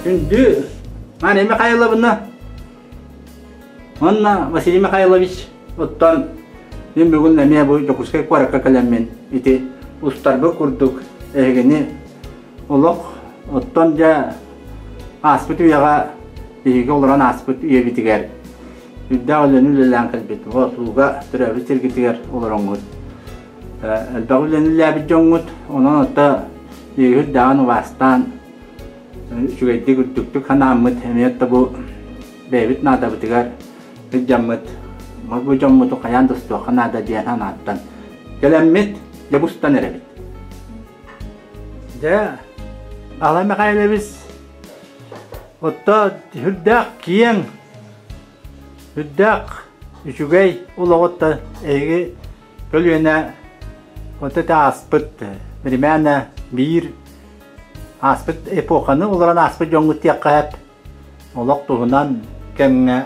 Күндү Мария Михайловна уонна Василий Михайлович оттон мин бүгүн эмиэ бу Дьокуускай куоракка кэлэммин ити устарбыт курдук эһигини олох оттон дьэ ааспыт үйэҕэ биһиги олорон ааспыт үйэбитигэр үрдээх үлэни үлэлээн кэлбит Боотулууга төрөөбүт сиргитигэр олороҥҥут элбэх үлэни үлэлээбит дьоҥҥут онон отто биһиги үрдээҕин убаастаан үчүгэйдик үрдүктүк санааммыт эмиэ да бу бэйэбит наадабытыгар сылдьаммыт бу дьоммуту хайаан да устуохха наада диэн санааттан кэлэммит дьэ устан эрэбит. Дьэ, Алай Михайлович отто сүрдээх киэҥ, сүрдээх үчүгэй олоҕутта эһиги көлүөнэ вот это ааспыт времена биир ааспыт эпоханы олорон ааспыт дьоҥҥут диэххэ сөп. Олох туһунан кэмҥэ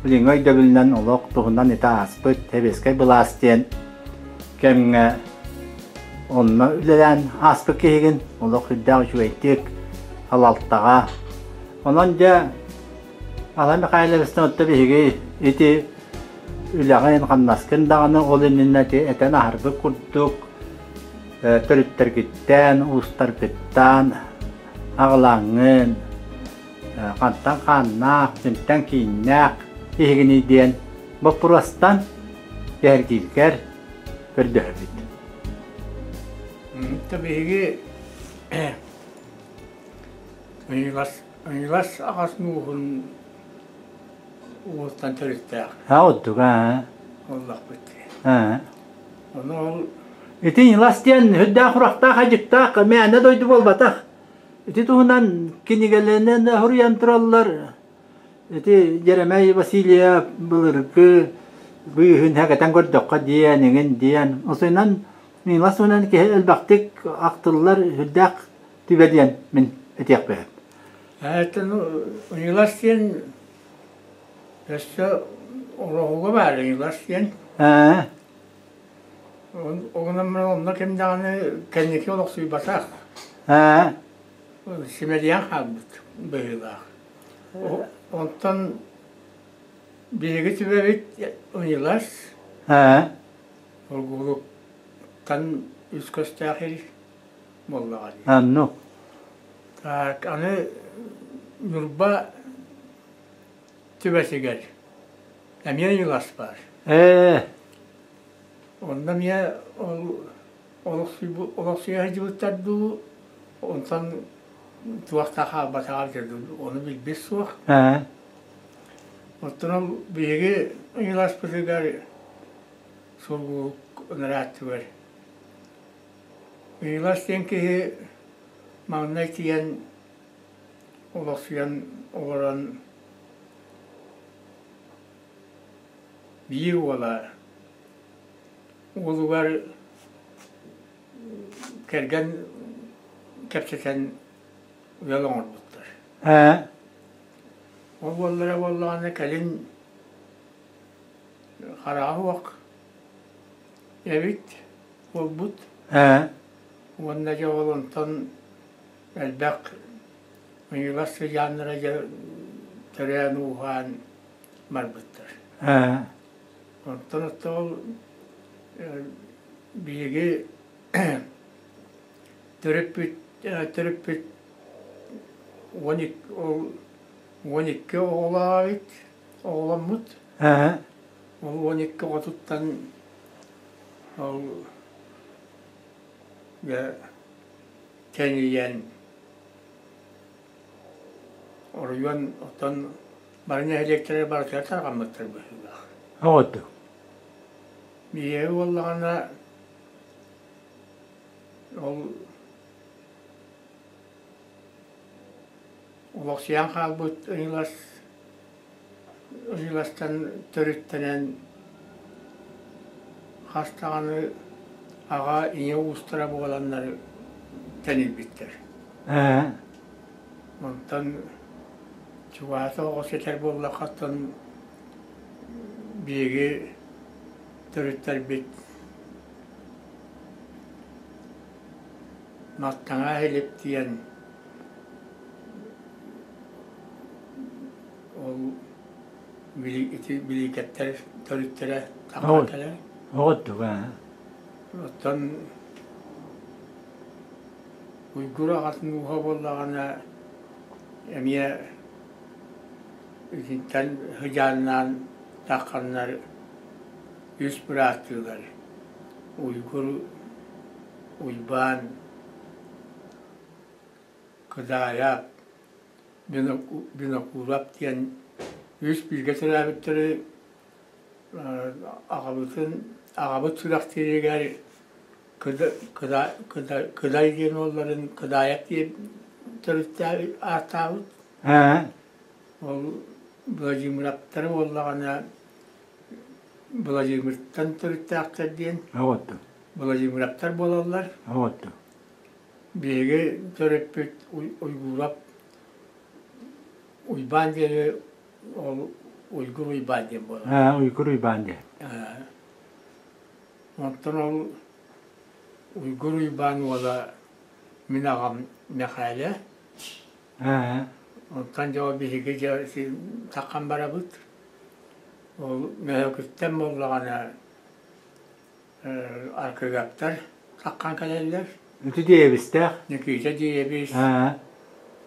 билиҥҥи өйдөбүлүнэн олох туһунан ити ааспыт сэбиэскэй былаас диэн кэмҥэ онно үлэлээн ааспыт киһигин олох үрдээх үчүгэйдик салалтаҕа. Онон дьэ Алла Михайловичтан отто биһиги ити үлэҕин-хамнаскын даҕаны ол иннинэ ити этэн аһарбыт курдук төрүттэргиттэн, уустаргыттан аҕылааҥҥын, хантан хааннаах, кимтэн кииннээх киһигиний диэн боппуруостан кэһэргииргэр көрдөһөбүт. Биһиги Ыйылас, ыйылас аҕас мууһун уолтан төрүттээх. Аа, оттук, аа. Оллахпыт. Аа. Ону ол Ити Илас диэн үрдээх урахтаах ажыктаах мээнэ дойду буолбатах. Ити туһунан кинигэлэринэн хоруйан тураллар. Ити Дьэрэмэй Васильев былыргы быыһын хэгэтэн көрдөххө диэн, эҥин диэн. Осуйунан Илас туһунан киһи элбэхтик ахтыллар үрдээх түбэ диэн мин этиэхпин. Это ну Илас диэн өссө ороһуга баар Илас диэн. Ээ. Онон онно ким даҕаны кэнники олохсуйбатах. Ээ. Симэлийэн хаалбыт быһыылаах. Онтон биһиги түбэбит Илас. Ээ. Оргуулуктан үс көстөөх ил буоллаҕа дии. Оннук. Так, аны Ньурба түбэтигэр эмиэ Илас баар. Ээ. Онно эмиэ ол олохсуйа сылдьыбыттар дуу, онтон туох да хаалбатаҕа дуу, ону билбит суох. Ээ. Оттон ол биһиги Иласпытыгар сургуулук ырааттыгар Ыйылас диэн киһи маҥнай тиийэн олохсуйан олорон биир уола уолугар кэргэн кэпсэтэн ыал оҥорбуттар. Ээ. Ол уоллара буоллаҕына кэлин хараҕа суох эбит буолбут. Ээ. Уонна дьэ ол онтон элбэх ыйылас сыдьааннара дьэ төрөөн-ууһаан барбыттар. Ээ. Онтон оттон ол биһиги төрөппүт төрөппүт 12 ол 12 оҕолоох эбит оҕоломмут. Ээ. Ол 12 оҕотуттан ол дьэ тэнийэн оройуон оттон бары нэһилиэктэрэ барытыгар тарҕаммыттар быһыылаах. Оҕоту. Биһиги буоллаҕына ол олохсуйан хаалбыт ыйылас Ыйыластан төрүттэнэн хас даҕаны аҕа, ийэ уустара буоланнар тэнийбиттэр. Ээ. Онтон чугаһата оҕо ситэр буоллаххыттан биһиги төрүттэрбит Маттаҥа Иһилип диэн. Ол ити билиикэттэр төрүттэрэ тахсан кэлэр. Оҕоттук аа. Оттон Уйгур аҕатын ууһа буоллаҕына эмиэ итинтэн сыдьааннаан тахханнар үс бырааттыылар Уйгур, Уйбаан, Кыдаайап, Винокуров диэн үс бииргэ төрөөбүттэри аҕабытын аҕабыт сүрэхтииригэр Кыдай диэн уолларын Кыдаайап диэн төрүттээх ааттаабыт. Ол Владимировтары буоллаҕына Владимиртан төрүттээхтэр диэн Владимировтар буолаллар. Биһиги төрөппүт Уйгуурап Уйбаан диэни ол Уйгур Уйбаан диэн буолар. Аа, Уйгур Уйбаан диэн. Онтон ол Уйгур Уйбаан уола мин аҕам Мэхээлэ. Аа. Онтон дьэ биһиги дьэ таххан барабыт. Ол Мөһөкүттэн буоллаҕына Аркыгаптар хаххан кэлэллэр. Ити Диэбистээх. Никита Диэбис.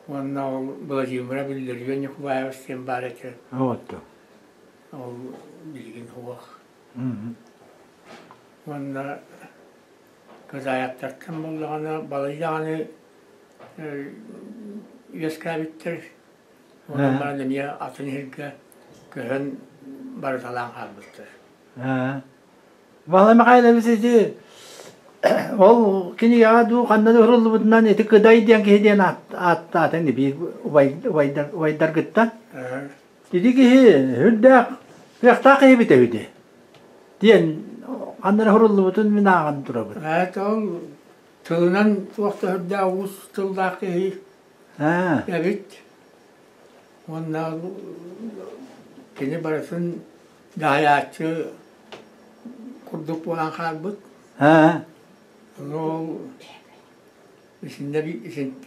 Уонна ол Владимира Биллэрген Ньукулаевич диэн баар этэ. Отту. Ол билигин суох. Уонна Кызаевтартан буоллаҕына балай даҕаны үөскээбиттэр. Онон баран эмиэ атын сиргэ көһөн барыталаан хаалбыттар. Баһылай Михайлович ити ол кинигэҕэ дуу ханна да суруллубутунан ити Кыдай диэн киһи диэн ааттаата ини биир убайдар убайдаргыттан. Ити киһи сүрдээх кыахтаах киһи эбитэ үһү диэн ханна эрэ суруллубутун мин ааҕан турабын. Это ол тылынан туох да сүрдээх уус тыллаах киһи эбит. Уонна кини барытын дьаһайааччы курдук буолан хаалбыт. Ону ол итиннэ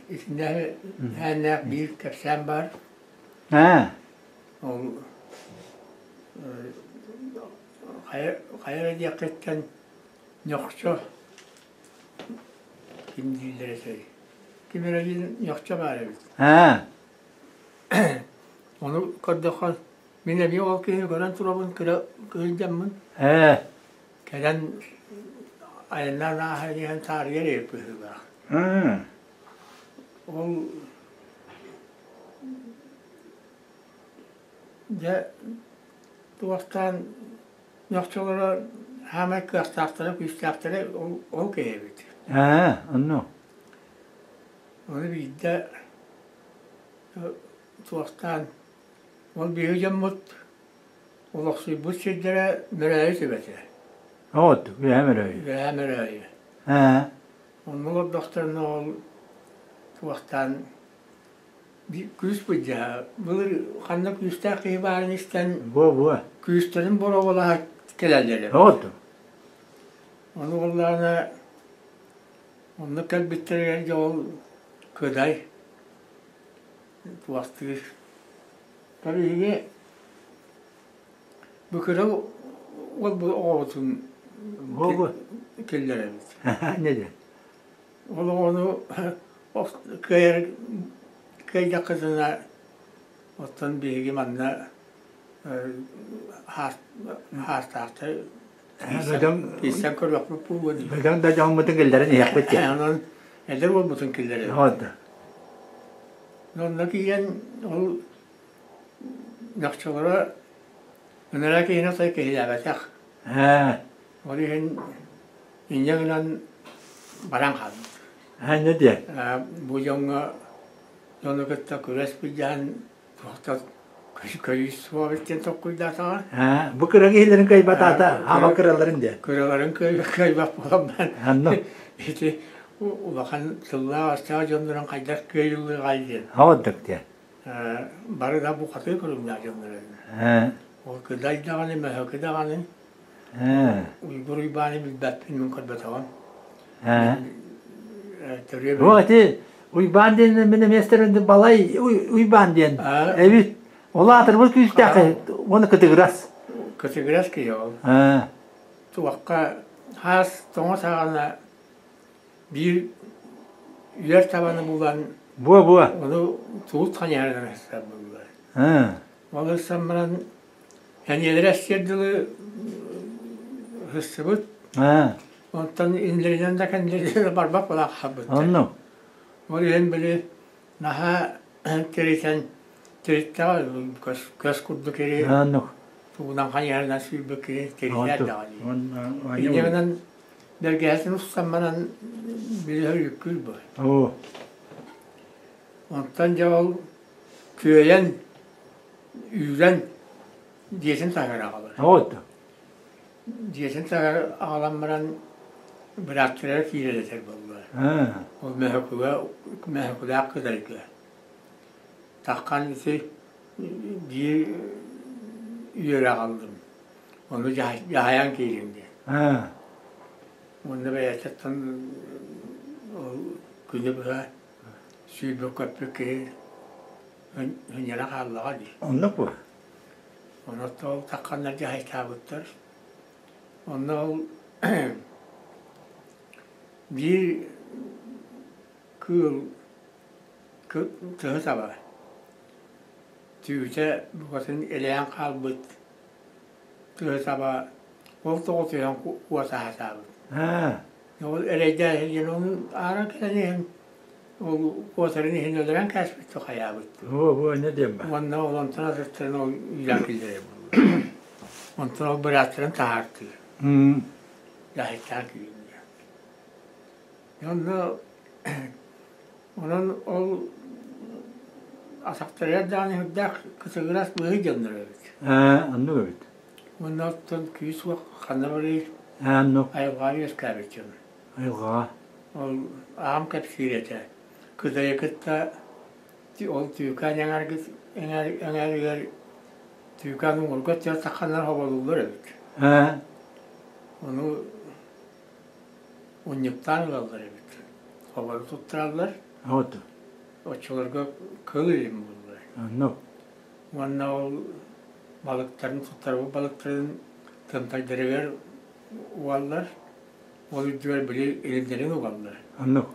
итиннэ һээннээх биир кэпсээн баар. Ол хайа хайа эрэ диэххиттэн ньохчо ким дииллэр этэй? Ким эрэ диэн ньохчо баар эбит. Ону көрдөххө Мин эмиэ ол киһини көрөн турабын, кыра кыһылдьаммын. Ээ. Кэлэн айаннаан ааһан иһэн таарыйар эбит быһыылаах. Ол дьэ туохтаан нохчолоро хаамай кыахтаахтара, күүстээхтэрэ ол, ол киһи эбит. Ээ, онно. Ону биирдэ туохтаан Ол биһиги дьоммут олохсуйбут сирдэрэ Мөрөөйү түбэтэ. От, Үөһээ Мөрөөйү. Үөһээ Мөрөөйү. Ээ. Онно олордохторуна ол туохтаан күүс былдьаһа. Былыр ханна күүстээх киһи баарын истэн Буо-буо. күүстэрин боруобалаһа кэлэллэр эбит. От. Ону буоллаҕына онно кэлбиттэригэр дьэ ол Кыдай Туохтуур. Биһиги бу кыра уолбут оҕобутун киллэрэбит. Не диэн? Ол оҕону кыайар кыайдаххытына оттон биһиги манна хаастаахтар киирсэн көрүөхпүт буолуо дии. Бөдөҥ да дьоммутун киллэрэн иһиэхпит диэн. Онон эдэр уолбутун киллэрэбит. Онно киирэн ол нохчолоро ыныраа киһини отой киһилээбэтэх. Ээ. Ол иһин инньэ гынан баран хаалбыт. Аа, инньэ диэн. Бу дьоҥҥо дьону кытта күрэс былдьаһан туохта көйүүс суох эбит диэн толкуйдаатаҕа. Аа, бу кыра киһилэрин кыайбатаата, аҕа кыраларын диэн. Кыраларын кыайбат буолан баран ити улахан тыллаах-өстөөх дьоннорун хайдах кыайыллыаҕай диэн. Оҕоддук диэн. Бары да бухатыы көрүҥнээх дьоннор Ээ. Ол кыдай даҕаны, мөһөкү даҕаны Ээ. Уйгур Уйбааны билбэппин, мин көрбөтөҕүм. Ээ. Төрүө Бу ити Уйбаан диэн мин эмиэстэрин балай Уйбаан диэн эбит. Ол аатырбыт күүстээх уонна кытыгырас. Кытыгырас киһи ол. Туохха хаас тоҥо саҕана биир үөр табаны булан Буо-буо. Ону туут ханьаарынан ыстар буоллар. Ол ыстан баран эниэлэрэ эстиэр дылы ыстыбыт. Онтон иннилэринэн да кэннилэринэн барбат буолан хаалбыттар. Онно. Ол иһин били наһаа тиритэн тириттэҕэ көс, көс курдук iri тугунан хайыһарынан сүүрбүт киһи тиритэр даҕаны. Инньэ гынан бэргэһэтин устан баран билиһэр үккүүр бу. Онтон дьэ ол күөйэн үүрэн дьиэтин таһыгар аҕалар. Дьиэтин таһыгар аҕалан баран бырааттарыгар киирэр этэр буолла. Ол мөһөкүгэ мөһөкүлээх кытайга. Таххан ити биир үөрэ аҕаллым. Ону дьаһайан киирин диэн. Уонна бэйэтиттэн ол күнү быһа сүүрбүт-көппүт киһи сынньана хааллаҕа дии. Оннук буо. Онон ол тахханнар дьаһайтаабыттар. Онно ол биир кыыл тыһы таба түүтэ букатын элэйэн хаалбыт тыһы таба ол тоҕо түһэн куотаһатаабыт. Ол эрэйдээн сылдьан ону аара кэлэн иһэн ол куотарын иһин өлөрөн кээспит хайаабыт. Оо, не диэн ба. Уонна ол онтон атыттарын ол үүрэн киллэрэр буолла. Онтон ол бырааттарын таһаартыыр. Дьаһайтаан киирдэ. Онно онон ол атахтарыгар даҕаны сүрдээх кытыгырас быһый дьоннор эбит. Ээ, оннук эбит. Уонна оттон күүс уох ханна барыый? Ээ, оннук. Айылҕаҕа үөскээбит дьон. Айылҕаҕа. Ол аҕам кэпсиир этэ. Кытайы кытта ол түүкээн эҥээригэр түүкээн уҥуорга өттүгэр тахханнар хоболууллар эбит. Ээ. Ону унньуктаан ылаллар эбит. Хобору туттараллар. Вот. Оччолорго кыл илим буоллар. Оннук. Уонна ол балыктарын туттарбыт балыктарын тымтайдарыгар угаллар. Ол үрдүгэр били илимнэрин угаллар. Оннук.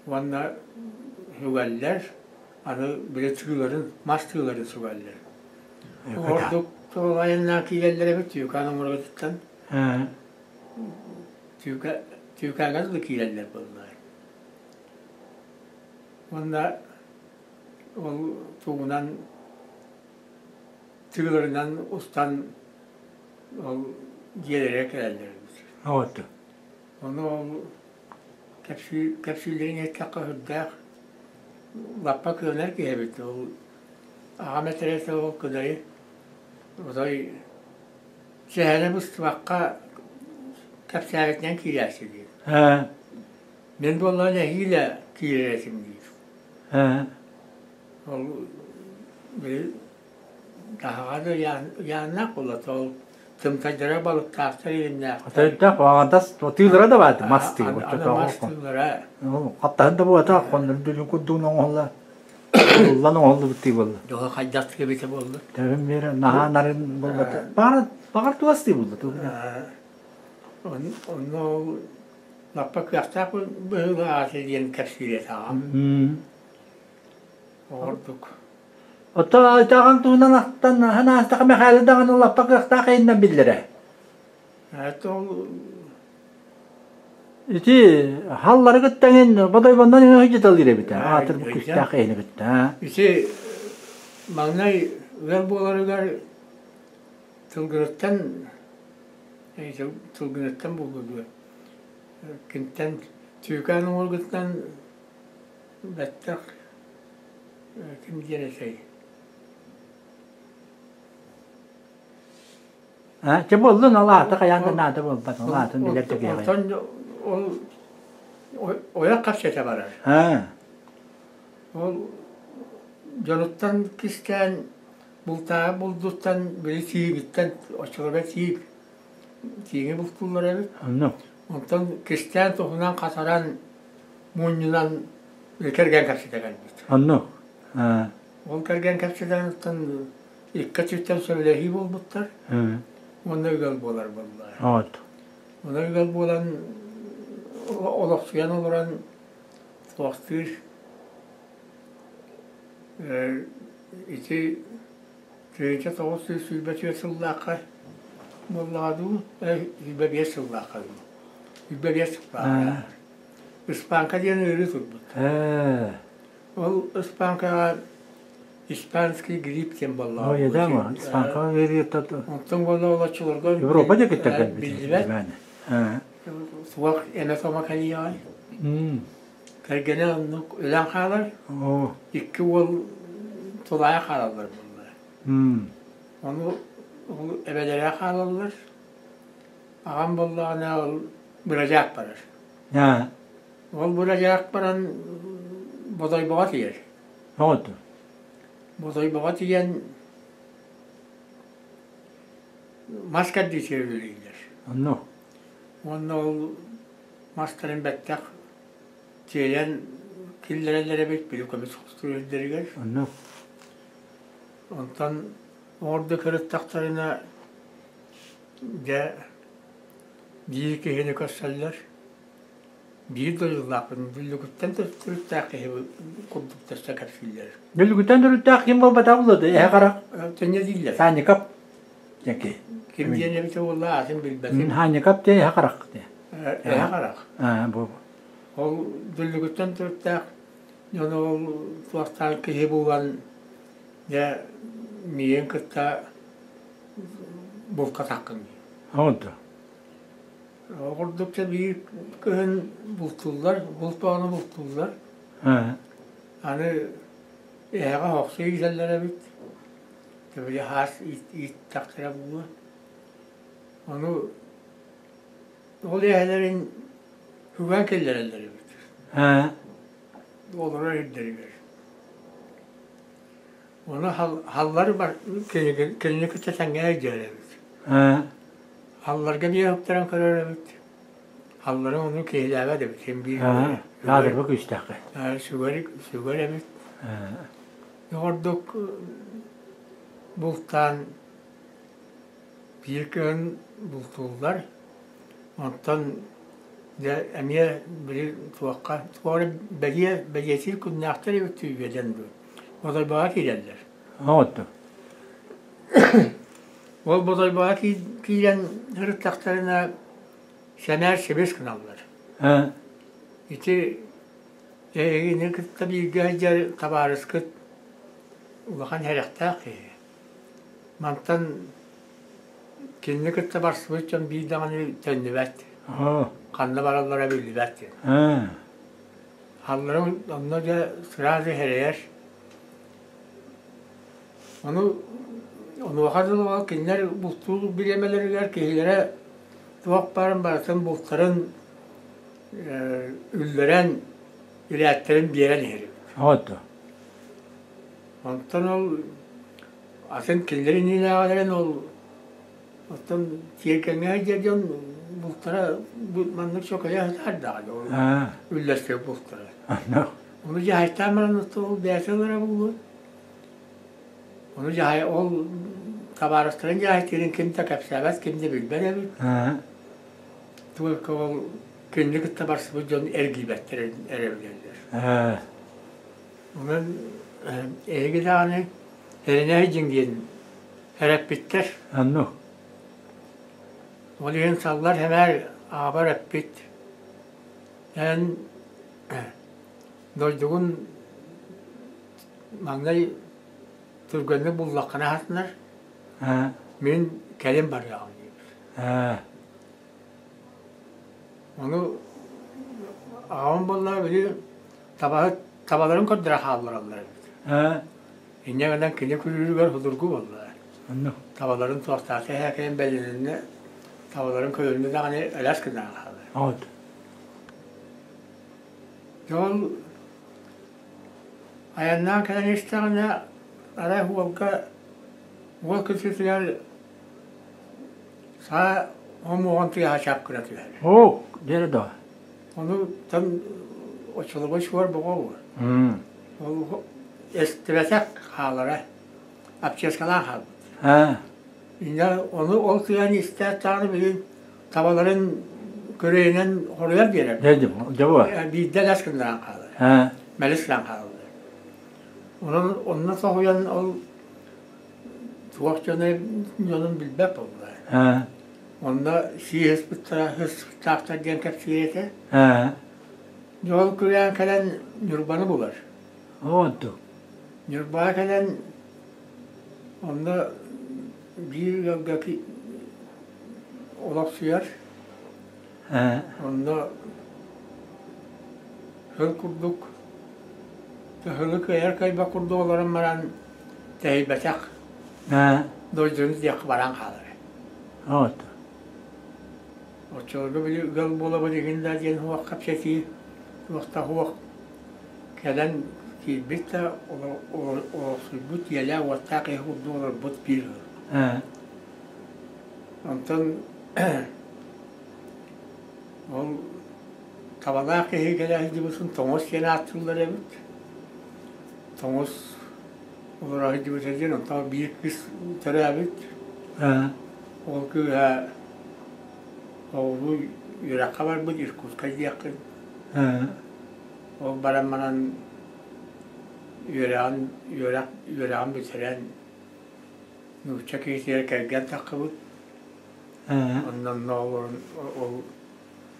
Уонна сүгэллэр. Аны били тыыларын, мас тыыларын сүгэллэр. Ордук айаннаан киирэллэр эбит Түүкаан оҥорбутуттан. Түүкээҥҥэ дылы киирэллэр буоллар. Уонна ол тугунан тыыларынан устан ол дьиэлэригэр кэлэллэр эбит. Ону ол кэпсүүллэрин иһиттэххэ сүрдээх лаппа кыанар киһи эбит. Ол аҕам этэрэ ол кыдайы отой Сэһэнэ быстыбакка кэпсээбитинэн киирээччи диир. Мин буоллаҕына нэһиилэ киирэр этим диир. Ол били таһаҕа да ыйааннаах буолла ол тымтайдара балыктаахтар илимнээхтэр. Атайдаах аҕадас тыылара да бааты мас тыы мас тыылара. Хаптаһын да буолата хоннор дүлүн курдугун оҥоһулла Уллан оҥоһуллубут дии буолла. Дьоһо хайдах эбитэ буолла? Төбөм биэрэ наһаа нарын буолбата. Баҕар баҕар туостыы буолла тугуна. Онно ол лаппа кыахтаах быһыылаах аата диэн кэпсиир этэ аҕам. Ордук. Оттон айтааҕын туһунан ахтан аһан аастаха Мэхээлэ даҕаны лаппа кыахтаах эйиннэн биллэрэ. Это ол Ити халлары кытта эҥин бодойбоннон эҥин сылдьыталыыр эбит аатыр күүстээх эйини кытта. Ити маҥнай ыал буоларыгар Тылгыныттан Тылгыныттан буолуо дуо кинтэн Түүкээн уҥуоргуттан бэттэх ким диэн этэй Чэ буоллун, ол аата хайаан да наада буолбат, ол аатын билэр да киһи. Онтон ол ойох кэпсэтэ барар. Ол дьонуттан кистээн бултааҕы булдуттан били тиибиттэн оччолорго тиип тииҥи бултууллар эбит. Оннук. Онтон кистээн туһунан хатаран мунньунан кэргэн кэпсэтэ кэлбит. Оннук. Ол кэргэн кэпсэтэн оттон. Икки өттүттэн сөбүлэһии буолбуттар уонна ыал буолар буоллулар. Онон ыал буолан олохсуйан олорон туохтуур ити 1924 сыллаахха буоллаҕа дуу, 25 сыллаахха дуу, 25 сыллаахха Ыспааҥка диэн ыарыы турбут. Ол ыспааҥкаҕа испанский грипп диэн буоллаҕа. Ой, да, испанка ыарыыта Онтон буолла олоччуларга Европа диэкиттэн кэлбит. Биллибэт. Суох эмэ-сомо кэлиэҕэй. Кэргэнэ оннук өлөн хаалар. Икки уол тулаайах хаалаллар буолла. Ону ол эбэлэрэ хаалаллар. Аҕам буоллаҕына ол бырадьаак барар. Ол бырадьаак баран Бодойбоҕо тиийэр. Оҕото. Бодойбоҕо тиийэн мас кэрдиитигэр үлэлииллэр. Онно. Уонна ол мастарын бэттэх тиэйэн киллэрэллэр эбит били көмүс хостуур үрдэригэр. Онно. Онтон оҥордо кырыттахтарына дьэ биир киһини көрсөллөр. Биир дойдулаахпын Дүллүкүттэн төрүттээх киһи курдук тэстэ кэпсииллэр. Дүллүкүттэн төрүттээх ким буолбатах буолуо эһэ харах? Төннө дииллэр. Санников диэн киһи. Ким диэн эбитэ буолла аатын билбэтим. Санников диэн эһэ харах диэн. Эһэ харах. Бу. Ол Дүллүкүттэн төрүттээх дьон ол туохтаах киһи буолан дьэ миигин кытта булкатаххын. Оҕонто. Ол курдук дьэ биир кыһын бултууллар, булт бөҕөнү бултууллар. Аны эһэҕэ охсо иитэллэр эбит. Били хаас ииттэхтэрэ буолуо. Ону ол эһэлэрин үгэн киллэрэллэр эбит. Олорор ирдэригэр. Ону халлар кинини кытта тэҥҥэ сылдьар эбит. Халларга биэ ыктаран көрөр эбит. Халларын ону киһилээбэт эбит. Син биир Каадырба күүстээххэ. Сүгэр, сүгэр эбит. Ордук бултаан биир күн бултууллар. Онтон дьэ эмиэ били туохха туох эрэ бэлиэ бэлиэтиир күннээхтэр эбит түүгүөдэн дуу. Бодойбоҕо киирэллэр. Оҕотто. Ол Бодойбоҕо киирэн сырыттахтарына сэмээр сибис гыналлар. Ити эһигини кытта бииргэ сылдьар табаарыскыт улахан сэрэхтээх киһи. Мантан кинини кытта барсыбыт дьон биир даҕаны төннүбэт. Ханна бараллара биллибэт диэн. Алларын онно дьэ сразу эрэйэр. Ону онуоха дылы кинилэр бултуур бириэмэлэригэр киһилэрэ туох баарын барытын бултарын үллэрэн, ирээттэрин биэрэн иһэр эбит. Оҕото. Онтон ол атын кинилэр иннинээҕилэрин ол Оттон тиэргэҥҥэ сылдьар дьон бултара маннык чөкөйө сытар даҕаны ол үллэстэр бултара. Ону дьаһайтаан баран ол бэйэтэ ылара буолуо. Ону дьаһай ол табаарыстарын дьаһайтыырын ким да кэпсээбэт, ким да билбэт эбит. Только ол кинини кытта барсыбыт дьон эргийбэттэр эрэ билэллэр. Онон эһиги даҕаны эрэнэ сылдьыҥ диэн Эрэппиттэр. Оннук. Ол иһин саллар сэмээр аҕабар эппит: «Эн дойдугун маҥнай түргэнник буллаххына аһатынар, мин кэлин барыаҕым» диэбит. Ону аҕам буоллаҕа били табаһыт табаларын көрдөрө хааллараллар эбит. Инньэ гынан кини күлүүрүгэр судургу буолла. Онно. Табаларын туохтаата эһээкэйин бэлэнэннэ табаларын көлүннэ даҕаны элэс гынан хаалар. От. Дьон айаннаан кэлэн истэҕинэ арай уолга уол кытыытыгар саа хомуоҕун тыаһа чап гына түһэр. Оо, диэри да. Ону там оччолорго суор боҕо буолар. Ол эстибэтэх хаалара. Общескалаах хаалбыт. Инньэ ону ол кыайан истээт даҕаны билигин табаларын көрүөнэн хоруйар биэрэр. Биирдэ лэс гыннаран хаалар. Мэлис гынан хаалаллар. Онон онно соһуйан ол туох дьоно дьонун билбэт буолла. Онно сии ыспыттара ыспыттаахтар диэн кэпсиир этэ. Дьэ ол күрээн кэлэн Ньурбаны булар. Онту. Ньурбаҕа кэлэн онно биир ыалга олохсуйар. Онно сыл курдук сылы кыайар кыайбат курдук олорон баран тэһийбэтэх дойдуну диэххэ баран хаалар. От. Оччолорго били ыал буолабын игин да диэн суох кэпсэтии туох да суох кэлэн киирбит да олохсуйбут ийэлээх-уоттаах киһи курдук олорбут биир ыал. Онтон ол табалаах киһи кэлэ сылдьыбытын тоҥус диэн ааттыыллар эбит. Тоҥус олоро сылдьыбыта диэн онтон биир кыыс төрөөбүт. Ол кыыһа оҕолуу үөрэххэ барбыт Иркутскай диэххин. Ол баран баран үөрэҕин үөрэх үөрэҕин бүтэрэн нуучча киһитигэр кэргэн таххыбыт. Онно онно олорон ол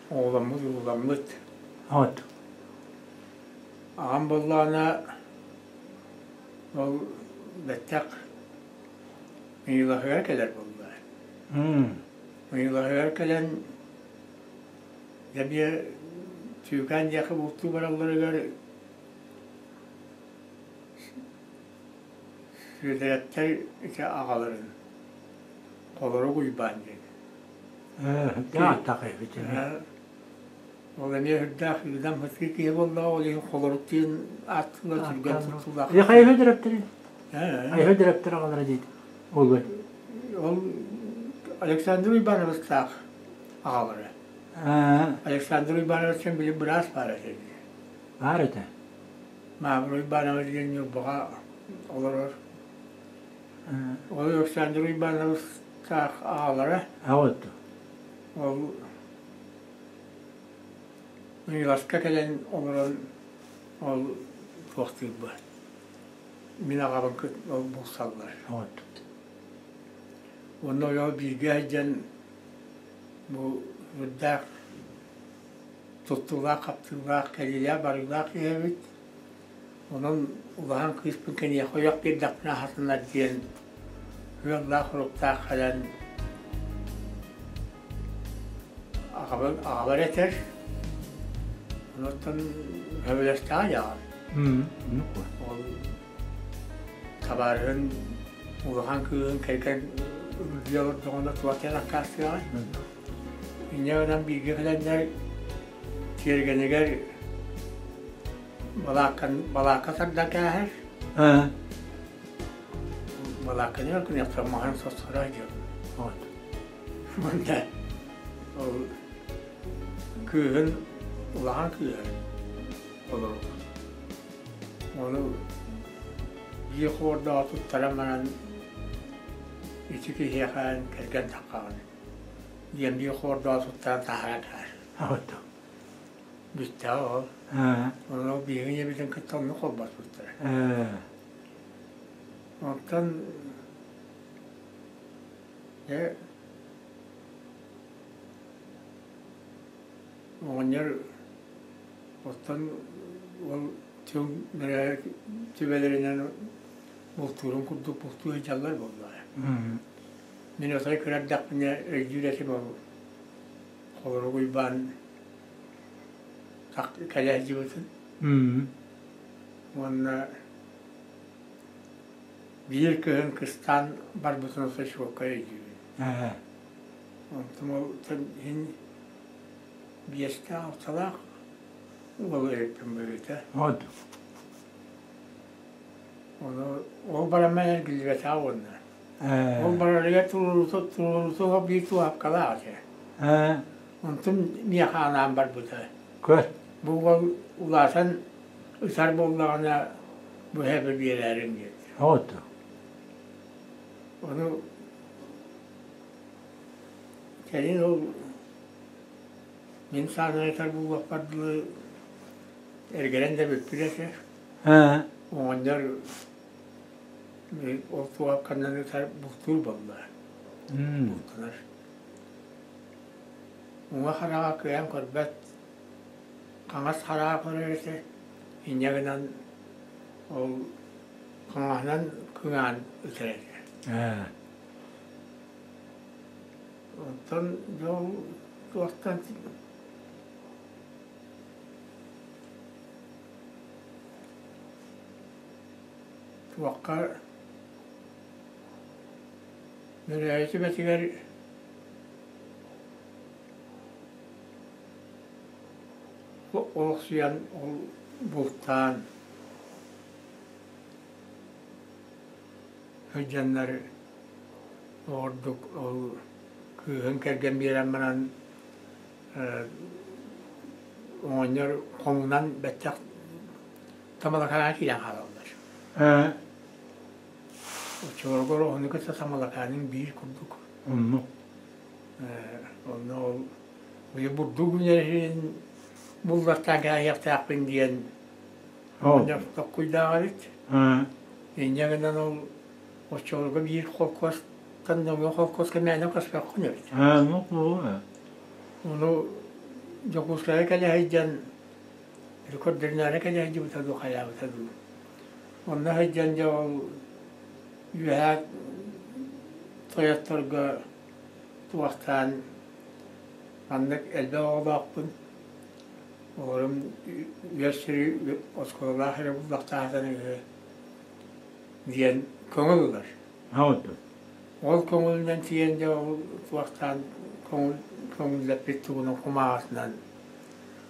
оҕоломмут ууламмыт. От. Аҕам буоллаҕына ол бэттэх Мыылаһыгар кэлэр буолла. Мыылаһыгар кэлэн эмиэ Түүкээн диэки бултуу баралларыгар Сүөдэрэптэр ити аҕаларын Холорук Уйбаан диэн. Ааттаах эбит Ол эмиэ үрдээх ыыдам сытыы киһи буоллаҕа, ол иһин Холорук диэн ааттыылар түргэн туттуулаах. Хайа директоры? Айһы директор аҕалара диит. Ол Ол Александр Ивановичтаах аҕалара. Александр Иванович били быраас баар этэ дии. Баар этэ. Маабыр Уйбаанович диэн Ньурбаҕа олорор. Ол Александр Уйбаановичтаах аҕалара. Аҕа Ол Миласка кэлэн олорон ол туохтуурбут. Мин аҕабын кытта ол булсаллар. Уонна ол бииргэ сылдьан бу үрдээх туттуулаах-хаптыылаах, кэлиилээх-барыылаах киһи эбит. Онон улахан кыыспын киниэхэ ойох биэрдэхпинэ аһатынар диэн ыаллаах-уруктаах кэлэн аҕабын аҕабар этэр. Онуттан сөбүлэстэҕэ дьаҕан. Ол табаарыһын улахан кыыһын кэргэн үрдүө олордоҕуна туох диэн аккаастыаҕай? Инньэ гынан бииргэ кэлэннэр тиэргэнигэр балааккан балаакка тардан кээһэр. Балаакканы күнүөхтэн маһын состоро диэн. Вот. Манна ол кыыһын улахан кыыһа олорор. Ону биир хуордааҕы туттаран баран ити киһиэхэ кэргэн таххаҕын диэн биир хуордааҕы туттаран таһааран кээр. Бүттэҕэ ол. Ону биһиги ийэбитин кытта оннук холбоспуттара. Онтон дьэ оҕонньор оттон ол түҥ түбэлэринэн бултуурун курдук бултуу сылдьаллар буоллаҕа. Мин отой кыра эрдэхпинэ өйдүүр этим ол Холорук Уйбаан кэлэ сылдьыбытын. Уонна биир кыһын кыстаан барбытын отой чуолкай өйдүүбүн. Онтум ол иһин биэстээх-алталаах уол эбиппин быһыыта. Ону ол бараммын эргиллибэтэҕэ уонна. Ол барарыгар туруоруту биир туоһапкалаах этэ. Онтум миэхэ анаан барбыта. Көр. Бу уол улаатан ытар буоллаҕына бу эһэбэ биэрээриҥ диэт. От. Ону кэлин ол мин саанан буолуохпар дылы эргэрэн да бүппүт этэ. Оҕонньор ол туохханан ытар бултуур буолла. Бултанар. Уҥа хараҕа кыайан көрбөт, хаҥас хараҕа көрөр этэ. Инньэ гынан ол хаҥаһынан кыҥаан ытар этэ. Онтон дьэ ол туохтан туохха Нөрөөйү түбэтигэр олохсуйан ол бултаан сылдьаннар ордук ол кыыһын кэргэн биэрэн баран оҕонньор хомунан бэттэх Тамалакааҥҥа киирэн хаалаллар. Оччолорго ону кытта Тамалакааныҥ биир курдук. Оннук. Онно ол быйыл бурдук үүнэрин буллартаан кээһиэхтээхпин диэн оҕонньор токкуйдаах эбит. Инньэ гынан ол оччолорго биир холкуостан нөҥүө холкуоска мээнэ көспөккүн эбит. Ону Дьокуускайга кэлэ сылдьан көрдөрүнээри кэлэ сылдьыбыта дуу, хайаабыта дуу. Онно сылдьан дьэ ол үөһээ тойотторго туохтаан маннык элбэх оҕолоохпун, оҕолорум үөс сири оскуолалаах эрэ буллахтаатан үһү диэн көҥүл ылар. Ол көҥүлүнэн тиийэн дьэ ол туохтаан көҥүл көҥүллэппит тугунан кумааҕытынан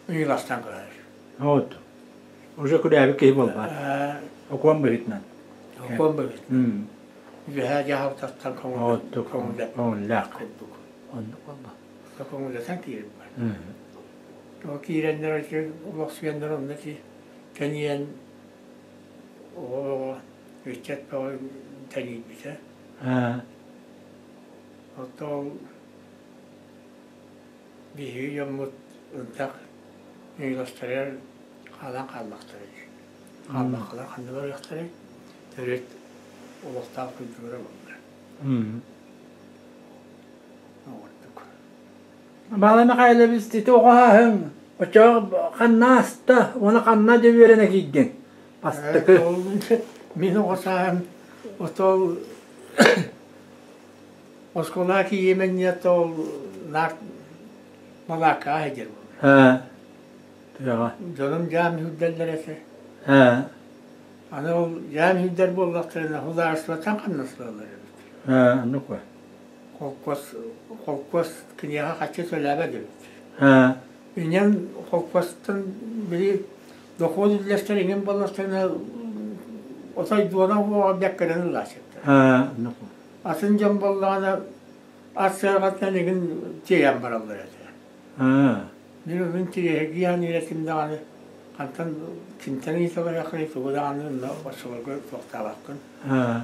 ыйыластан көрөр. Вот. Уже күрээбит киһи буолбат. Окуон быһыытынан. Окуон быһыытынан. Үөһээ дьаһалтаттан көҥүллээх курдук. Оннук буолла. Көҥүллэтэн киирэн бар. Ол киирэннэр олохсуйаннар онно тэнийэн оҕо ыччат бөҕө тэнийбитэ. Оттон ол Биһиги дьоммут ынтах ыйыластарыгар хаалан хааллахтара дии. Хааллаххына ханна барыахтарай? Төрүт олохтоох культура буолла. Оҕурдук. Баалай Михайлович ити оҕо ааһыҥ оччоҕо ханна ааста уонна ханна дьэ үөрэнэ киирдиҥ? Бастакы. Мин оҕо сааһым отол Оскуолаҕа киийиэмэн ол наар балааккаҕа сылдьар буолар. Тыаҕа. Дьонум дьаам сүүрдэллэр этэ. Аны ол дьаам сүүрдэр буоллахтарына судаарыстыбаттан хамнаслыыллар эбит. Оннук ба. Холкуос холкуос киниэхэ хаччы төлөөбөт эбит. Инньэн холкуостан били дохуот үллэстэр иҥин буоллахтарына отой дуона уоҕа бэккэрэн ылааччыттар. Оннук. Атын дьон буоллаҕына ат сыарҕатынан игин тиэйэн бараллар этэ. Мин онон тириэһиргии саныыр этим даҕаны, хантан кимтэн ыйыталаһыаххыный тугу даҕаны онно оччолорго туохтаабаккын.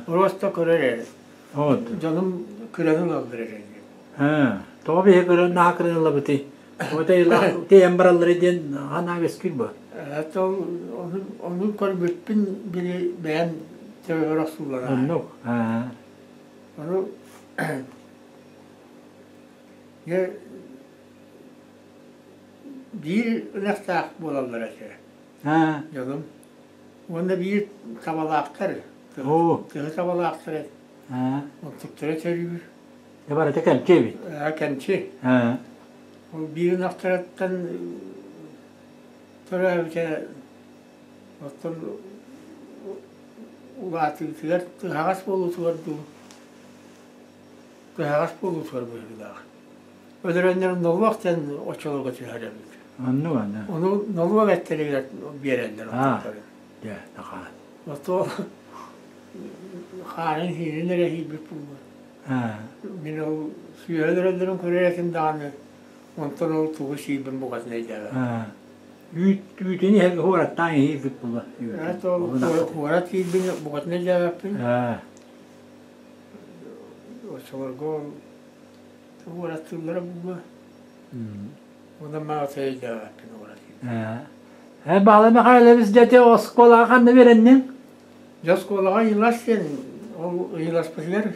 Просто көрөр эрэ. Дьонум кыраны ылаллар эрэ диэн. Тоҕо биһи көрөн наһаа кыран ылабытый? Тиэйэн бараллар диэн ханаа үөскүүр бу? Это ону көрбүппүн били бэйэм төбөбөр охсуллара. Оннук. Ону биир ынахтаах буолаллар этэ дьонум. Уонна биир табалаахтар, тыһы табалаахтар этэ. Онтуктара төрүүр. Барыта кэмчи эбит. Кэмчи. Ол биир ынахтарыттан төрөөбүтэ оттон улаатыытыгар тыһаҕас буолуутугар дуу тыһаҕас буолуутугар быһыылаах. Өлөрөннөр нолуок диэн оччолорго түһэр эбит. Оннук аны. Ону нолуок эттэригэр биэрэллэр оттуктарын. Дьэ, нахаа. Ото хаарын хиирин эрэ хиирбит буолуо. Мин ол сүөһү өлөрөллөрүн көрөр этим даҕаны онтон ол тугу сиирбин букатын өйдөөбөппүн. Үүт үүтүн иһэргэ хуораттаан иһиирбит буолла. Ол хуорат киирбин букатын өйдөөбөппүн. Оччолорго ол уораттыыллара буолуо. Онон маҕата өйдөөбөппүн уоратыыны. Э, Баһылай Михайлович дьэ оскуолаҕа ханна үөрэнниҥ? Дьэ оскуолаҕа ыйылас диэн ол ыйыласпытыгар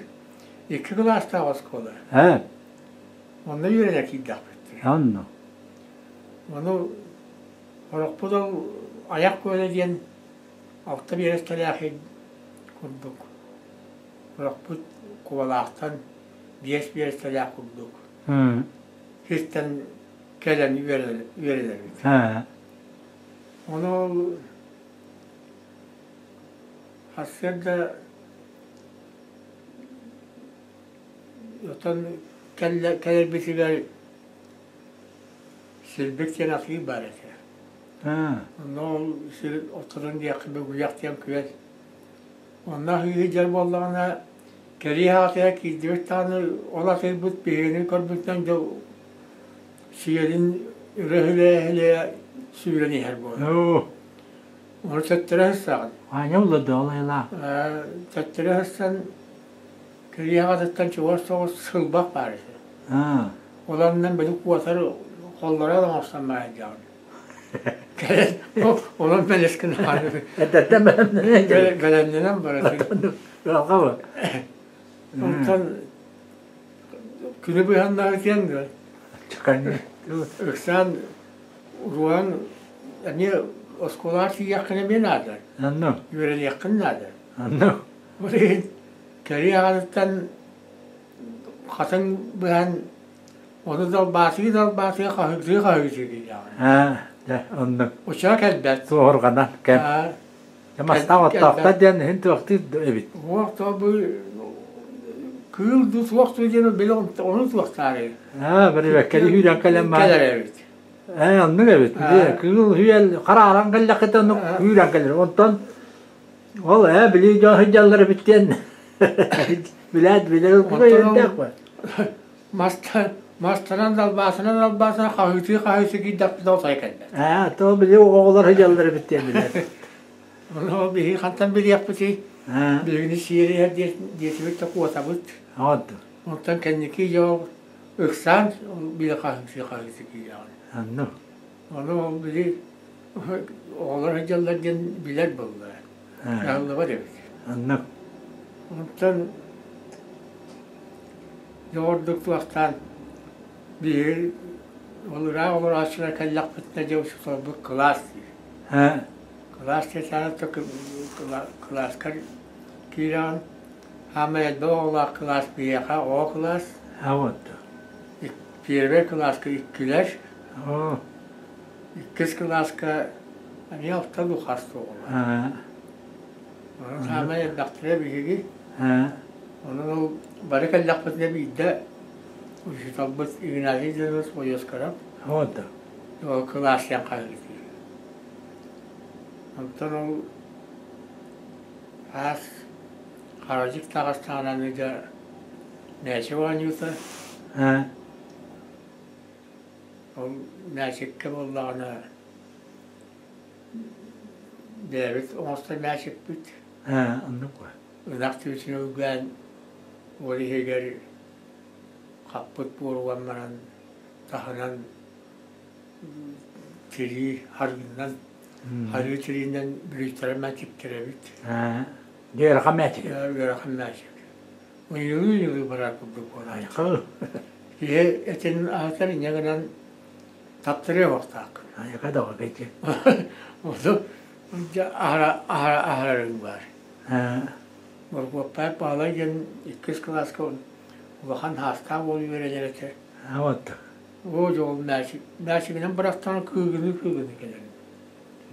икки кылаастаах оскуола. Э. Онно үөрэнэ киирдэхпит. Онно. Ону Орохпут ол айах күөлэ диэн алта биэрэстэлээх курдук. Орохпут Кубалаахтан биэс биэрэстэлээх курдук. Сиртэн кэлэн үөрэнэбит. Ону ол сарсыарда оттон кэлэрбитигэр Силбик диэн атыы баар этэ. Онно ол сир ортотун диэки Бүгүйэх диэн күөл. Онно аһыы сылдьар буоллаҕына, кэлии аатыгар киирдибит даҕаны ол атыырбыт биһигини көрбүтүнэн дьэ сиэлин өрө иһилээ-иһилээ сүүрэн иһэр буолар. Ону төттөрү сыстаҕын. Аанньа улларда ол айылаах. Төттөрү сыстан Кэлии аҕатыттан чугас соҕус сылбах баар этэ. Ол аннынан били куотар холлоро оҥостон баайдаҕын. Кэлэн онон мэлис гынаары. Эрдэттэн бэлэмнэнэн бэлэмнэнэн баратын. Ыалга бу. Онтон күнү быһаннаары диэн ыксаан уруһан эмиэ оскуолаҕа тиийиэххин эмиэ наада. Үөрэниэххин наада. Ол иһин Кэрии аҕатыттан хатыҥ быһан ону далбаатыы-далбаатыы хаһыытыы-хаһыытыы диэҕин. Аа, дьэ, оннук. Учура кэлбэт. Суоһурҕанан кэм. Дьэ, мастаах оттоохтор диэн иһин туохтуур эбит. Уох бу кыыл дуу суох дуу диэн били ону туохтаарый. Аа, бэрибэккэли сүүрэн кэлэн баар. Кэлэр эбит. Ээ, оннук эбит. Кыыл сүүрэн харааран кэллэххитэ оннук сүүрэн кэлэр. Онтон Ол ээ били дьон сылдьаллар эбит диэн билээт билэр өйдөөх ба. Мастаран далбаасынан далбаасынан хаһыытыы хаһыытыы киирдэхпитинэ ол сайа кэлбэт. Аа, то били оҕолор сылдьаллар эбит диэн билэр. Ону биһиги хантан билиэхпитий? Билигини сиэриһэр диэтибит да куотабыт. Онтон кэнники дьол ыксаан били хаһыытыы хаһыытыы киирэҕин. Онно. Ону били оҕолор сылдьаллар диэн билэр буолла. Кыһаллыбат эбит. Оннук. Онтон доҕордук туохтаан биһиги ол ыраах олорооччулар кэллэхпитинэ дьэ учууталбыт кылаас диир. Кылаас диэтэҕинэ кылааскар киирэҕин хаамай элбэх оҕолоох кылаас биһиэхэ оҕо кылаас. А вот. Первый кылааска иккилэр. Иккис кылааска эмиэ алта дуу хас оҕолор. Онон саамай элбэхтэрэ биһиги. Онон ол бары кэллэхпитинэ биирдэ учууталбыт Игнатий Данилович Ойоскоров ол кылаас диэн хаһыытыыр. Онтон ол аас харадьык таҕыстаҕына аны дьэ мээчик оонньуута. Ол мээчиккэ буоллаҕына бэйэбит оҥостор мээчикпит. Оннук дуо? Ынах түүтүн үргээн ол иһигэр хаппыт буоруган баран таһынан тирии харгынан харыы тириинэн бүрүйтэрэн мээчиктэрэбит. Ыарахан мээчик. Ыарахан мээчик. Уйулуу-уйулуу барар курдук буолааччы. Киһи этин аһатар инньэ гынан таптарыа уохтаах. Айака да кэчи. Ону аһара аһара аһарарыҥ баар. Борукуоппай Паалай диэн иккис кылааска улахан хаастаах уол үөрэнэр этэ. Вот. Оо дьэ ол мээчик мээчигинэн бырахтаҕына кыыгыныы-кыыгыныы кэлэр.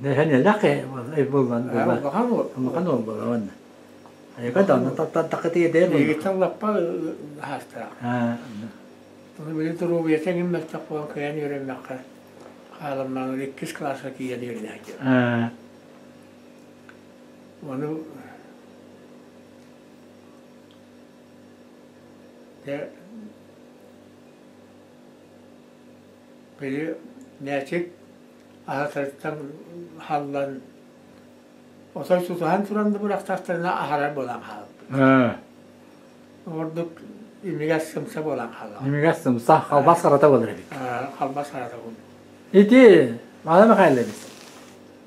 Нэһэнэлэх буллан Улахан уол. Улахан уол буолла уонна. Айыка да онно таптантаххытыйа дэр Биһигиттэн лаппа хаастаах. Ону били доруобуйата эҥин мөлтөх буолан кыайан үөрэммэххэ хаалыммаҥ иккис кылааска тиийэн үөрэнээччи. Ону дьэ били мээчик аһатарыттан халлан Отой тутуһан туран да бырахтахтарына аһарар буолан хаалбыт. Ордук Имигэс сымса буолан хаалаҕын. Имигэс сымса, халбас харата буолар эбит. Халбас харата буолар. Ити, Мала Михайлович,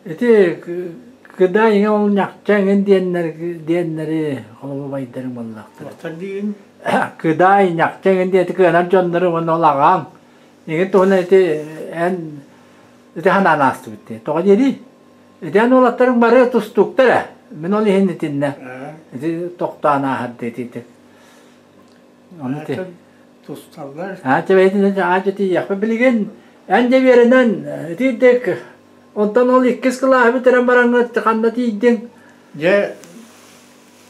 ити кыда иҥэ ол ньахча эҥин диэннэр диэннэри холобайдарыҥ буоллахтара. Туохтар диигин? Кыдай ньахча эҥин диэти кыанар дьоннору уонна ол аҕаҥ эҥин туһунан ити эн ити ханаан аастыбыт дии. Тоҕо диэрий? Ити эн уолаттарыҥ бары тустууктар ээ. Мин ол иһин итиннэ ити тохтоон ааһар диэтиитик. Ону ити тусталлар. Аа чэбэйтин аа тиийиэхпит билигин эн дьэ үөрэнэн итиирдик онтон ол иккис кылааһы бүтэрэн бараҥҥыт ханна тиийдиҥ? Дьэ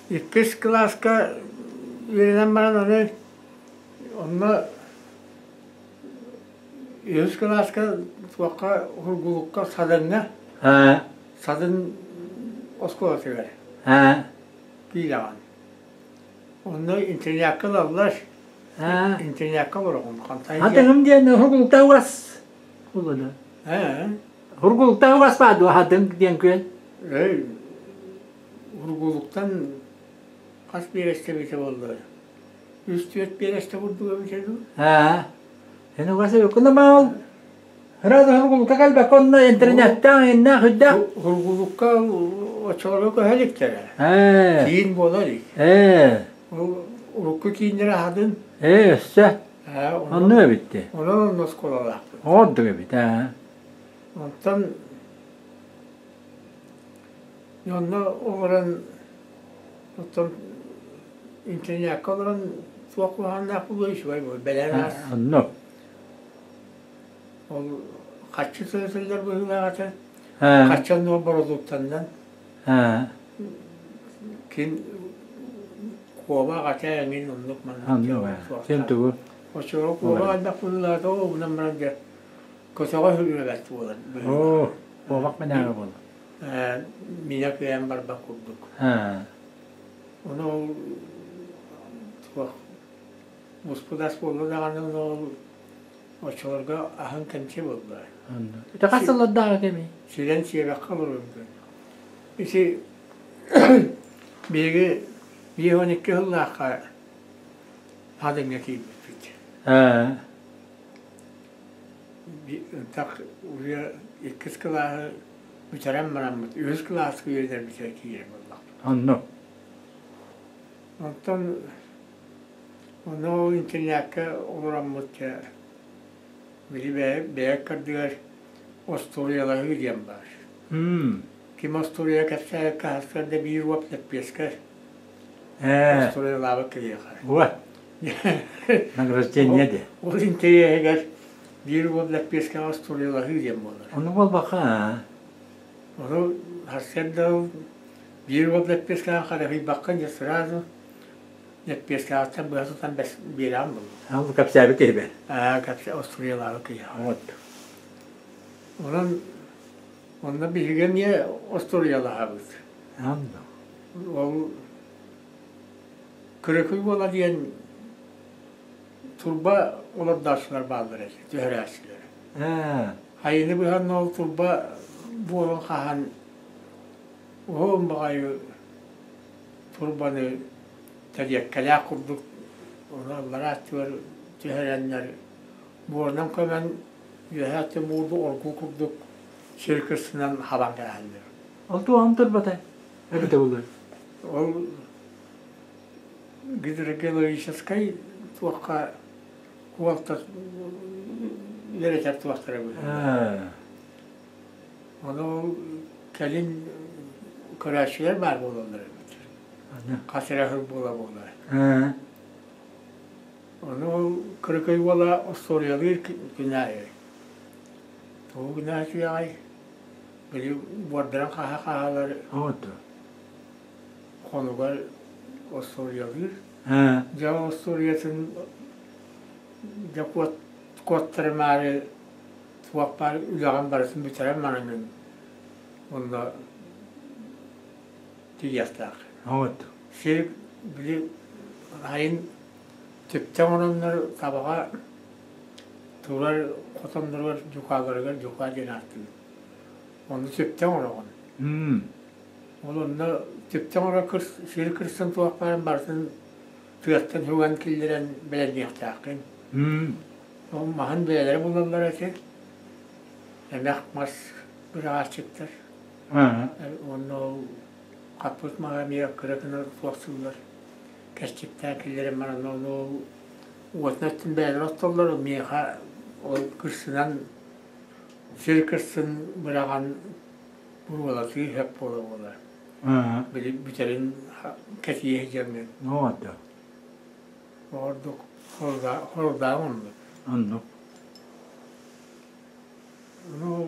иккис кылааска үөрэнэн баран аны онно үһүс кылааска туохха Ургулукка Садыҥҥа Садын оскуолатыгар киирэҕин. Онно интэринээккэ ылаллар. Интэринээккэ олороҕун. Хантан Хатыҥым диэн Ургулукта угас улуна. Ургулукта угас баа дуо Хатыҥ диэн күөл? Эй, Ургулуктан хас биэрэстэ эбитэ буолла? Үс-түөрт биэрэстэ курдук эбитэ дуу? Аа. Эн угас эбиккин ол Ыраас Ургулукка кэлбэккэ онно интэринээттээх иннээх үрдээх. Ургулукка оччолорго көһө иликтэрэ. Киин буола илик. Ол урукку кииннэри аһадын. Ээ, өссө. Онно эбитти. Онон онно оскуолалаахпыт. Ордук эбит, аа. Онтон онно олорон оттон интэринээккэ олорон туох куһаҕаннаах буолуой үчүгэй буолуо бэлэм ас. Онно. Ол харчы сылдьар быһыылаах этэ. Харчы оннугар бородууктаннан. Кин куоба аҕата эҥин оннук маннык Сен тугу? Оччолорго куоба элбэх быһыылаах этэ, ол гынан баран дьэ көтөҕө үһүрүбэт буолан. Оо, куобах мэнээгэ буолла. Миҥэ кыайан барбат курдук. Ону ол туох муспут ас буолла даҕаны ол Оччолорго аһын кэмчи буолла. Ити хас сыллардаах кэмий? Сирэн сиэбэххэ олорорбун. Ити биһиги 52 сыллаахха Хадыҥҥа киирбиппит. Так уже иккис кылааһы бүтэрэн бараммыт, үһүс кылааска үөрэнэрбитигэр киирэр буоллахпыт. Онно. Онтон Ону ол интэринээккэ олороммут дьэ били бэйэ бэйэ ыккардыгар остуоруйалаһыы диэн баар. Ким остуоруйа кэпсээбиккэ сарсыарда биир уоп лэппиэскэ остуоруйалаабыт киһиэхэ. Вот. Награждение де. Ол интэриэһигэр биир уоп лэппиэскэҕэ остуоруйалаһыы диэн буолар. Ону буолбаха. Ону сарсыарда биир уоп лэппиэскэҕэ харыһыйбаккын дьэ сразу Лэппиэскэҕиттэн быһа тутан биэрэҕин буолуо. Ол кэпсээбит киһи бэр. Аа, кэпсээ остуоруйалаабыт киһи. Вот. Онон онно биһиги эмиэ остуоруйалаһабыт. Онно. Ол Кырыкый уола диэн турба олордооччулар бааллар этэ, түһэрээччилэр. Аа. Хайыны быһан ол турба буорун хаһан уһун баҕайы турбаны тэриэккэлээх курдук ону аллараа өттүгэр түһэрэннэр буорунан көмөн үөһээ өттүн буурду оргуу курдук сир кырсынан хабан кээһэллэр. Ол туоҕун турбатай? Эбитэ буолуой? Ол гидрогеологическай туохха куолта үөрэтэр туохтара быһыылаах. Ону ол кэлин көрөөччүлэр баар буолаллар эбит. Хас эрэ сыл буола-буола. Ону ол Кырыкый уола остуоруйалыыр күн аайы. Тугу гына үчүгэҕэй? Били буордарын хаһа-хаһалар хонугар остуоруйалыыр. Дьэ ол остуоруйатын дьэ куоттарымаары Туох баар үлэҕин барытын бүтэрэн бараҥҥын онно тиийиэхтээх. Вот. Сир били айын түптэ оҥороннор табаҕа турар хотонноругар дьукааларыгар дьукаа диэн ааттыыбыт. Онно түптэ оҥороҕун. Ол онно түптэ оҥорор сири кырсын туох баарын барытын тыаттан уган киллэрэн бэлэмниэхтээххин. Ол маһын бэйэлэрэ булаллар этэ. Эмэх мас быраҕааччыттар. Уонна ол хаппыт маһа эмиэ кыра гына туохсууллар. Кэрчиктээн киллэрэн баран ону ол уотун өттүн бэйэлэрэ оттоллор. Миэхэ ол кырсынан сир кырсын быраҕан буруолатыы сөп буола-буола. Били бүтэрин кэтиэ сылдьаммын. Ордук хорудаах оннук. Оннук. Ну,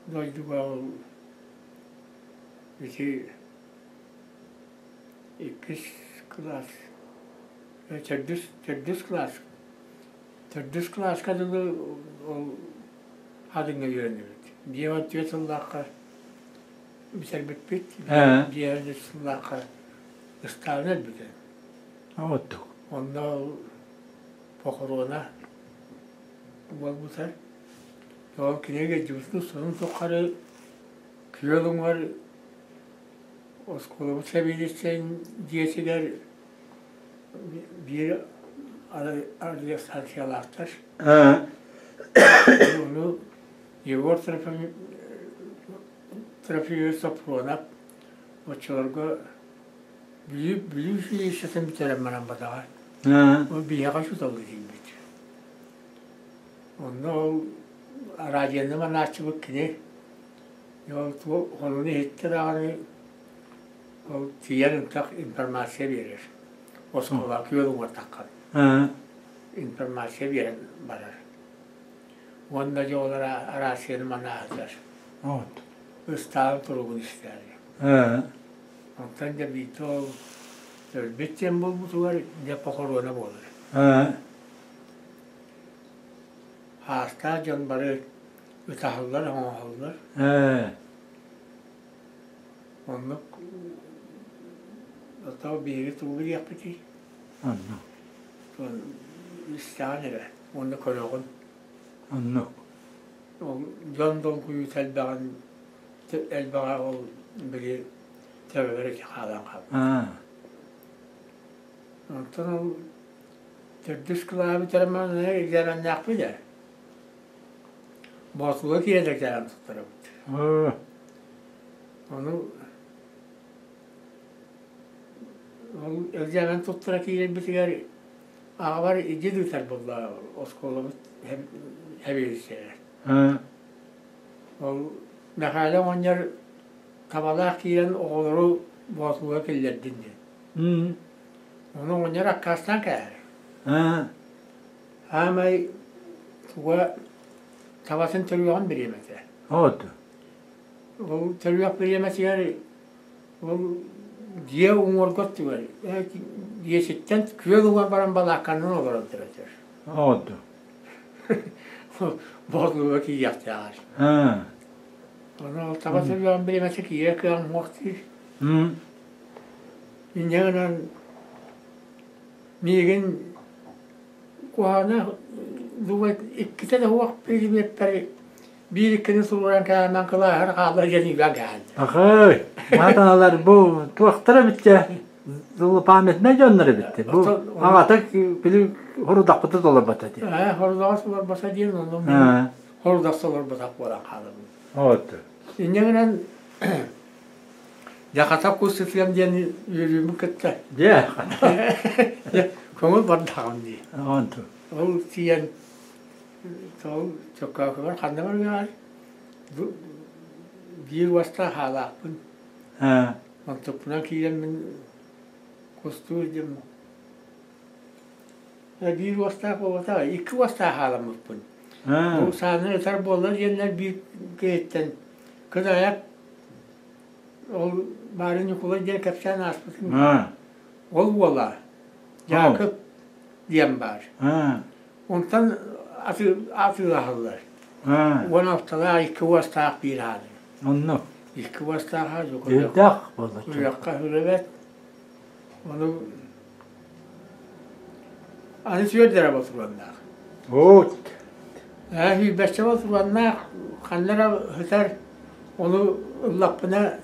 дойдуга ол ити иккис кылаас, төрдүс, төрдүс кылаас, төрдүс кылааска дылы ол Хадыҥҥа үөрэннибит. 54 сыллаахха бүтэрбиппит. 54 сыллаахха ыстаабын өлбүтэ. Оттук. Онно ол похоруона буолбута. Ол кинигэ дьыбытын сонун тухары күөл уҥар оскуолабыт сэбиэдиссэйин дьиэтигэр биир радиостанциялаахтар. Ону Егор Трофимович Сопронов оччолорго Бүлүү Бүлүү училищетын бүтэрэн баран батаҕа. Ол биһиэхэ учууталлыы киирбит. Онно ол радионы манааччыбыт кини ол онуну иһиттэ даҕаны ол тиийэн ынтах информация биэрэр. Оскуола күөл уҥуортахха информация биэрэн барар. Уонна дьэ ол арассыйаны манааһытар. Ыстаал туругун истээри. Онтон дьэ биирдэ ол өлбүт диэн буолбутугар дьэ похоруона буолар. Аастаах дьон бары ытаһаллар, оҥоһоллор. Оннук ото биһиги тугу билиэхпитий? Оннук. Истэҕин эрэ уонна көрөҕүн. Оннук. Ол дьон долгуйуута элбэҕин элбэҕэ ол били төбөбөр ити хаалан хаалбыт. Онтон ол төрдүс кылааһы бүтэрэн баран экзаменнаахпыт ээ. Боотулга киирэн экзамен туттарабыт. Ону ол экзамен туттара киирэрбитигэр аҕабар идьин ыытар буолла оскуолабыт сэбиэдиссэйэ. Ол Мэхээлэ оҕонньор табалаах киирэн оҕолору Боотулга киллэрдин диэн. Ону оҕонньор аккаастаан кээһэр. Аамай туга табатын төрүөҕүн бириэмэтэ. Ол төрүөх бириэмэтигэр ол дьиэ уҥуорга өттүгэр дьиэситтэн күөл уҥар баран балаакканан олорон төрөтөр. Боотулууга киириэхтээҕэр. Ону ол таба төрүөҕүн бириэмэтэ киирэр кыаҕым суох диир. Инньэ гынан миигин куһаҕана думает иккитэ да суох предметтэри биир иккини суруйан кээмэн кылааһар хаалла диэн иилэн кээһэллэр. Ахай, маатаналар бу туохтара эбиттэ памятнай дьоннор эбиттэ. Бу аҕата били хорудахпыты толорбата диэн. Ээ, хорудаҕа толорбата диэн онно мин хорудах толорботох буолан хаалабын. Вот. Инньэ гынан Дьахата кус сытыам диэн үөрүүмүн кытта. Дьэ. Көҥүл бардаҕым дии. Онту. Ол тиийэн Ол Чөккөөкүбэр ханна барыаҕай? Биир уостаах хаалаахпын. Онтукпунан киирэммин кустуур диэн биир уостаах буолбатах, икки уостаах хааламмыппын. Бу сааны ытар буолла диэннэр биир киһиттэн кыдайап ол Баарын Ньукулай диэн кэпсээн ааспытым. Ол уола Дьаакып диэн баар. Онтон атыылаһаллар. 16-лаах икки уостаах биир ааны. Онно. Икки уостаах аа Үрдээх буолла. Үрэххэ үрэбэт. Ону аны сүөрдэрэ ботуруоннаах. Вот. Ээ сүүрбэччэ ботуруоннаах ханна эрэ сытар ону ыллахпына.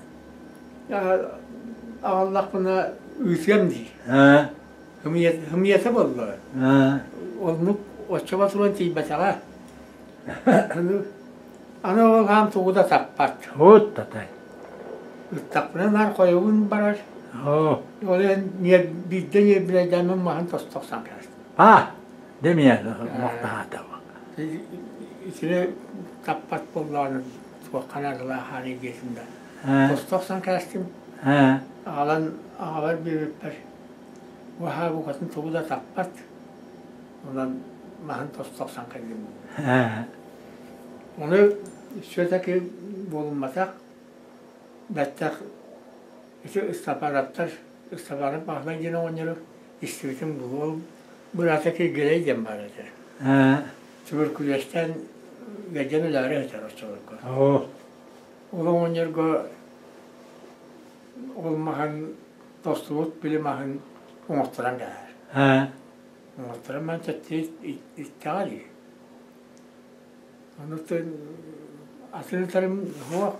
аҕаллахпына ыытыам дии. Хымыйата буолла. Оннук оччо ботуруон тиийбэтэҕэ. Аны ол хаам тугу да таппат. Вот татай. Ыттахпына наар хойугун барар. Ол иһин биирдэ ньиэрбинэйдээммин маһын тосту охсон кэбистим. А, демия мохтаата. Итини таппат буоллаҕына туохха наадалаахаанай диэтим да. Тосту охсон кээстим. Аҕалан аҕабар биэрбиппэр уһаа букатын тугу да таппат. Онон маһын тосту охсон кэллим. Ону все-таки буолумматах бэттэх ити Ыстапараптар Ыстапаанап Баһылай диэн оҕонньору истибитим булуо быраата Киргилэй диэн баар этэ. Түбүркүлүөстээн ыалдьан өлөөрү сытар оччолорго. Ол оҕонньорго ол маһын тостубут били маһын оҥотторон кэбиһэр. Оҥотторон баран төттөрү истэҕэ дии. Ону атын ытарым суох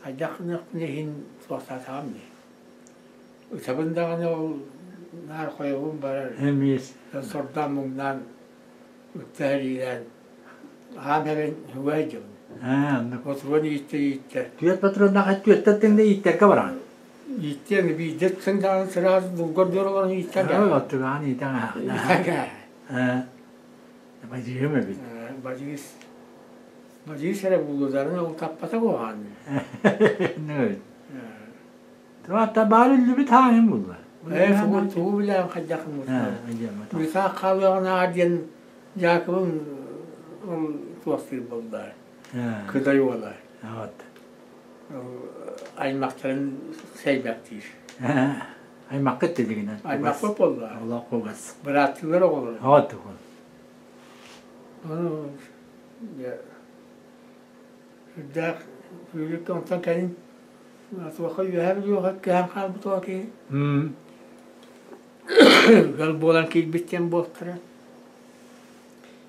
хайдах гыныахпын иһин суохтаатаҕым дии. Ытабын даҕаны ол наар хойобун барар. Эмиэс. Сордоон-муҥнаан ытта эриилээн аан эбэн үгүй дьон. Аа, оннук. Ботуруон ииттэ ииттэ. Түөрт патроннаах түөрттэн тэҥнэ ииттэргэ бараҕын. Ииттиэҥ биирдэ сыҥ даҕаны сразу булгар диэн олорон ииттэн кээ. Оттугаан иитэн Иитэн кээ. Аа. Бадьыым эбит. Бадьыыс. Бадьыыс эрэ буллударын ол таппата куһаҕан. Эбит. Туата баар үллүбүт хаайын булла. Ээ, тугу тугу билээн хайдах Мисаах хаалыаҕынааҕар диэн Дьаакыбым ол туохтуур буолла. Кыдай уола. Вот. Аймахтарын сэйбэктиир. Аймаккыт дилигинэн. Аймакпыт буолла. Олох кугас. Бырааттыылар оҕолоро. Вот тугун. Ону сүрдээх сүүрүк онтон кэлин туохха үөһэ бүлүүгэ кэһэн хаалбыт ол киһи. Ыал буолан киирбит диэн буолтара.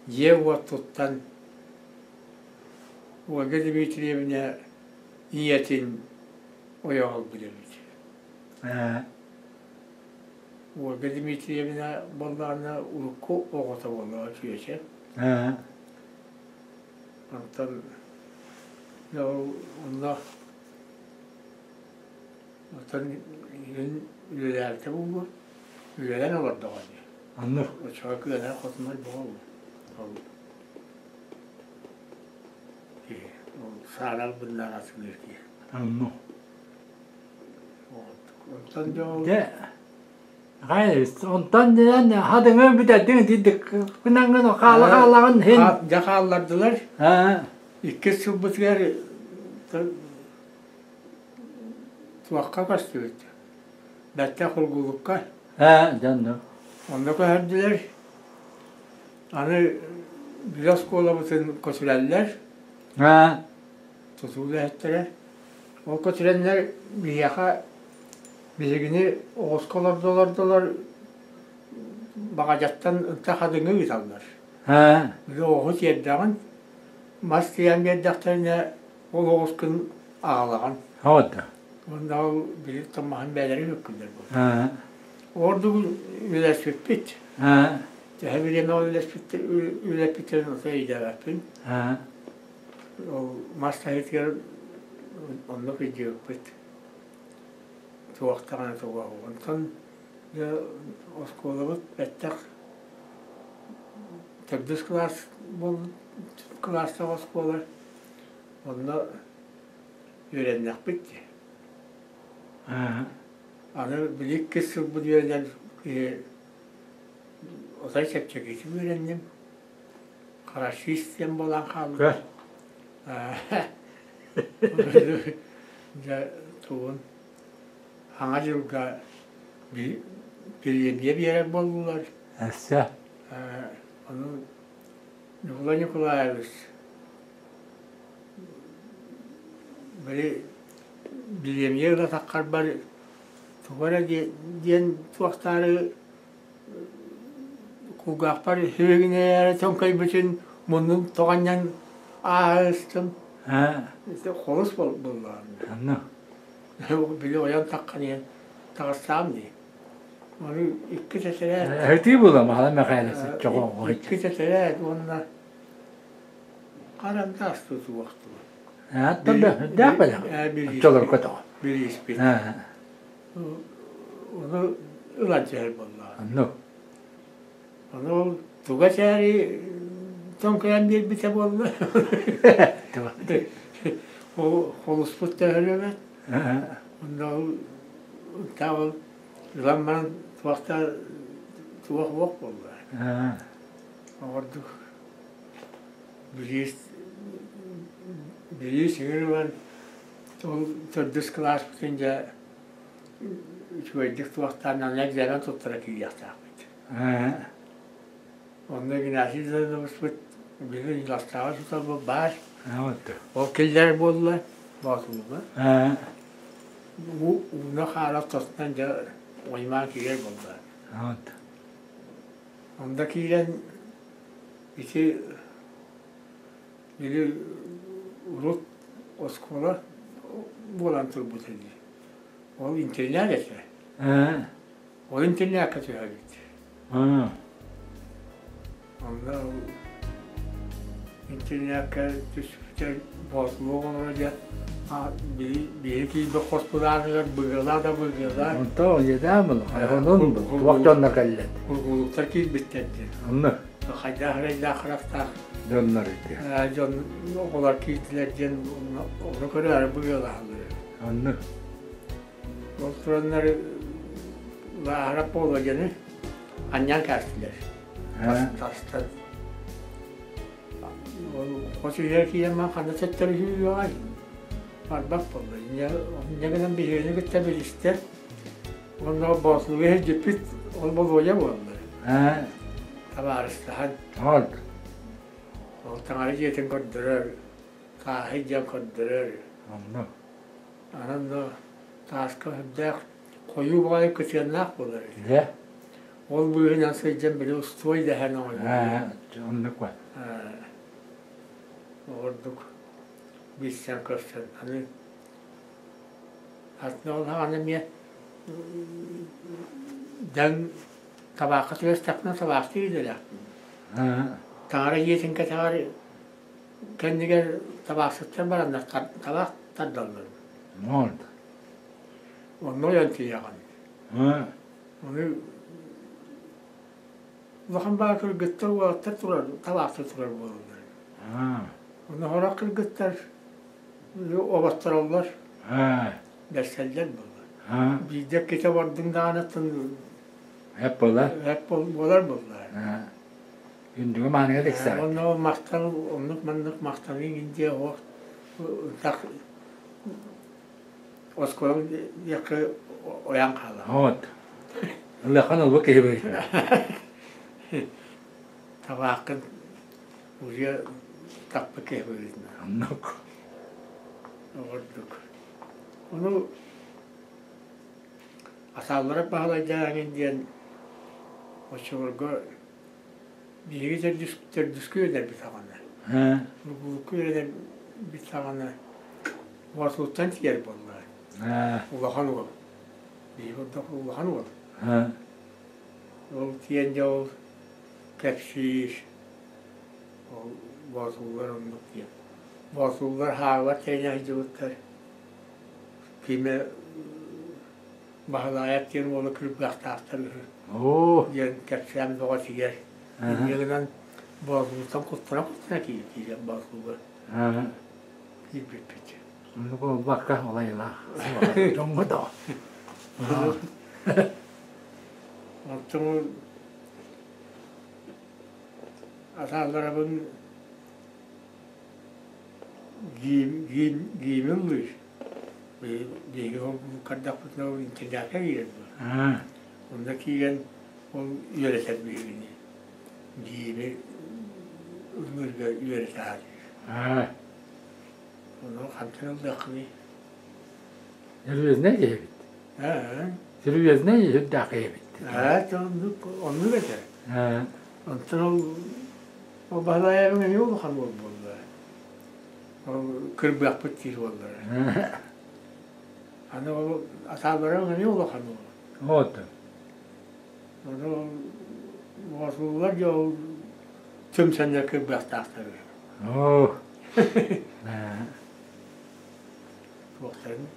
Дьиэ-уот туттан Ольга Дмитриевна ийэтин ойоҕо ылбыт эбит. Ольга Дмитриевна буоллаҕына урукку оҕото буоллаҕа чүөчэ. Онтон онно оттон иһин үлэлээбитэ буолуо, үлэлээн олордоҕо дии. Оннук. Оччоҕо кыанар хотунар бөҕө ол киһи ол саарар быннаах атыылыыр киһи. Оннук. Онтон дьэ ол Дьэ Онтон диэн хадыҥы бүтэрдиҥ итирдик гынаҥҥын хаала хаалаҕын иһин Дьэ хааллардылар. Иккис сылбытыгар туохха көстүбүт? Бэртэ Кургулукка. Дьэ онно. Онно көһөрдүлэр. Аны били оскуолабытын көтүрэллэр. Тутуу үлэһиттэрэ. Ол көтүрэннэр биһиэхэ Биһигини оҕуска олордолордолор баҕадьаттан ынта хадыҥы ыыталлар. Били оҕуһу тиэрдэҕин, мас тиэйэн биэрдэхтэринэ ол оҕускун аҕалаҕын. Уонна ол били томмаһын бэйэлэрэ үөккүллэр буолар. Ордук үлэспиппит. Төһө бириэмэ үлэспиттэрин отой өйдөөбөппүн. Ол мас таһыытыгар оннук өйдүөхпүт. Туох даҕаны туга Онтон дьэ оскуолабыт бэттэх төрдүс кылаас кылаастаах оскуола онно үөрэннэхпит дии. Аны били иккис сылбын үөрэнэн киһи отой чэпчэкитик үөрэнним. Хорошист диэн буолан хаалла. Дьэ тугун Саҥа дьылга бириэмийэ биэрэр буоллулар. Өссө? Ону Ньукулай Николаевич били бириэмийэ ыла таххарбар тугу эрэ диэн туохтаары кулгаахпар үһүгүнэ төҥкөйбүтүн муннун тоҕонньон ааһыстым. Холус буоллаҕым. Онно. Били ойон таххан иһэн таҕыстаҕым дии. Ону икки тэтэрээт Өтүү була Махала Мэхээлэс чоҕоҕой. Икки тэтэрээт уонна харандаас тутуохтуу. Дээх бэлэх. Оччолорго тоҕо. Билииспит. Ону ылан түһэр буоллаҕа. Оннук. Ону ол туга сээри тоҥкуйан биэрбитэ буолла. Ол холуспут төһөлөмөт. Онно ол ол ылан баран туохта туох уох буолла. Оҕордук билиис билиис иҥин ылан ол төрдүс кылааспытын дьэ үчүгэйдик туохтаан аны экзамен туттара киириэхтээхпит. Онно Игнатий Даниловичпыт били Ластааҕа сутарбыт баар. Ол киллэрэр буолла Боотулуга. Ууна хаара тостон дьэ оймаан киирэр буолла. Онно киирэн ити били урут оскуола буолан турбут ини. Ол интэринээт этэ. Ол интэринээккэ түһэбит. Онно интэринээккэ түспүтэ Боотулуу оҕолоро дьэ биһи киирбит хоспутааныгар быгыалаа да быгыалаа. Онто иэдээн булу, онон туох дьоннор кэллэр. Кургуулуктар киирбиттэр диэн. Онно. Хайдаах эрэйдээх харахтаах дьоннор ити. Дьон оҕолор киирдилэр диэн ону көрөөрү быгыалаһаллар. Онно. Ол тураннар Лааһарап Болуодьаны анньан кээстилэр. Тастан. Ол хос үһүгэр киирэн баран ханна төттөрү үһү барбат буолла. Инньэ гынан биһигини кытта билистэ. Уонна Боотулуга иһирдьиппит ол Болуодьа буолла. Табаарыстаһан. Ол таҥара дьиэтин көрдөрөр, тааһы дьиэн көрдөрөр. Онно. Анан да тааска сүрдээх хойуу баҕайы кытыаннаах буолар этэ. Дьэ. Ол быыһынан сылдьан били устуой дэһэн оҥойбут. Оннук ба. Ордук билсэн көрсөн аны атын ол саҕана эмиэ дэҥ табаахха түбэстэхпинэ табаахтыыр идэлээхпин. Таҥара дьиэтин кэтэҕэр кэннигэр табаахсыттар бараннар табаах тардаллар. Онно ойон тиийэҕин. Ону улахан баар кыргыттар уолаттар турар, табаахтыы турар буолаллар. Ону сорох кыргыттар оботтороллор, бэрсэллэр буолла. Биирдэ иккитэ бардыҥ даҕаны Эп буолар. Эп буолар буолла. Күндүгү мааныга тиксэр. Онно махтал, оннук маннык махталыҥ индия оһох так оскуолаҥ диэки ойон хаалар. Вот. Ылыахан ылбыт киһи быһыытынан. Табааххын уже таппыт киһи быһыытынан. Оннук. Ордук. Ону Асааллара Баһылайдааҥын диэн оччолорго биһиги төрдүскэ үөрэнэрбит саҕана, Бургулукка үөрэнэрбит саҕана Боотулуттан тиийэр буолла. Улахан уол. Биһиги ордук улахан уол. Ол тиийэн дьэ ол кэпсиир, ол Боотуллар оннук диэн. Боотуллар хааллар тэҥэ сылдьыбыттар. Кимэ Баһылаайап диэн уолу кырбыахтаахтар үһү диэн кэпсээн бөҕө тигэр. Инньэ гынан Боотулуттан куттана-куттана киирэн Боотулуга киирбиппит. Оннук буолбакка олайылаах дьоҥҥо да. Оттон атаалларабын гиими ыллыыр. Биһиги көрдөхпүтүнэ ол интэрнээккэ киирэр дуо? Онно киирэн ол үөрэтэр биһигини. Гиими ыллыырга үөрэтэ сатыыр. Ону хантан ыллыаххыный? Серьезнай киһи эбит. Серьезнай сүрдээх киһи эбит. Оннук оннук этэ. Онтон ол ол Баһылайабын эмиэ улахан уол буолла. Ол кырбыахпыт диир буоллара. Аны ол атаалара эмиэ улахан уол. Вот. Ону Боотулуулар дьэ ол түмсэннэр кырбыахтаахтар үһү. Оо. Туохтарын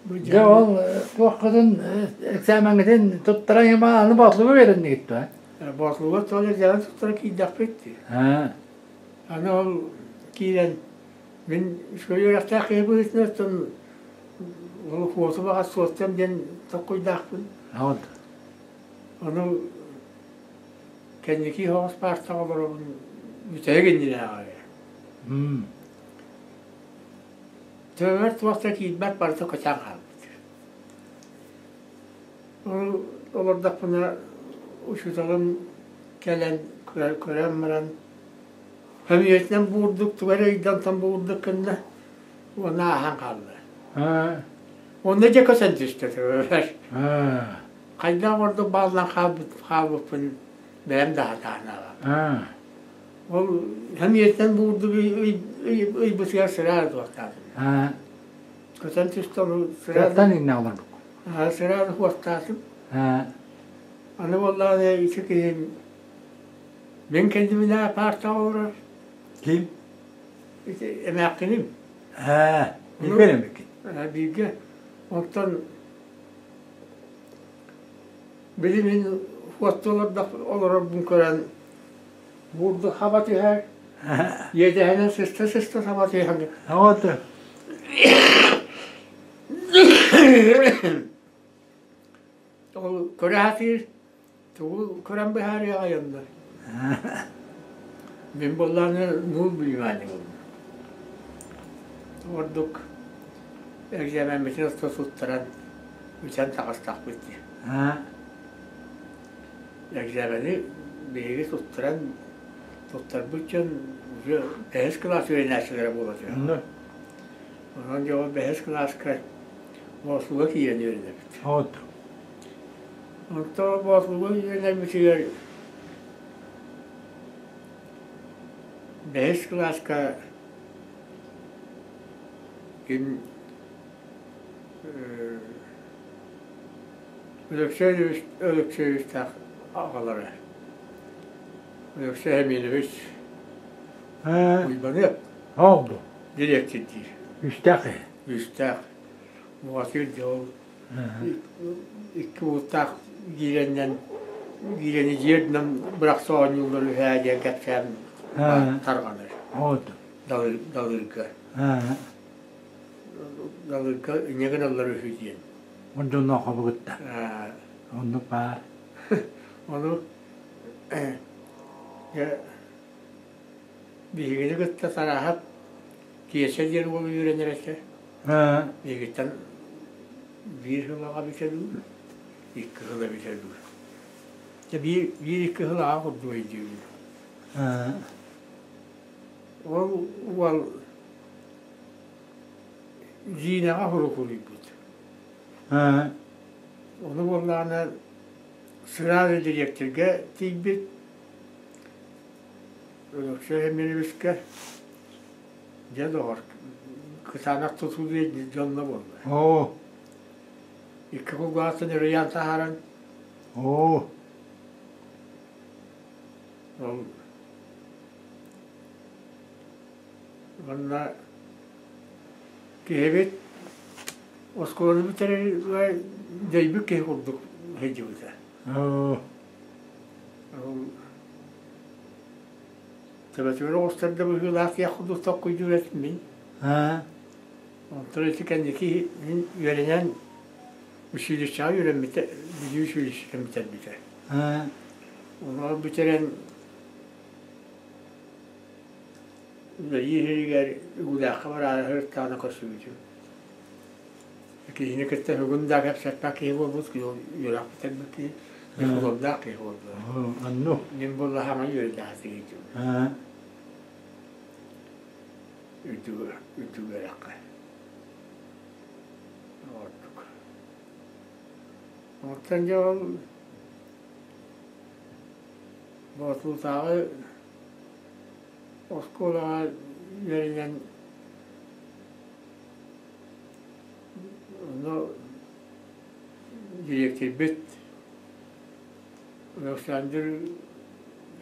Дьэ ол туоххутун экзамеҥҥытын туттаран ама аны Боотулууга үөрэннигит дуо? Боотулууга тоҕо экзамен туттара киирдэхпит дии. Аны ол киирэн мин үчүгэй үөрэхтээх киһи быһыытынан оттон ол хуоту баҕас суоттам диэн толкуйдаахпын. Ону кэнники соҕус паартаҕа олоробун бүтэһик иннинээҕи. Төбөбөр туох да киирбэт барыта көтөн хаалбыт. Ол олордохпуна учууталым кэлэн көрөн баран Сөмүйэтинэн буурдук тугу эрэ ыйдантан буурдук гынна уонна ааһан хаалла. Онно дьэ көтөн түстэ төбөбөр. Хайдах ордук бааллан хаалбыт хаалбыппын бэйэм да сатаан аҕам. Ол сөмүйэтинэн буурдук ыйбытыгар сыраары туохтаатым. Көтөн түстэ ону сыраары иннэ олорбук. Сыраары хуостаатым. Аны буоллаҕына ити киһим Мин кэннибинэ паартаҕа олорор. Ким? Ити эмээххиним. Ээ, бииргэ эмиккин. Бииргэ. Оттон били мин хуотта олордох олорорбун көрөн буурду хаба түһэр. Иэдэһинэн сыста-сыста саба түһэн. Вот. Ол көрө сатыыр. Тугу көрөн быһаарыаҕай онно? Мин буоллаҕына нуул внимание буоллум. Ордук экзамеммитин ортото туттаран бүтэн таҕыстахпыт дии. Экзамени биһиги туттаран туттарбыт дьон уже бэһис кылаас үөрэнээччилэрэ буола түһэр. Онон дьэ ол бэһис кылааска Москваҕа киирэн үөрэнэбит. Онтон Боотулга үөрэнэрбитигэр бэһис кылааска ким Өлөксөй Өлөксөйүстээх аҕалара Өлөксөй Эминович Уйбаныап дириэктирдиир. Үстээх киһи. Үстээх. Бухатыыр дьэ ол Икки уоттаах гиирэннэн гиирэни дьиэрдинэн бырахса оонньууллар үһээ диэн кэпсээн тарҕанар. Далырга. Далырга инньэ гыналлар үһү диэн. Дьоннооххо кытта. Оннук баар. Ону биһигини кытта Тараһап Киэсэ диэн уол үөрэнэр этэ. Биһигиттэн биир сыл аҕа бүтэ дуу, икки сыл эбитэ дуу. Дьэ биир, биир икки сыл аҕа курдук өйдүүбүн. Ол уол Зинаҕа сурукулуйбут. Ону буоллаҕына сразу дириэктэргэ тиийбит Өлөксөй Эмилевичкэ дьэ доҕор, кытаанах тутуу диэн дьонно буолла. Оо. Икки кулгаахтан өрөйөөн таһааран. Оо. Ол уонна киһибит оскуоланы бүтэрэр дөйбүт киһи курдук сылдьыбыта. Оо. Ол Төбөтүгэр оҕустарда быһыылаах киһи курдук толкуйдуур этим мин. Онтон ити кэнники мин үөрэнэн училищеҕа үөрэммитэ, Бүлүү училищетын бүтэрбитэ. Ону бүтэрэн үлэлиир иһигэр Үгүлээххэ бараары сырыттаҕына көрсүбүтүм. Киһини кытта бүгүн да кэпсэппэт киһи буолбут, үөрэх бүтэрбит киһи, дипломнаах киһи буолла. Оннук. Мин буолла хаҥа үөрдээх киһитим. Үрдүк үрдүк үөрэххэ. Ордук. Оттон дьэ ол Боотулутааҕы оскуолаҕа үөрэнэн. Ону дириэктэрбит Александр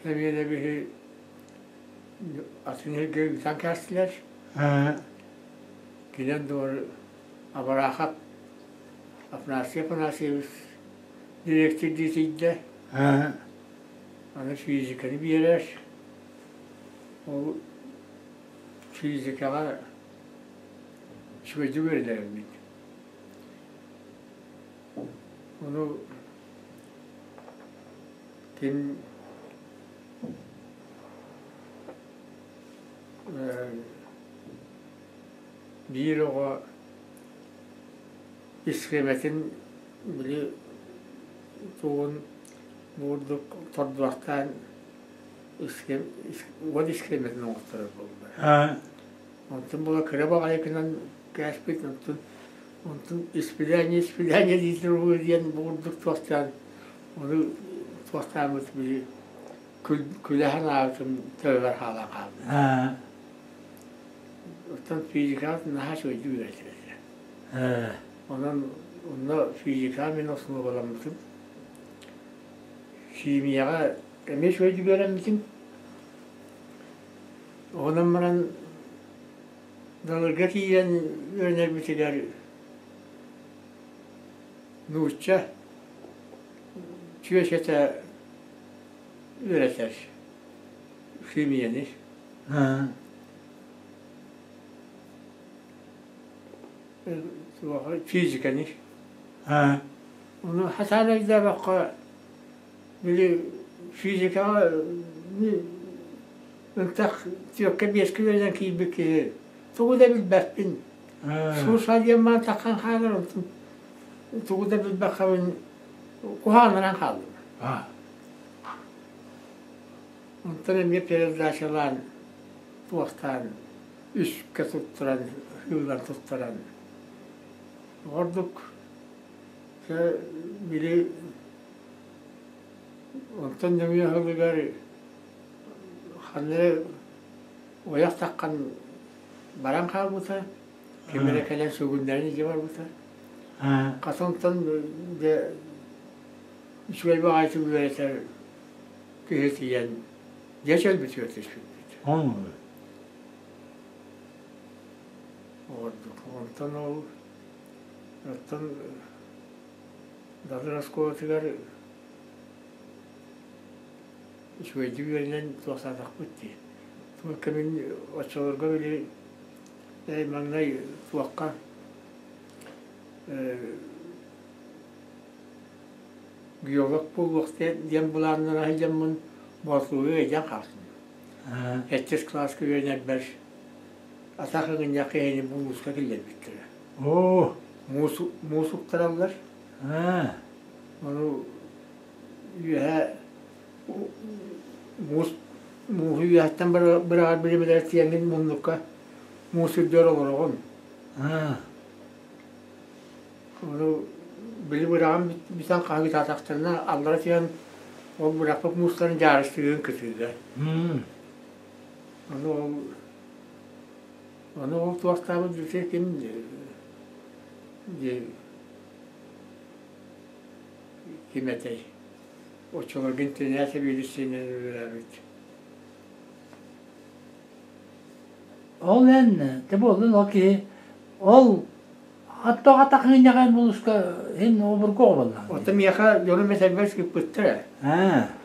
Семеновиһы атын сиргэ ыытан кээстилэр. Кэлэн дуор Абараахап Афанасий Афанасьевич дириэктирдии сылдьда. Аны физиканы биэрэр. Ол физикаҕа үчүгэйдик үөрэнэрбит. Ону ким биир оҕо исхиэмэтин били тугун буурдук тордуохтаан уон исхиэмэтин оҥотторор буолла. Онтон буола кыра баҕайы гынан кээспит, онтон онтон испилээнньэ испилээнньэ дииллэр диэн буурдук туохтаан ону туохтааммыт били күлэһэн аабытым төбөбөр хаалан хаалла. Оттон физикаҕа наһаа үчүгэйдик үөрэтэр этэ. Онон онно физикаҕа мин основаламмытым. Химияҕа эмиэ үчүгэйдик үөрэммитим. Онон баран Далырга тиийэн үөрэнэрбитигэр нуучча чүөчэтэ үөрэтэр химияны. Физиканы. Ону хатаан өйдөөбөххө били физикаҕа ынтах түөккэ биэскэ үөрэнэн киирбит киһи тугу да билбэппин. Суусал диэн маан таххан хаалар онтун тугу да билбэххэ куһаҕаннаран хааллым. Онтон эмиэ передачалаан туохтаан үскэ туттаран сыылан туттаран ордук били онтон нөҥүө сылыгар ханна эрэ ойох таххан баран хаалбыта ким эрэ кэлэн сүгүннэрин илдьэ барбыта хас онтон дьэ үчүгэй баҕайытык үөрэтэр киһи тиийэн дьэ чөлбүтүгэр түспүппүт. Ордук. Онтон ол оттон Далыр оскуолатыгар үчүгэйдик үөрэнэн туохтаатахпыт дии. Туох кэмин оччолорго били маҥнай туохха геолог буолуох диэн былааннара сылдьаммын Боотулууга ыалдьан хаалтым. Сэттис кылааска үөрэнэрбэр атах ыгынньах киһини булууска киллэрбиттэрэ. Оо! Муус, муус уктараллар. Ону үөһэ муус мууһу үөһэттэн быраҕар биримэлэр тиийэҥҥин муннукка муус үрдүгэр олороҕун. Ону били быраҕан бүтэн хаһыытаатахтарына аллара түһэн ол бырахпыт муустарын дьаарыстыырын кытыыга. Ону ол ону ол туохтаабыт бүтэ ким ким этэй? Оччолорго интэринээт сэбиэдиссэйинэн үлэлээбит. Ол эн, те буоллун ол киһи ол Аттоҕа атахыынньаҕа булуска һин обургу оҕолонно. Оттон миэхэ дьонум этэрбэр ыппыттара.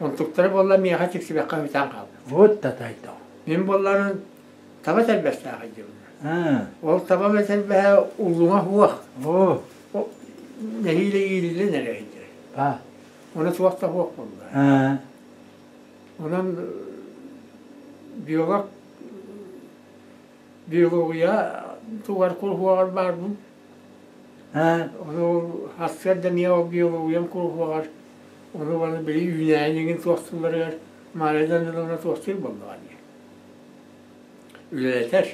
Онтуктара буолла миэхэ тиксибэххэ бүтэн хаалбыт. Вот татайдо. Мин буолларын таба этэрбэстээх дьыбын. Ол табам этэрбэһэ уллуҥа суох. Оо. Нэһиилэ иириллэн эрэ иһдэр. Ону суох да суох буолла. Онон биолог Биология тугар куруһуоҕар баарбын. Ону сарсыарда эмиэ ол биологиям куруһуоҕар ону бары били үүнээйин иҥин туохтуулларыгар Мария Даниловна туохтуур буоллаҕа дии. Үлэлэтэр.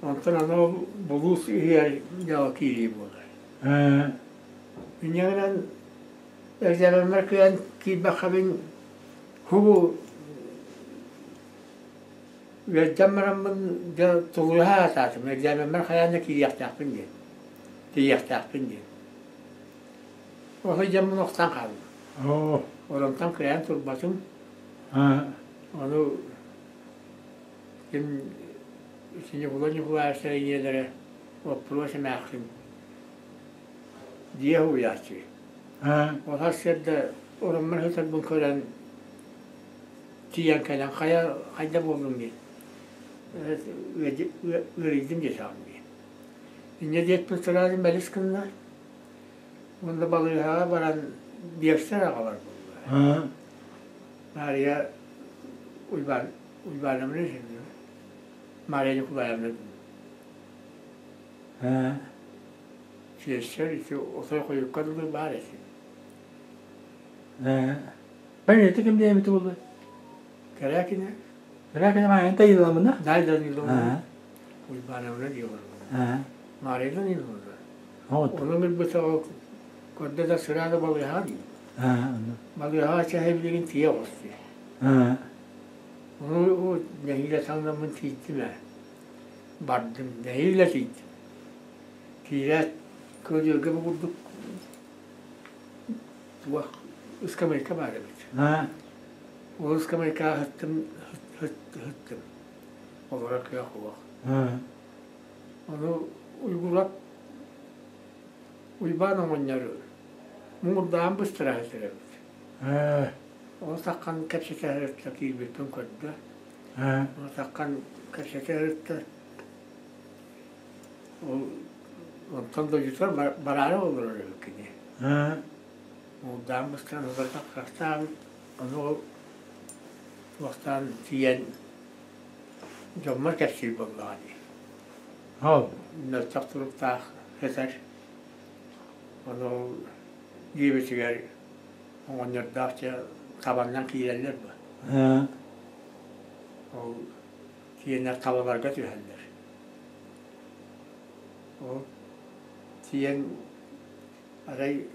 Онтон аны ол булуус иһигэр дьаҕа киирии буолар. Инньэ гынан экзаменнар кыайан киирбэххэ хубу Үөрдэн бараммын дьэ тулуйа сатаатым, экзамеммэр хайаан да киириэхтээхпин диэн. Тиийиэхтээхпин диэн. Ол сылдьаммын охтон хааллым. Оронтон кыайан турбатым. Ону ким Ньукулай Ньукулаевичтар ийэлэрэ Оппуруос эмээхсин дьиэ уһуйааччы. Ол сарсыарда ороммор сытарбын көрөн тиийэн кэлэн хайа хайда буоллум диэн ыарыйдым диэтэҕим дии. Инньэ диэппин сразу мэлис гынна уонна балыыһаҕа баран биэрсэр аҕалар буолла. Мария Уйбаан Уйбаановна Мария Николаевна Сиэссэр ити отой хойукка дылы баар этим. Бэйэтэ ким диэбити буолла? Кэрээкинэ. Кэрээкинэ маайан тайыламына? Да, Даниловна. Уйбаановна диэбит. Мария Даниловна. Ону ылбыта ол көрдө да сыраада балыыһаҕа дии. Балыыһаҕа чэһэ билигин тиийэ оҕус дии. Ону нэһиилэ таҥнаммын тиийдим ээ. Бардым, нэһиилэ тиийдим. Киирээт, кыадьыарга бу курдук туох ыскамыайка баар эбит. Ол ыскамыайкаҕа сыттым, сыттым. Олорор кыах суох. Ону Уйгулап Уйбаан оҕонньор муҥурдаан быстара сытар эбит. Ол саххан кэпсэтэ сырытта киирбиппин көрдө. Ол саххан кэпсэтэ сырытта. Ол онтон дойдутугар бараары олорор эбит кини. Муҥурдаан быстаран сытар ону ол туохтаан тиийэн дьоммор кэпсиир буоллаҕа дии. Мөлтөх туруктаах сытар. Ону ол диэбитигэр оҕонньордоох дьэ табаннан киирэллэр дуо? Ол тиэнэр табаларга түһэллэр. Ол тиийэн арай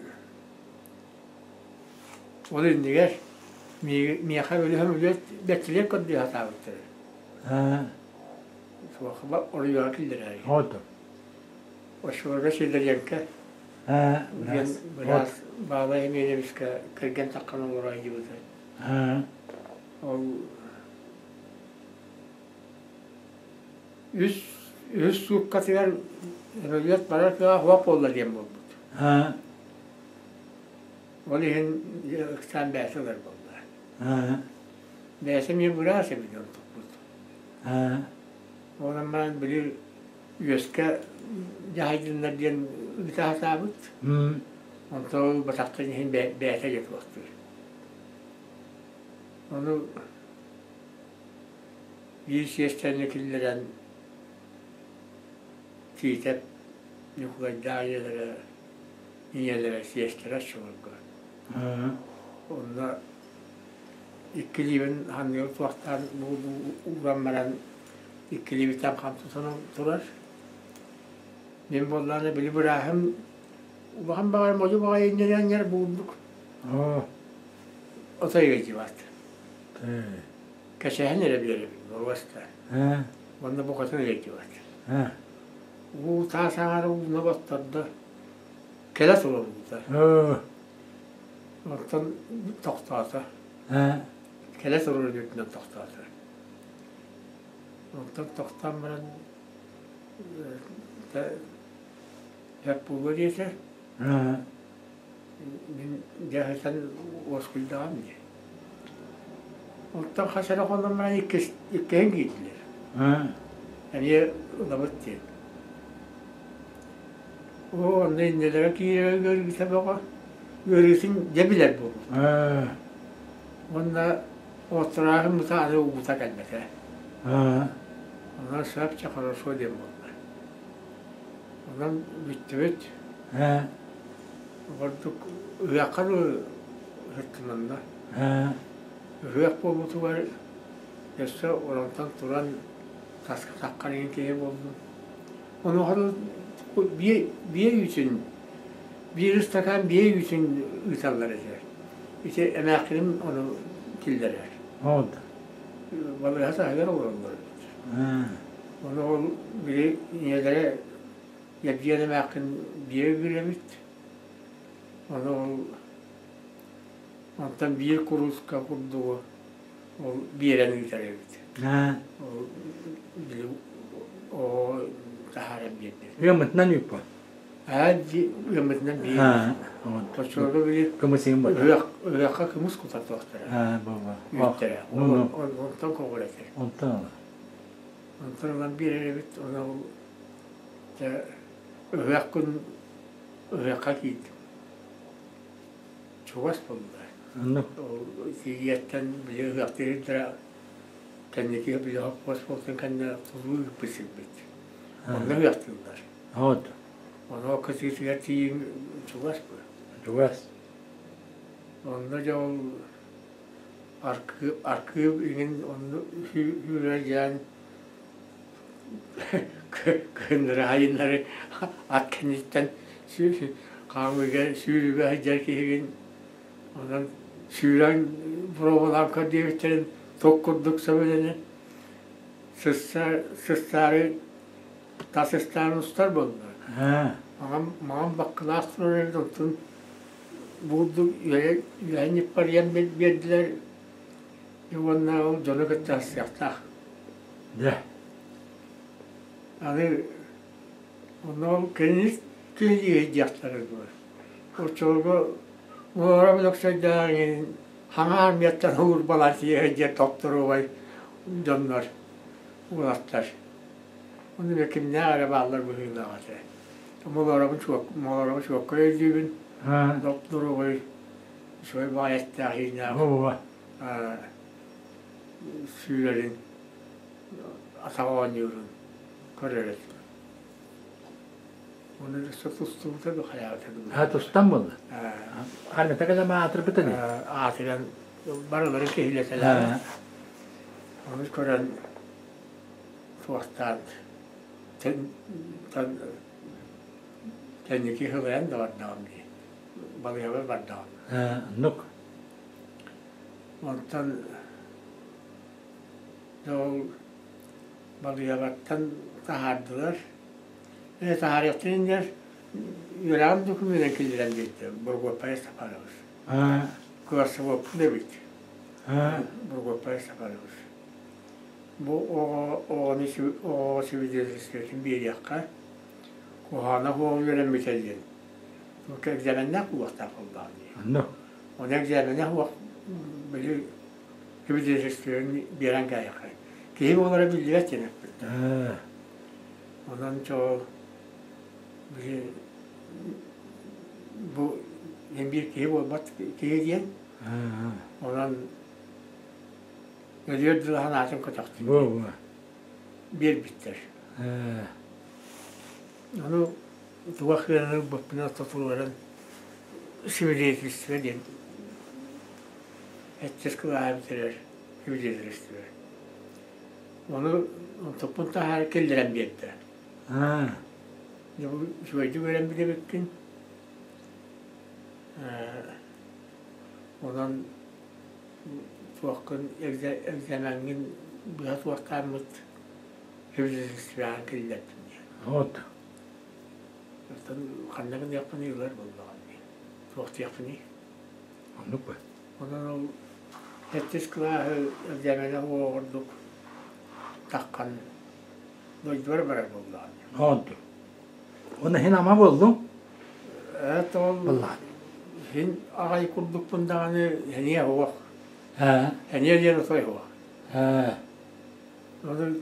ол иннигэр миэхэ өлүһэм үлэ бэттилиэк көрдүү сатаабыттар. Суохба оройуоҕа киллэрээри. Оччолорго Сидоренко диэн быраас Баалай Эмиэлэбискэ кэргэн таххан олоро сылдьыбыта. Ол үс үһүс сууккатыгар сөмөлүөт барар кыаҕа суох буолла диэн буолбут. Ол иһин ыксаан бэйэтэ ылар буолла. Бэйэтэ эмиэ быраас эбит онтукпут. Онон баран били үөскэ дьаһайдыннар диэн ыыта сатаабыт. Онтон ол ылбатахтарын иһин бэйэтэ дьэ туохтуур. Ону биир сиэстэни киллэрэн Тиитэп Ньукулайдаах ийэлэрэ ийэлэрэ сиэстэрэ оччолорго. Онно икки илиибин санныгар туохтаан ууран баран иккилиибиттэн хам тутан турар. Мин буоллаҕына били бырааһым улахан баҕайы модьу баҕайы инньэлээн буурдук. Отой ыалдьыбат. Кэчэһэн эрэ биэрэбин боруоста. Уонна букатын ыалдьыбат. Уу таас аҥара ууна баттордо. Кэлэ турар уута. Оттон тохтоото. Кэлэ турар үрдүнэн тохтоото. Онтон тохтоон баран сөп буолуо диэтэ. Мин дьаһайтан уоскуйдаҕым дии. Оттон хас эрэ хонон баран иккис иккиһин киирдилэр. Эмиэ ылабыт диэн. Оо, онно иннилэрэ киирэрэ ыарыыта бөҕө. Ыарыытын дьэ билэр буолбут. Уонна Оттурааһын быта аны уута кэлбэтэ. Онон сөп хорошо диэн буолла. Онон бүттүбүт. Ордук ыһыахха дылы ыһыктананна. Ыһыах буолбутугар өссө оронтон туран таска таххар иһин киһи буоллум. Онуоха биэ биэ үүтүн биир ыстакаан биэ үүтүн ыыталлар этэ. Ити эмээхсиним ону киллэрэр. Балыыһа таһыгар олороллор эбит. Ону ол били ийэлэрэ Дьэбдьиэн эмээххин биэ үүрэбит. Ону ол онтон биир курууска курдугу ол биэрэн ыытар эбит. Ол били оҕо таһааран биэрдэ. Ыаммытынан үүппү. Аа ыаммытынан биир. Оччолорго били Кымысыын бар. ыһыах ыһыахха кымыс кутар туохтара. Аа бу. Үүттэрэ. Онтон көҕүрэтэр. Онтон Онтон ылан биэрэр эбит. Ону ол дьэ ыһыах күн ыһыахха киирдим. Чугас буолла. Оннук. Ол тиийиэттэн били ыһыахтыыр кэнники били хоппуос буолтун кэннэ тулуу ыыппыт сирбит. Онно ыһыахтыыллар. Вот. Ону кытыытыгар тиийим чугас буо. Чугас. Онно дьэ ол аркыып, аркыып иҥин онно сүүрэр кыһыннары айыннары ат кэнниттэн хаамыыга сүүрүүгэ сылдьар киһигин онон сүүрэн боруобалаан көр диэбиттэрин ток курдук сөбүлэнэн сырса сырсаары тас ыстаан устар буолла. Маҕан маҕан баккылаах турар эбит онтун буурдук үөһэ ньыппарыйан биэрдилэр уонна ол дьону кытта астыахтаах. Дьэ. Аны онно ол кинини киһи диэхтэрэ дуо. Оччолорго Муора Өлөксөйдөөх иҥин хаҥа армияттан уурбалар тиийэ диэн топторуобай дьоннор уолаттар. Ону эмиэ кимнээх эрэ бааллар быһыылаах этэ. Молоробун Молоробун чуоккай өйдүүбүн. Доптуруобай үчүгэй баҕайы эттээх ииннээх сүүрэрин атах оонньуурун көрөр этим. Оны өссө тустубута да хайаабыта дуу. А тустан буолла. Армията кэлэн аатырбыта дии. Аатыран барыларын киһилэтэлээн. Ону көрөн туохтаан кэнники сылайан да бардаҕым дии. Балыйабар бардаҕым. Оннук. Онтон ол балыйабаттан таһаардылар. Ээ таһаарыахтарын иннигэр үөрэҕим докумуонун киллэрэн биэрдэ Бургуоппай Степанович. Кылассыбыаппын эбит. Бургуоппай Степанович. Бу оҕо оҕону оҕоҕо свидетельствотын биэриэххэ куһаҕана суох үөрэммитэ диэн. Экзаменнаах буолуохтаах буоллаҕа дии. Оннук. Ону экзаменэ суох били свидетельствотын биэрэн кээһиэххэ. Киһи буолара биллибэт диэн эппиттэр. Онон чоо били бу мин биир киһи буолбат киһи диэн. Онон өлүөр дылы санаатын көтөхтүм. Биэрбиттэр. Ону туга кыанан ылбыппын ортотугар свидетельство диэн сэттис кылааһы бүтэрэр свидетельство. Ону онтукпун таһаара киллэрэн биэрдэ. Дьэ бу үчүгэйдик үөрэммит эбиккин. Онон туоххун экзамеҥҥын быһа суохтааммыт свидетельствоҕа киллэрдим диэн. Вот. Оттон ханна гыныахпыный ылар буоллаҕым дии. Туохтуохпуный? Оннук ба. Онон ол сэттис кылааһы экзамены оҕордук таххан дойдубар барар буоллаҕым. Онту. Уонна иһин ама буоллуҥ? Это ол иһин аҕай курдукпун даҕаны эниэ суох. Эниэ диэн отой суох. Ону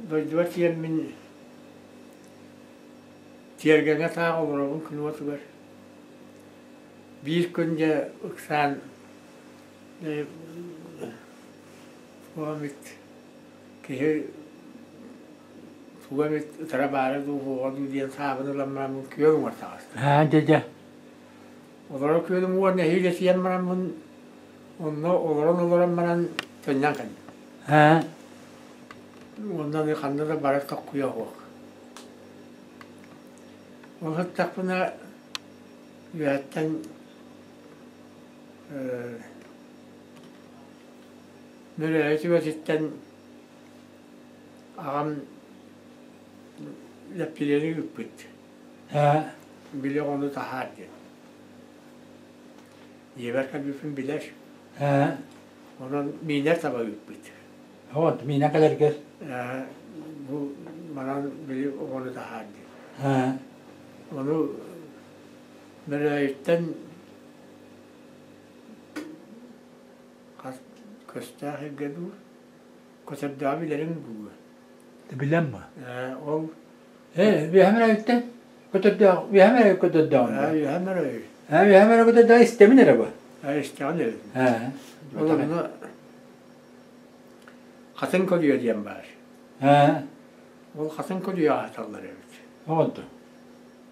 дойдубар тиийэммин тиэргэҥҥэ таах олоробун күн уотугар. Биир күн дьэ ыксаан туох эмит киһи тугу эмит ытара баара дуу, суоҕа дуу диэн саабын ылан бараммын күөл уҥар таҕыстым. Аа, дьэ, дьэ. Олорор күөлүм уҥар нэһиилэ сиэн бараммын, онно олорон-олорон баран төннөн кэллим. Аа. Уонна ханна да барар токкуйа суох. Ол сыттахпына үөһэттэн Мөрөөйү түбэтиттэн аҕам лэппириэни ыыппыт. Били оҕону таһаар диэн. Дьиэбэр кэлбиппин билэр. Онон миинэр таба ыыппыт. Вот, миинэ кэлэргэр. Бу манан били оҕону таһаар диэн. Ону Мөрөөйүттэн хас көстөөх эргэ дуу, көтөрдөөҕү билэриҥ дуу? Билэн ма? Ол Үөһэ Мөрөөйүттэн көтөрдөөх, үөһэ Мөрөөй көтөрдөөх. Үөһэ Мөрөөй. Үөһэ Мөрөөй көтөрдөөх истэбин эрэ бу. Истэҕин эрэ. Ол онно хатыҥ көлүйэ диэн баар. Ол хатыҥ көлүйэ ааталлар эбит. Оҕонто.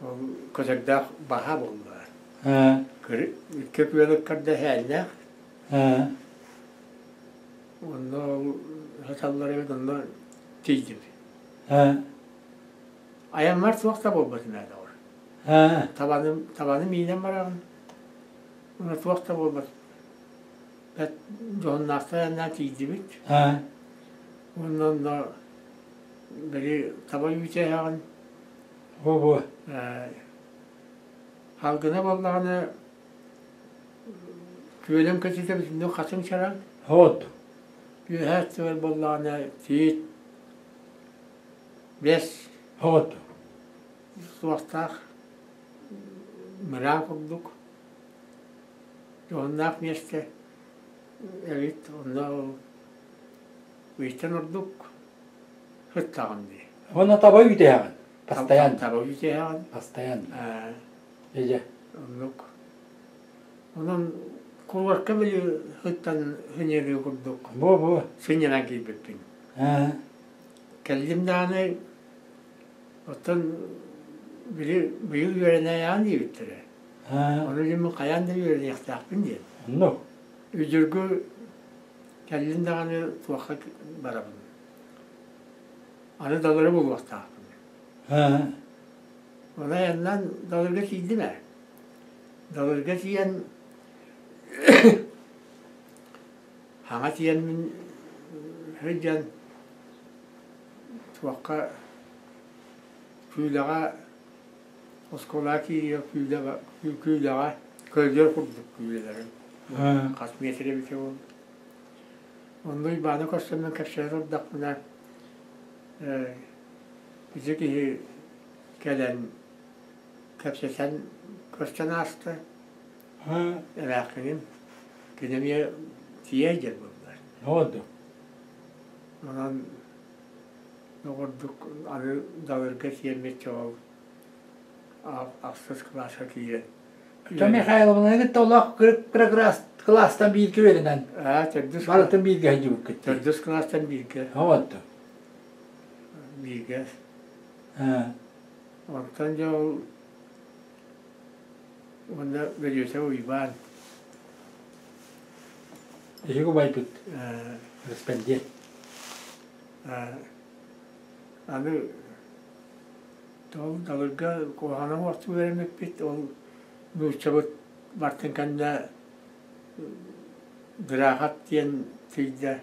Ол көтөрдөөх баһа буолла. Икки күөлүккэрдэ эһээннээх. Онно ол саталлар эбит, онно тиийдим. Айаммар суох да буолбатым ээ доҕор. Табаны, табаны миинэн бараҕын. Онно туох да буолбат. Бэт дьоһуннаахтар айаннаан тиийдибит. Уонна онно били таба үүтэ иһэҕин. Бу-бу. Халгына буоллаҕына күөлүм кэтитэ бүтүннүү хатыҥ чараҥ. Вот. Үөһээ өттүгэр буоллаҕына тиит, бэс. Вот. Суохтаах мыраан курдук дьоһуннаах миэстэ эбит. Онно ыйтан ордук сыттаҕым дии. Уонна таба үүтэһэҕин? Постоянно. Таба үүтэһэҕин. Постоянно. Дьэ. Оннук. Онон куоракка били сыттан сынньаныы курдук. Бу-бу. Сынньанан киирбиппин. Кэллим даҕаны оттон били быйыл үөрэнээйэҕин диэбиттэрэ. Ону дьэ хайаан да үөрэниэхтээхпин диэн. Оннук. Үдүргү кэллим даҕаны туохха барабын. Аны далары булуохтаахпын. Ону айаннаан Далырга тиийдим ээ. Далырга тиийэн хаҥа тиийэммин сылдьан туохха күүлэҕэ оскуолаҕа киириэ күүлэ күүлэҕэ көлүөр курдук күүлэлэрим хас миэтэрэ эбитэ буолла. Онно Уйбааны көрсөммүн кэпсэтэ турдахпына ити киһи кэлэн кэпсэтэн көрсөн ааста. Эмээххиним кини эмиэ тиийэ дьэр буолла. Оҕордук. Онон оҕордук аны Далырга тиэммит чоҕол ахсыс кылааска киирэн Чо Михайловна кытта олох кыра кылаастан бииргэ үөрэнэн төрдүс барытын бииргэ сылдьыбыккыт төрдүс кылаастан бииргэ Оҕордук. Бииргэ. Онтон дьэ ол уонна Бөлүөсэ Уйбаан Эһиги убайбыт корреспондент. Аны ол Далырга куһаҕана уохтуу үөрэммиппит, ол нууччабыт бартын кэннэ Дыраахап диэн тыйда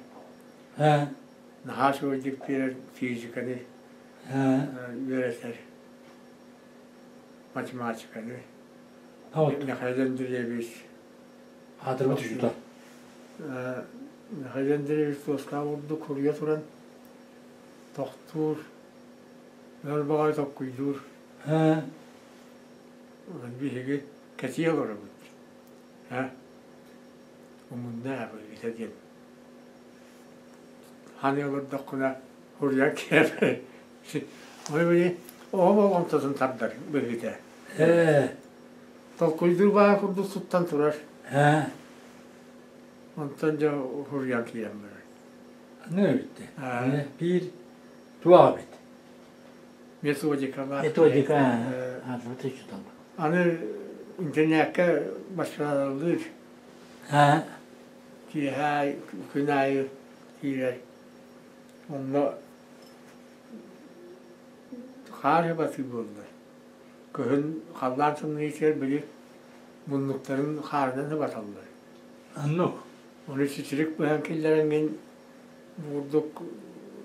наһаа үчүгэйдик биэрэр физиканы үөрэтэр, математиканы. Михаил Андреевич Аатырбыт учуутал. Михаил Андреевич туоска курдук суруйа туран тохтуур, өр баҕайы толкуйдуур. Биһиги кэтии олоробут. Умунна быһыыта диэн. Ханыы олордоххуна суруйан киирэр. Ой били оҕо болҕомтотун тардар быһыыта. Толкуйдуур баҕа курдук туттан турар. Онтон дьэ суруйан киирэн барар. Аны эбитте. Биир туох эбит? Методикалаах. Методика аатырбыт учуутал. Аны интернеккэ бассааллыыр. Киэһэ күн аайы киирэр. Онно хаар батыы буолла. Кыһын халлаан тымныытыгар били муннуктарын хаарынан сыбаталлар. Оннук. Ону титирик быһан киллэрэҥҥин бурдук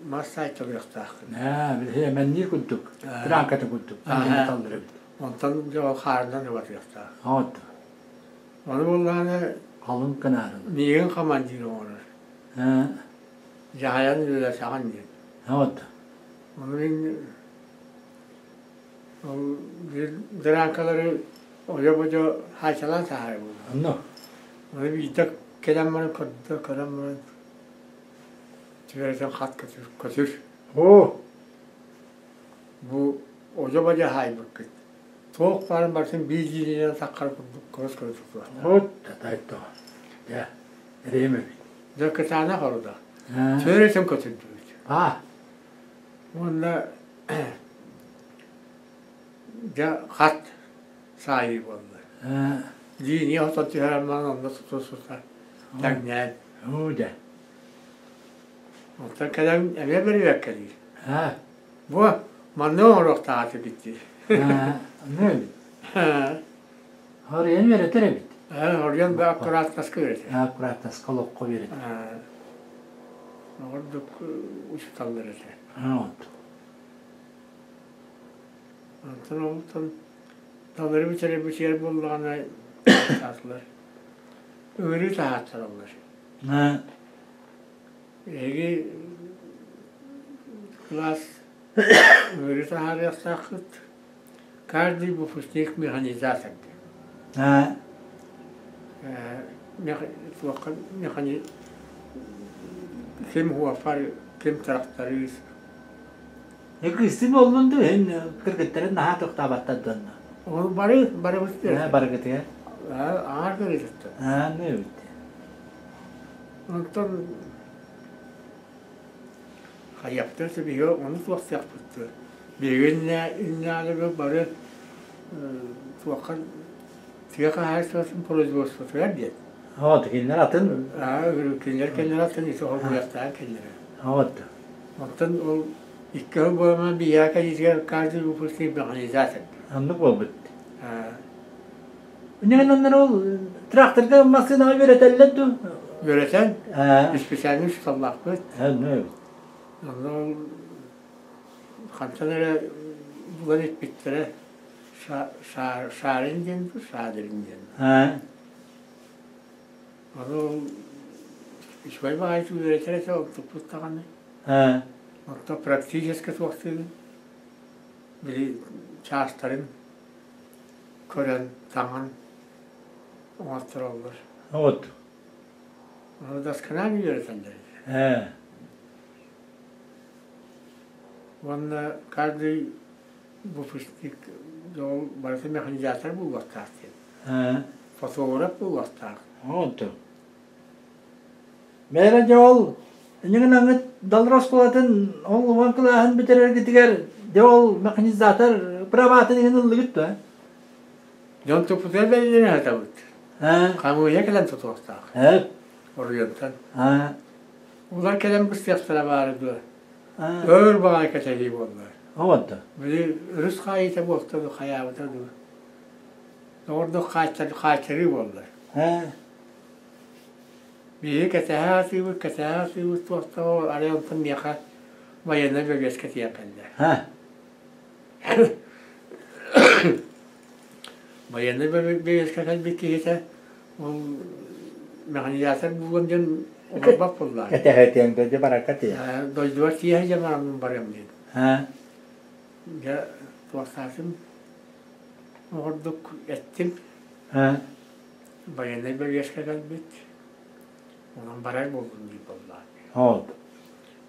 мас саайталыахтааххын. Ээ, били эмэннии курдук, тыраанката курдук, таллар эбит. Онтон дьэ ол хаарынан убатыахтаах. От. Ону буоллаҕына Халыҥ кынаарын. миигин командир оҥорор. Дьаһайан үлэлэсэҕин диэн. От. Ону мин ол биир дыраакалары ойо-бодьо хаачалаан таһаарар буолла. Онно. Ону биирдэ кэлэн баран көрдө, көрөн баран түбэрэтин хат көтүр, көтүр. Оо. Бу одьо-бадьа хаайбыккыт. Туох баарын барытын биир дьиэлинэн саххар курдук көрөс-көрө тутуохтаах. Вот татай-то. Дьэ, эрэйим эбит. Дьэ, кытаанах оруда. Түөрэтин көтүрдүбүт. А. Уонна дьэ хат саайыы буолла. Линия хотон түһэрэн баран онно тута-тута тэҥнээн. Оо дьэ. Онтон кэлэн эмиэ бэрибэккэлиир. Аа. Бу манна оҥоруохтаах этибит дии. Онно эбит. Хоруйан үөрэтэр эбит. Хоруйан бу аккуратнаска үөрэтэр. Аккуратнаска олоххо үөрэтэр. Ордук учууталлар этэ. Вот. Онтон онтон талары бүтэрэ бүтэр буоллаҕына таатылар. Ыҥырыы таһааттараллар. Эһиги кылаас ыҥырыы таһаарыахтааххыт. Каждый выпускник механизатор диэн. Туохха механи ким хуафар, ким тракторист. Кыыстын буоллун дуу, эн кыргыттарын наһаа тохтообаттар донно. Ол бары барыбыт Барыгытыгар. Аҥаар кыргыттар. Аа, ну эбит. Онтон хайыахтар биһиги ону туохтуохпут биһиги иннэ бары туохха тыа хаһаайыстыбатын производствотыгар диэн. Вот, кинилэр атын. Кинилэр кинилэр атын ити холбуйахтаах кинилэр. Вот. Оттон ол икки сыл буолан биһиэхэ кэлиитигэр каждый выпускник механизатор. Оннук буолбут. Иннинэн ол тракторга массыынаҕа үөрэтэллэр дуу? Үөрэтэн, специальный учууталлаахпыт. Онно ол хантан эрэ булан иппиттэрэ Шарин диэн дуу, Шадрин диэн. Ону ол үчүгэй баҕайытык үөрэтэр этэ, онтукпут даҕаны. Онто практически туохтуубун били чаастарын көрөн, таҥан оҥоттороллор. Вот. Ону досконально үөрэтэллэр. Уонна каждый выпускник ол барыта механизатор буолуохтаах диэн. Фотограф буолуохтаах. Вот. Мээрэ дьэ ол инньэ Далыр оскуолатын ол уон кылааһын бүтэрэргитигэр дьэ ол механизатор праватын иһин ыллыгыт дуо? Дьон туппутугар бэлиэлэнэ сатабыт. Хамыыһыйа кэлэн тутуохтаах. Оройуонтан. Улар кэлэн быстыахтара баара дуо? Өр баҕайы кэтэһии буолла. Оҕонто. Били өрүс хаайыыта буолта дуу, хайаабыта дуу. Доҕордук хааччарыы буолла. Биһиги кэтэһэ сатыыбыт, кэтэһэ сатыыбыт туохтаах арай онтон миэхэ военнай бэбиэскэ тиийэн кэллэ. Военнай бэбиэскэ кэлбит киһитэ ол механизатор буолуом диэн олорбот буоллаҕа. Кэтэһэтиэҥ дойду барарга тиийэ. Дойдубар тиийэ дьэ бараммын барыам диэн. Дьэ туохтаатым ордук эттим. Военнай бэбиэскэ кэлбит. Онон барар буоллум диир буоллаҕа. Вот.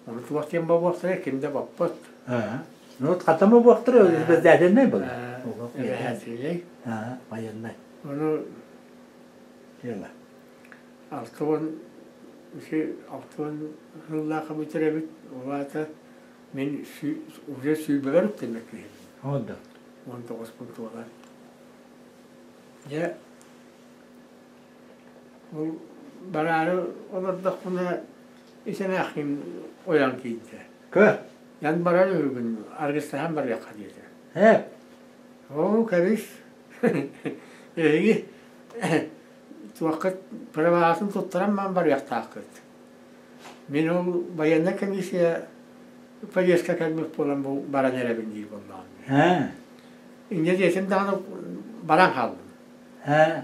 Ону туох диэн бобуохтара ким да боппот. Ну вот хата бобуохтара обязательный был. Обязательный. Военный. Ону Дело. 60 ити 60 сыллаахха бүтэрэбит. Ол аата мин уже сүүрбэбэр үктэммит киһибин. Вот да. 19 туолар. Дьэ Ол бараары олордохпуна ис эмээххин ойон киирдэ. Көр. Эн барар үһүгүн, аргыстаһан барыахха диэтэ. Ээ. Оо, кэбис. Эһиги туоххут праваҕытын туттаран баран барыахтааххыт. Мин ол военнай комиссия повестка кэлбит буолан бу баран эрэбин диир буоллаҕым. Ээ. Инньэ диэтим даҕаны баран хааллым. Ээ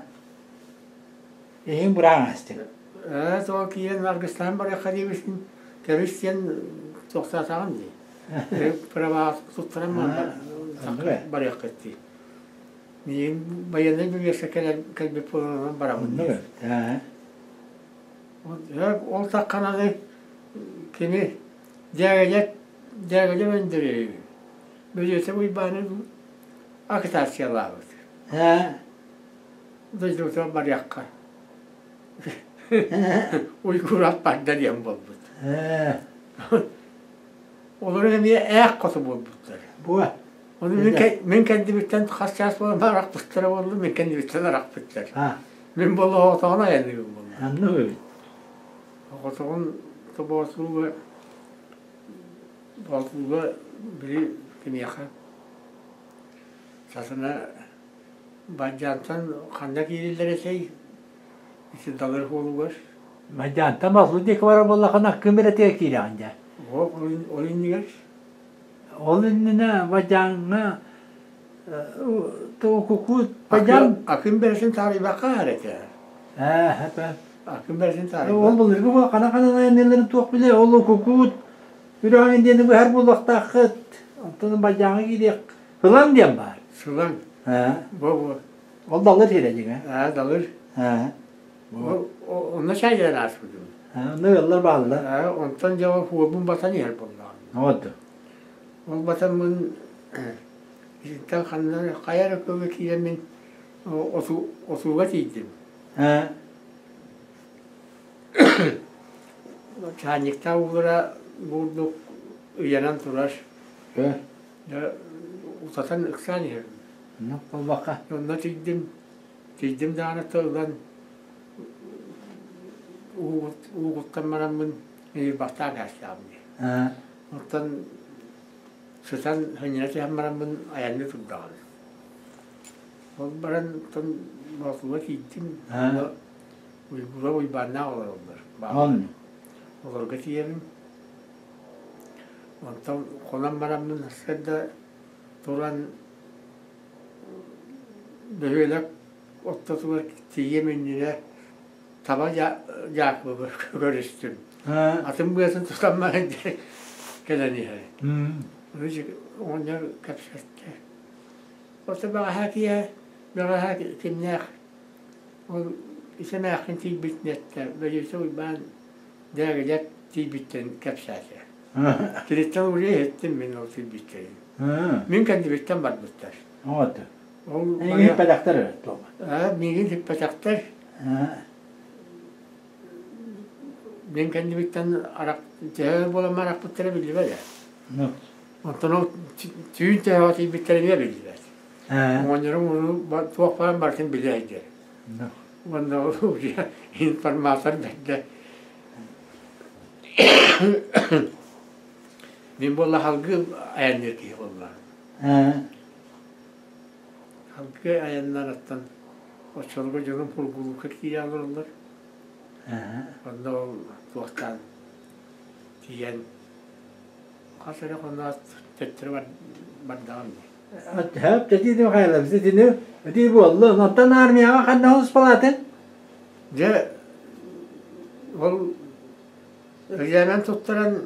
Эһиҥ быраан аастыҥ. Ээ тоҕо киирэн аргыстаһан барыахха диэбитин кэбис диэн туохтаатаҕым дии. Бырабаа туттаран барыаххыт дии. Миигин байыаннай бэбиэскэ кэлбит буолан барабын дии. Ол таххананы кини дьээгэлэ дьээгэлэ Өндөрөйү Бөдүөтэ Уйбааны акытациялаабыт. Дойдубутугар барыахха. Уйгуурап барда диэн буолбут. Олор эмиэ ээх хоту буолбуттар. Буа. Ону мин кэннибиттэн хас чаас буолан арахпыттара буолла, мин кэннибиттэн арахпыттар. Мин буолла оҕотоҕун айанныыбын буолла. Анны эбит. Оҕотоҕун тобоотууга Боотулга били кимиэхэ сатана Бадьаантан ханна киириллэр этэй? Ити Далыр уолугар. Бадьаантан Боотулу диэки барар буоллаххына ким эрэ киирэҕин дьэ. Ол иннигэр? Ол иннинэ Бадьааҥҥа кукуут Бадьаан Акын бэрсин таарыйбакка аар этэ. Ээ, это. Акын бэрсин таарыйбак. Ол былыргы бу хана-ханан айанныыларын туох билэ, ол кукуут Үрэҕин диэни быһар буолуохтааххыт. Онтон Бадьааҥҥа киириэх. Сылаҥ диэн баар. Сылаҥ. Аа. Бу-бу. Ол далыр сирэ дьиҥэ. Аа, далыр. Аа. Бу онно чайдан ааспытым. Аа, онно ыаллар бааллар. Аа, онтон дьэ ол хуобун батан иһэр буоллаҕым. Вот. Ол батаммын итинтэн ханна хайа эрэ көлө киирэммин отууга тиийдим. Аа. Чаанньыктаах уулара бурдук ыйанан турар. Дьэ утатан ыксаан иһэбин. Ну, буолбакка. Онно тиийдим, тиийдим даҕаны ылан уугуттан бараммын ыйырбахтаан кээстэҕим дии. Оттон сытан сынньана түһэн бараммын айанныы турдаҕым. Ол баран оттон Боотулга тиийдим. Уйгура Уйбааннаах олороллор. Онно. Олорго тиийэбин. Онтон хонон бараммын сарсыарда туран бөһүөлэк ортотугар тиийиэм иннинэ таба дьаакыбы көрүстүм. Атын быатын тутан баран кэлэн иһэр. Оҕонньор кэпсэттэ. Ото бэҕэһээ киэһэ, бэҕэһээ кимнээх Ол ис эмээххин тиийбитин эттэ, Бөлүүсэ Уйбаан Дээгэлэр тиийбиттэрин кэпсээтэ. Киниттэн уруй иһиттим мин ол тиийбиттэрин. Мин кэннибиттэн барбыттар. Вот. Ол Эйигин хиппэтэхтэр туох? Аа, миигин хиппэтэхтэр. Мин кэннибиттэн арах төһө буолан арахпыттара биллибэт ээ. Онтон ол түүн төһөҕө тиийбиттэрэ эмиэ биллибэт. Оҕонньорум ону туох баран барытын билэ сылдьар. Уонна информатор бэрдэ. Мин буолла халгыы айанныыр киһи буолла. Халгыы айаннар оттон оччолорго дьонум Кургулукка киирэ олороллор. Онно ол туохтаан тиийэн хас эрэ хоноот төттөрү бардаҕым дии. Хөп Михайлович, итини ити буолла. Онтон армияҕа ханна сулууспалаатын? Дьэ, ол экзамен туттаран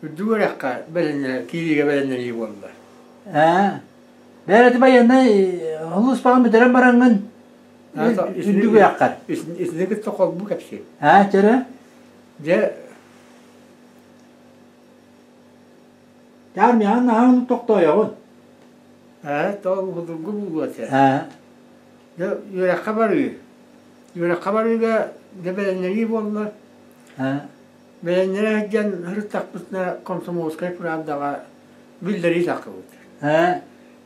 үрдүк үөрэххэ бэлэмнэнэ, киириигэ бэлэмнэнии буолла. Аа. Бэйэ ити байыаннай сулууспаҕын бүтэрэн бараҥҥын үрдүк үөрэххэр. Итини кытта холбуу кэпсиэм. Аа, чөрө. Дьэ, Армияҕын наһаа тохтоойоҕун. Ээ, то судургу буолуо этэ. Аа. Дьэ, үөрэххэ барыы. Үөрэххэ барыыга дьэ бэлэмнэнии буолла. Аа. Бэлэмнэнэ сылдьан сырыттахпытына Комсомольскай правдаҕа биллэрии тахсыбыт. Аа.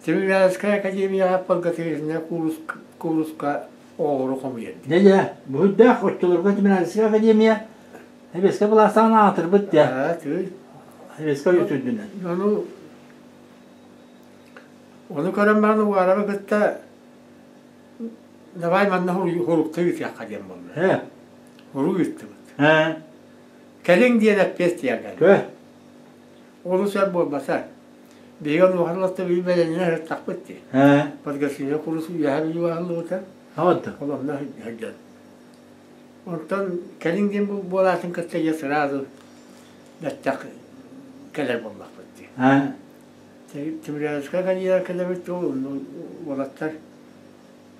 Тимирязевскай академияҕа подготовительнай кууруска оҕолору хомуйар. Дьэ, дьэ, буһуйдаах оччолорго Тимирязевскай академия Сэбиэскэй былаастаан аатырбыт дьэ. Аа, тыый. Сэбиэскэй үрдүнэн. Ону ону көрөн баран Угарабы кытта давай манна хурукта ыытыахха диэн буолла. Ээ. Хурук ыыттыбыт. Ээ. Кэлиҥ диэн эппиэт тиэрдэн. Кө. Олус өр буолбата. Биһиги онуоха били бэлэмнэнэ сырыттахпыт дии. Подготовительный курс үөһэ Бүлүү аһыллыбыта. Ол онно сылдьан. Онтон кэлин диэн буолаатын кытта дьэ сразу бэттэх кэлэр буоллахпыт дии. Тимирязевскай карьера кэлэбит ол уолаттар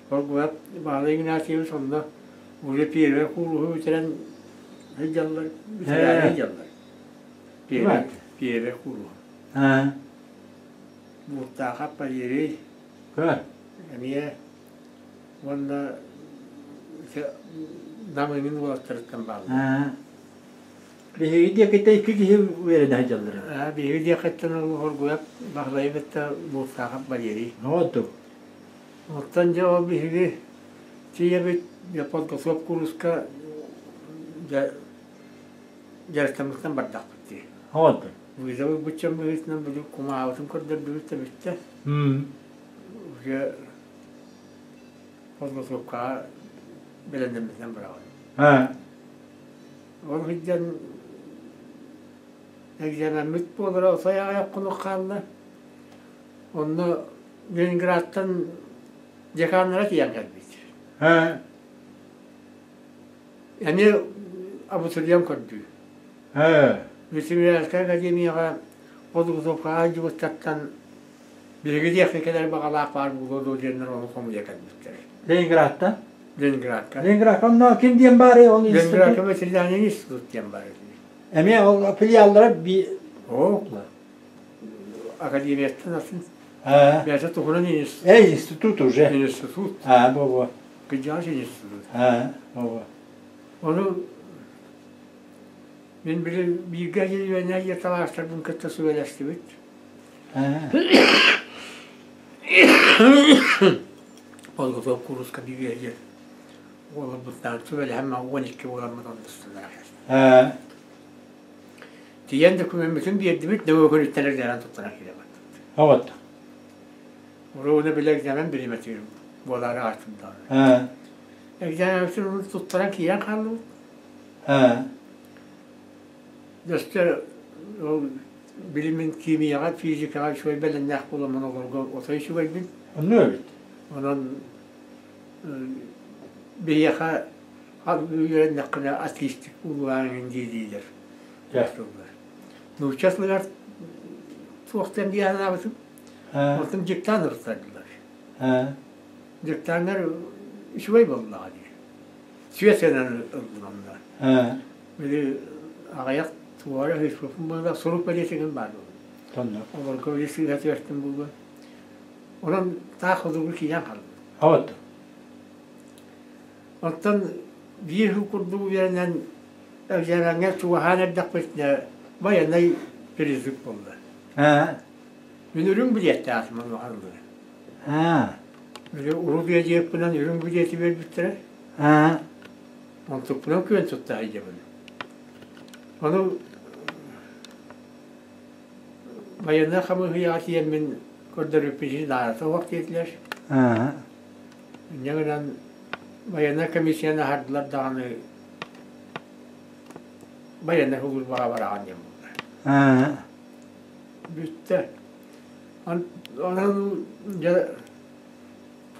Оргуйап Баһылай Игнатьевич онно уже первый кууруһу бүтэрэн сылдьаллар, бүтэрээри сылдьаллар. Первый, первый кууруһу. Бууртаахап Валерий эмиэ уонна Намыҥын уолаттарыттан бааллар. Биһиги диэкиттэн икки киһи үөрэнэ сылдьаллар. Биһиги диэкиттэн Оргуйап Баһылайы кытта Бууртаахап Валерий. Оттук. Оттон дьэ ол биһиги тиийэбит подготовка кууруска дьэ дьарыктаммытынан бардахпыт дии. Оттук. Вызовы быччан быһыытынан били кумаабытын көрдөрдүбүт да бүттэ. Уже подготовкаҕа бэлэмнэммитинэн бараҕын. Ол сылдьан экзамеммыт буолара отой аҕыйах хонук хаалла. Онно Ленинградтан деканнара тиийэн кэлбит. Эмиэ абитуриент көрдүү. Ветеринарскай академияҕа подготовкаҕа сылдьыбыттартан биһиги диэххэ кэлэр баҕалаах баар буолуо дуо диэннэр ону хомуйа кэлбиттэр. Ленинградта? Ленинградка. Ленинградка онно ким диэн баарый ол институт? Ленинградка ветеринарный институт диэн баар. Эмиэ ол филиаллара би... О, академияттан атын. Бэйэтэ туһунан институт. Э, институт уже. Институт. А, бу Кырдьаҕас институт. А, бу Ону мин били бииргэ үөрэнэ талаастарбын кытта сүбэлэстибит. Подготовка кууруска биир уоларбытнаан сүбэлэһэн 12 буоламмыт оннустунар. Тиийэн докумеммытын биэрдибит, нөҥүө күнүттэн экзамен туттаран киирэ бардыбыт. Вот. Уруона бile экзамен бириэмэтигэр буолаары аастым даҕаны. Экзаменмытын туттаран киирэн хааллыбыт. Өстө ол билимин химияҕа, физикаҕа үчүгэй бэлэмнээх буоламмын олорго отой үчүгэйбин. Онно эбит. Онон биһиэхэ үөрэннэххинэ атеистик буолуоҥ дии диилэр. Нуучча тылыгар туохтан дии санаабытым. Онтон дьыктаан ырыттардылар. Дьыктааннар үчүгэй буоллаҕа дии. Сүө сыанан ыллым онно. Били аҕыйах туора ыйыппыппын буолла, сурук бэлиэтигин баар буолла. Олорго били сыыһа түбэстим буолуо. Онон таах хотугу киирэн хааллым. Вот. Оттон биир сыл курдук үөрэнэн экзамеҥҥа чугаһаан эрдэхпитинэ байыаннай призыв буолла. Мин үрүҥ билиэттээх мануоха ыллым. Били урут диэппинэн үрүҥ билиэти биэрбиттэрэ. Онтукпунан күөн тутта сылдьабын. Ону байыаннай хамыыһыйаҕа тиийэммин көрдөрбүппүн наадата суох диэтилэр. Инньэ гынан байыаннай комиссияны аһардылар даҕаны байыаннай сулууспаҕа бараҕын диэн буолла. Бүттэ. Онон дьэ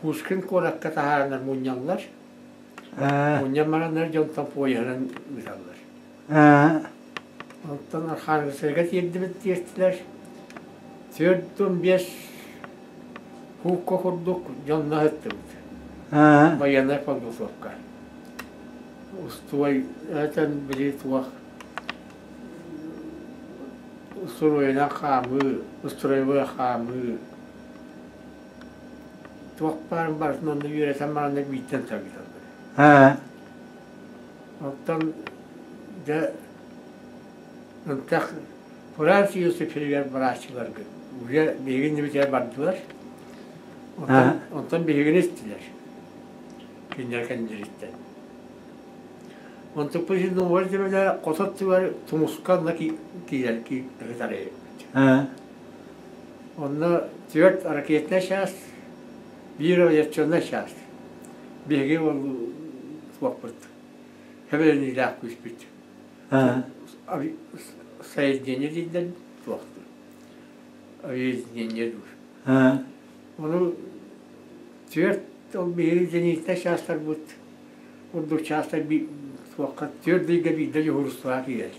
Пушкин куоракка таһаараннар мунньаллар. Мунньан бараннар дьонтон поеһынан ыыталлар. Онтон Архангельскайга тиэрдибит тиэртилэр. 45 куукка курдук дьонно сыттыбыт. Байыаннай подготовка. Устуой этэн били туох устуруойунан хаамыы, устуруойбуга хаамыы туох баарын барытын онно үөрэтэн бараннар бииртэн таргыталлар. Оттон дьэ ынтах Франц Иосиф барааччыларга уже биһиги иннибитигэр бардылар. Онтон, онтон биһигини истилэр. Кинилэр кэннилэриттэн. Онтукпут иһин нуҥугар дьэбэлэ хос аттыгар тумуска онно киирэр кытары Онно түөрт ракетнай чаас, биир авиационнай чаас. Биһиги ол суохпут. Хэбэлэниилээх күүспүт. Соединение дииллэр суохтур. Объединение дуур. Ону түөрт ол биһиги зенитнэй чаастарбыт курдук чаастар суохха түөрт ыйга биирдэ дьуһуурустубаҕа киирэр.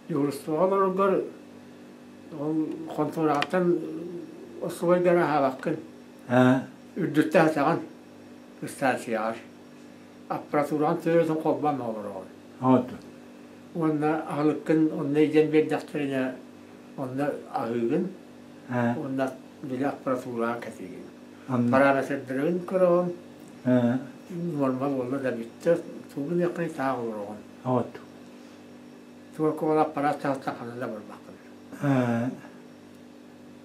Дьуһуурустубаҕа олороргор ол хонтуораҕыттан остуолайгар аһаабаккын. Үрдүттэн сатаҕын ыстаансыйаҕар. Аппаратураҕын төбөтүн холбоон олороҕун. Уонна аһылыккын онно илдьэн биэрдэхтэринэ онно аһыыгын уонна били аппаратураҕа кэтиигин. Параметрдарын көрөҕүн, нуорма буолла да бүттэ, тугу гыныаххыный таах олороҕун. Туох ол аппараат таһыттан ханна да барбаккын.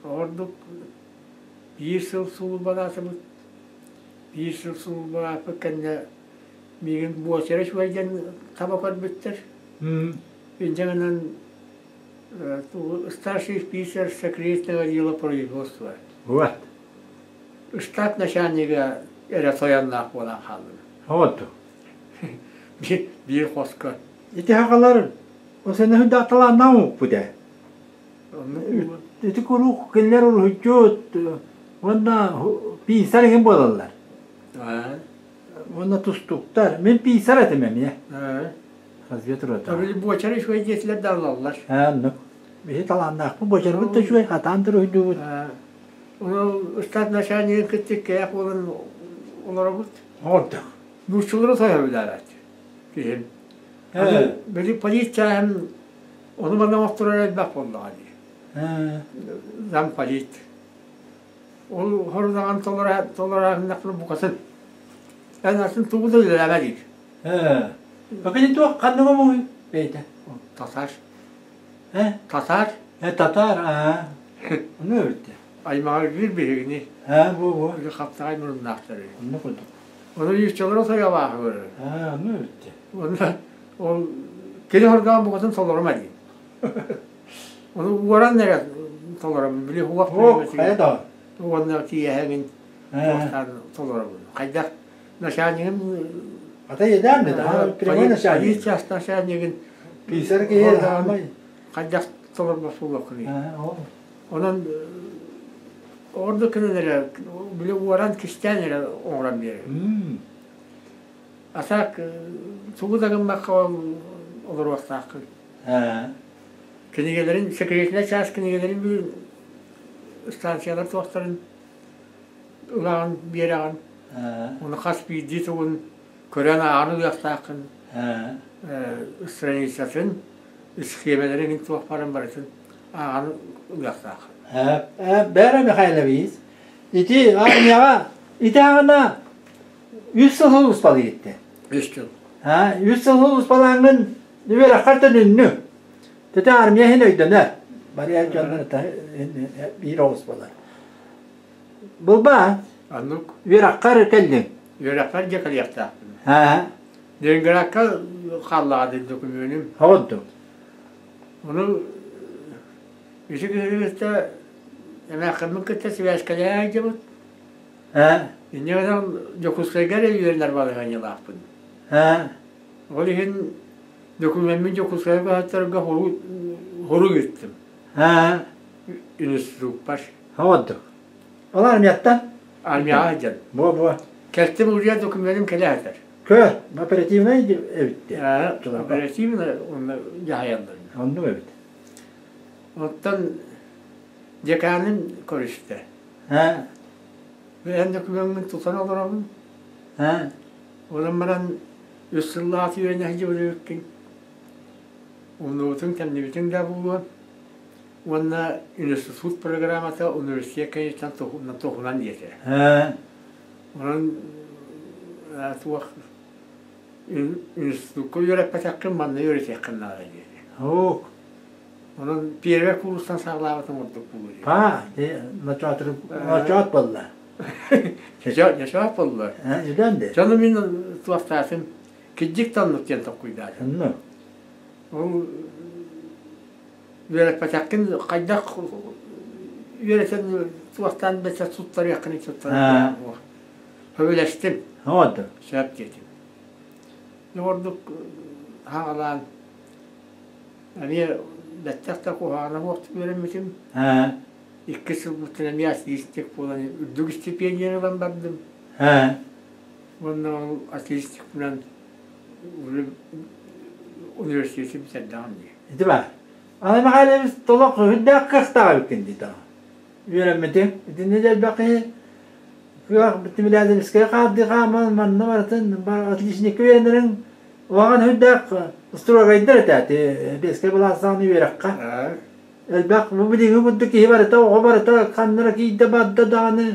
Ордук биир сыл сулууспалаатыбыт. Биир сыл сулууспалааппыт кэннэ миигин буочара үчүгэй диэн таба көрбүттэр. Инньэ гынан старший писарь секретного дела производства. Вот. Штат начальнига эрэ тойонноох буолан хааллым. Вот. Биир хоско. Ити хагалар осенеһү да талааннаах укпут ээ. Ити куруук кинилэр уруһуйдьут уонна писарь иһин буолаллар. Уонна тустууктар. Мин писарь этим эмиэ. Разведрота. Били буочары үчүгэй диэтилэр да ылаллар. Оннук. Биһи талааннаахпыт, буочарбыт да үчүгэй, хатаан да уруһуйдуубут. Ону штат начальнигын кытта иккиэйэх буолан олоробут. Ордук. Нууччалары сойор киһим. Били полиция ону манна оҥотторор элбэх буоллаҕа дии. Замполит. Ол хорудаҕын толорааһыннахпына букатын эн атын тугу да үлэлээбэ диир. Бакыйы туох ханнык омугуй бэйэтэ? Татар. Э? Татар. Э, татар, аа. Ону эбиттэ. Аймаҕаргыыр биһигини. Аа, бу бу. Или хаптаҕай муруннаахтар. Онно курдук. Ону нууччалары сойалааһы көрөр. Аа, ону эбиттэ. Онно ол кини хордаан букатын толорума диир. Ону уоран эрэ толоробун. Били хуох хайа да. Уонна тиийэһэҥин туохтаан толоробун. Хайдах начальнигым Ата едаан да, прямой начальник. Полиция начальнигын Писар киһи хаамай. Хайдах толорбот буолуоххунуй. Онон ордук гынан эрэ били уоран кистээн эрэ оҥорон биэрэр. А так тугу да гыммакка олоруохтааххын. Кинигэлэрин секретнэй чаас кинигэлэрин бүгүн станциялар туохтарын ылаҕын, биэрэҕин. Ону хас биирдии тугун көрөн ааҕан ылыахтааххын. Страницатын, схемэлэрин туох баран барытын ааҕан ылыахтааххын. Бэра Михайлович, ити армияҕа ити аҕына үс сыл сулууспалыы итти. Үс сыл. Үс сыл сулууспалааҥҥын үөрэххэр төнүннү. Тete армия иһин өйдөнөр. Барыйар дьоннор биир оҕус буолар. Булба. Аннук. Үөрэххэр кэллиҥ. Үөрэхпэр дьэ кэлиэхтээхпин. Аа. Ленинградка хааллаҕа дии докумуонум. Оҕонту. Ону ити киһини кытта эмээххиммин кытта сибээскэлэһэ сылдьабыт. Аа. Инньэ гынан Дьокуускайга эрэ үөрэнэр балаһыанньалаахпын. Аа. Ол иһин докумеммин Дьокуускайга көһөттөргө хоруй ыыттым. Аа. Институппар. Оҕонту. Ол армияттан? Армияҕа сылдьан. Буо-буо. Кэлтим уруйа докумуонум кэлэ сытар. Көр, оперативнай эбит дии. Оперативно онно дьаһайаллар. Оннук эбит. Оттон деканым көрүстэ. Аа. Эн докумуоҥҥун тутан олоробун. Аа. Онон баран үс сыллаах үөрэнэ сылдьыбыт эбиккин. Умнубутуҥ, тэмнибитиҥ да буолуо. Уонна институт программата университет кэнниттэн туһунан диэтэ. Онон туох институкка үөрэппэтэххин манна үөрэтиэххин наада диэтэ. Ок. Онон первый курстан саҕалаабытым ордук буолуо диэтэ. Па, ночоот буолла. Ночоот буолла. Үдэн де. Дьону мин туохтаатым, кирдьик таннык диэн толкуйдаатым. Онно. Ол үөрэппэтэххин хайдах үөрэтэн туохтаан бэчэ туттарыаххын туттарыаххын сөбүлэстим. Оҕото. Сөп диэтим. Ордук хаалаан эмиэ бэттэх да куһаҕана суохтук үөрэммитим. Икки сылбыттан эмиэ отличник буолан үрдүк стипендияны ылан бардым. Уонна ол отличникпынан университеты бүтэрдэҕим дии. Ити баар. Аны Михайлович толох үрдээх кыахтаах эбиккин дии тоҕо. Үөрэммитим. Итиннэ да элбэх киһи кыах Тимирязевскай хаардыы хааман манна барытын отличникка үөрэнэриҥ улахан үрдээх строгайдар этэ Сэбиэскэй былаастаҕына үөрэххэ. Элбэх бу билиҥҥи курдук киһи барыта оҕо барыта ханна эрэ киирдэ барда даҕаны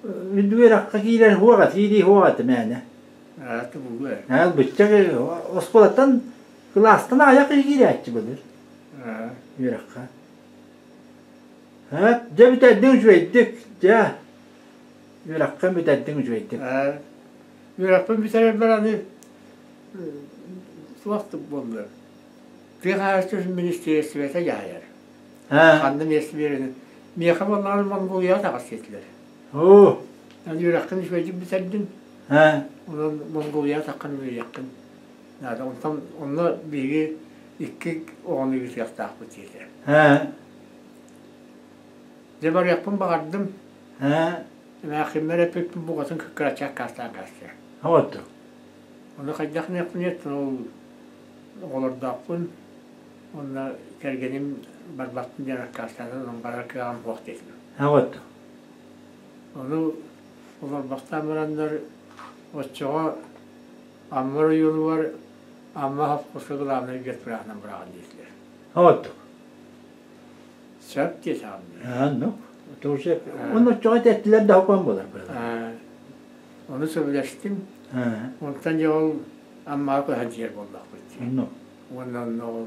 үрдүк үөрэххэ киирэр суох киирии суох этэ мээнэ. Ылбычча оскуолаттан кылаастан аҕыйах киһи киирээччи былыр үөрэххэ. Дьэ бүтэрдиҥ үчүгэйдик, дьэ үөрэххин бүтэрдиҥ үчүгэйдик. Үөрэхпин бүтэрэрбэр аны туох буолла тыа хаһаайыстыбатын министиэристибэтэ дьаһайар. Ханна миэстэ биэрэн миэхэ буоллаҕына Монголияҕа таҕыс диэтилэр. Оо. Аны үөрэххин үчүгэйдик бүтэрдим. Онон Монголияҕа таххан үлэлиэххин наада. Онтон онно биһиги икки оҕону ыытыахтаахпыт диэтэ. Дьэ барыахпын баҕардым. Эмээхсиммэр эппиппин букатын кыккыраччы аккаастаан кээстэ. Оҕотто. Ону хайдах гыныахпыный ол оҕолордоохпун уонна кэргэним барбаппын диэн аккаастаата онон барар кыаҕым суох диэтим. Оҕотто. Ону олорбохтоон бараннар оччоҕо Амма оройуонугар Амма совхозка главнай ветвраһынан быраҕан диэтилэр. Оҕотто. Сөп диэтэҕим. Ну, тоже он оччоҕо эттилэр да хокон буолар Ону сөбүлэстим. Онтон дьэ ол Аммаҕа көһөн тиийэр буоллахпыт дии. Уонна онно ол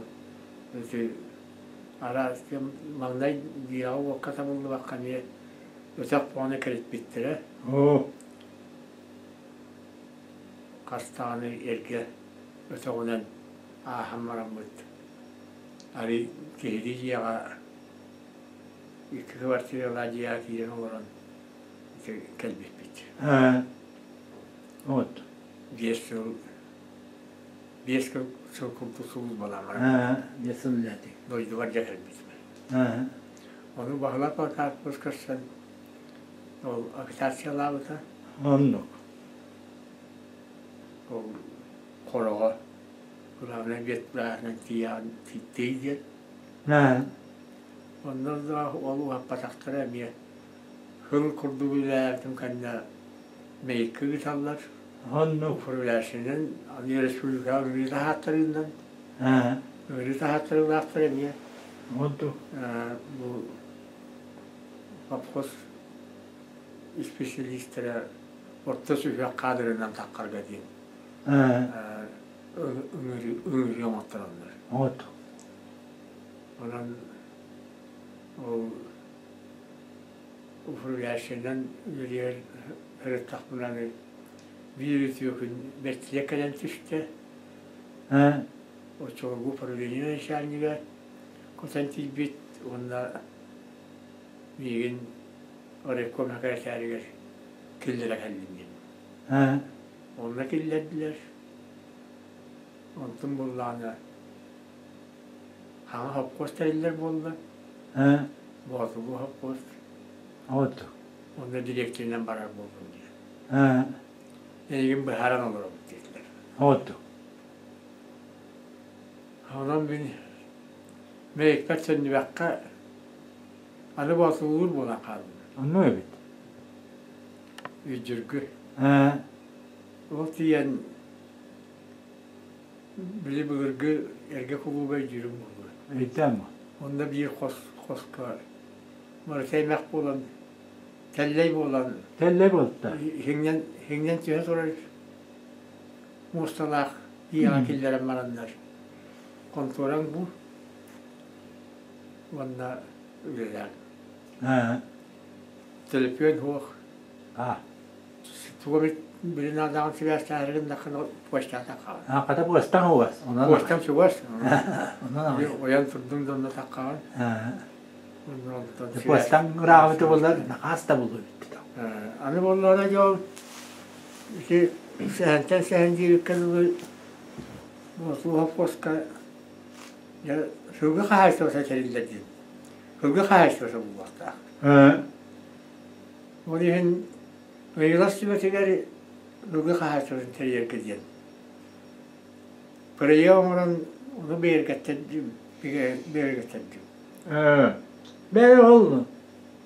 ити араас маҥнай дьиэҕэ-уокка табыллыбакка эмиэ өтөх буолан кэлиппиттэрэ. Хас даҕаны эргэ өтөҕүнэн ааһан бараммыт арый киһилии дьиэҕэ икки квартиралаах дьиэҕэ киирэн олорон ити кэлбиппит. Вот. 5 сыл 5 сыл курдук сулууспалаан баран. 5 сыл үлэлээтиҥ. Дойдубар дьэ кэлбитим. Ону Баһылай Поликарпович көрсөн ол агитациялаабыта. Оннук. Ол Хороҕо главнай ветвраһынан тиийэҕин тиий диэн. Онно да ол уһаппатахтара эмиэ сыл курдук үлэлээбитим кэннэ Мэйиккэ ыыталлар. Оннук. Управляющайынан аны республикаҕа ыҥырыы таһааттарыынан ыҥырыы таһааттарыылаахтар эмиэ. Онту. Бу совхоз исписэлиистэрэ орто сүһүөх каадырынан таххарга диэн ыҥырыы оҥоттороллор. От. Онон ол управляющайынан үлэлиир сырыттахпына биир үтүө күн бэртийэ кэлэн түстэ. Оччолорго управление начальнига көтөн тиийбит уонна миигин райком сэкирэтээригэр киллэрэ кэллим диэн. Онно киллэрдилэр. Онтун буллаҕына хаҥа хопкуос тэриллэр буолла. Боотулуу хопкуос. Вот. Онно дириэктэринэн барар буоллум диэн. Эйигин быһааран олоробут диэтилэр. Вот. Онон мин Мэйикпэр төннүбэххэ аны боотулуур буолан хааллым. Оннук эбит. Үйдүргү. Ол тиийэн били былыргы эргэ кулууба өйдүүрүм буолуо. Өйдөөн Онно биир хос хоско барыта эмэх буолан, тэллэй буолан Тэллэй буолта. Иҥнэн, иҥнэн түһэ турар муосталаах дьиэҕэ киллэрэн бараннар хонтуораҥ бу уонна үлэлээн. Төлөпүөн суох. Тугу эмит били наадаҕын сибээстээри гыннаххына почтаҕа таххаҕын. Хата буостаҥ угас. Буостаҥ чугас. Ойон турдуҥ да онно таххаҕын. Буостаҥ ыраабыта буоллар накаас да буолуо эбит. Аны буоллаҕына дьол ити сэһэнтэн сэһэн диэбиккэ дылы Боотулуу хопкуоска Сылгы хаһаайыстыбата тэриллэр диэн. Сылгы хаһаайыстыбата буолуохтаах. Ол иһин Ыйылас сүбэтигэр сылгы хаһаайыстыбатын тэрийэргэ диэн бырайыак оҥорон ону бигэргэттэрдим, бигэргэттэрдим. Бэйэ ол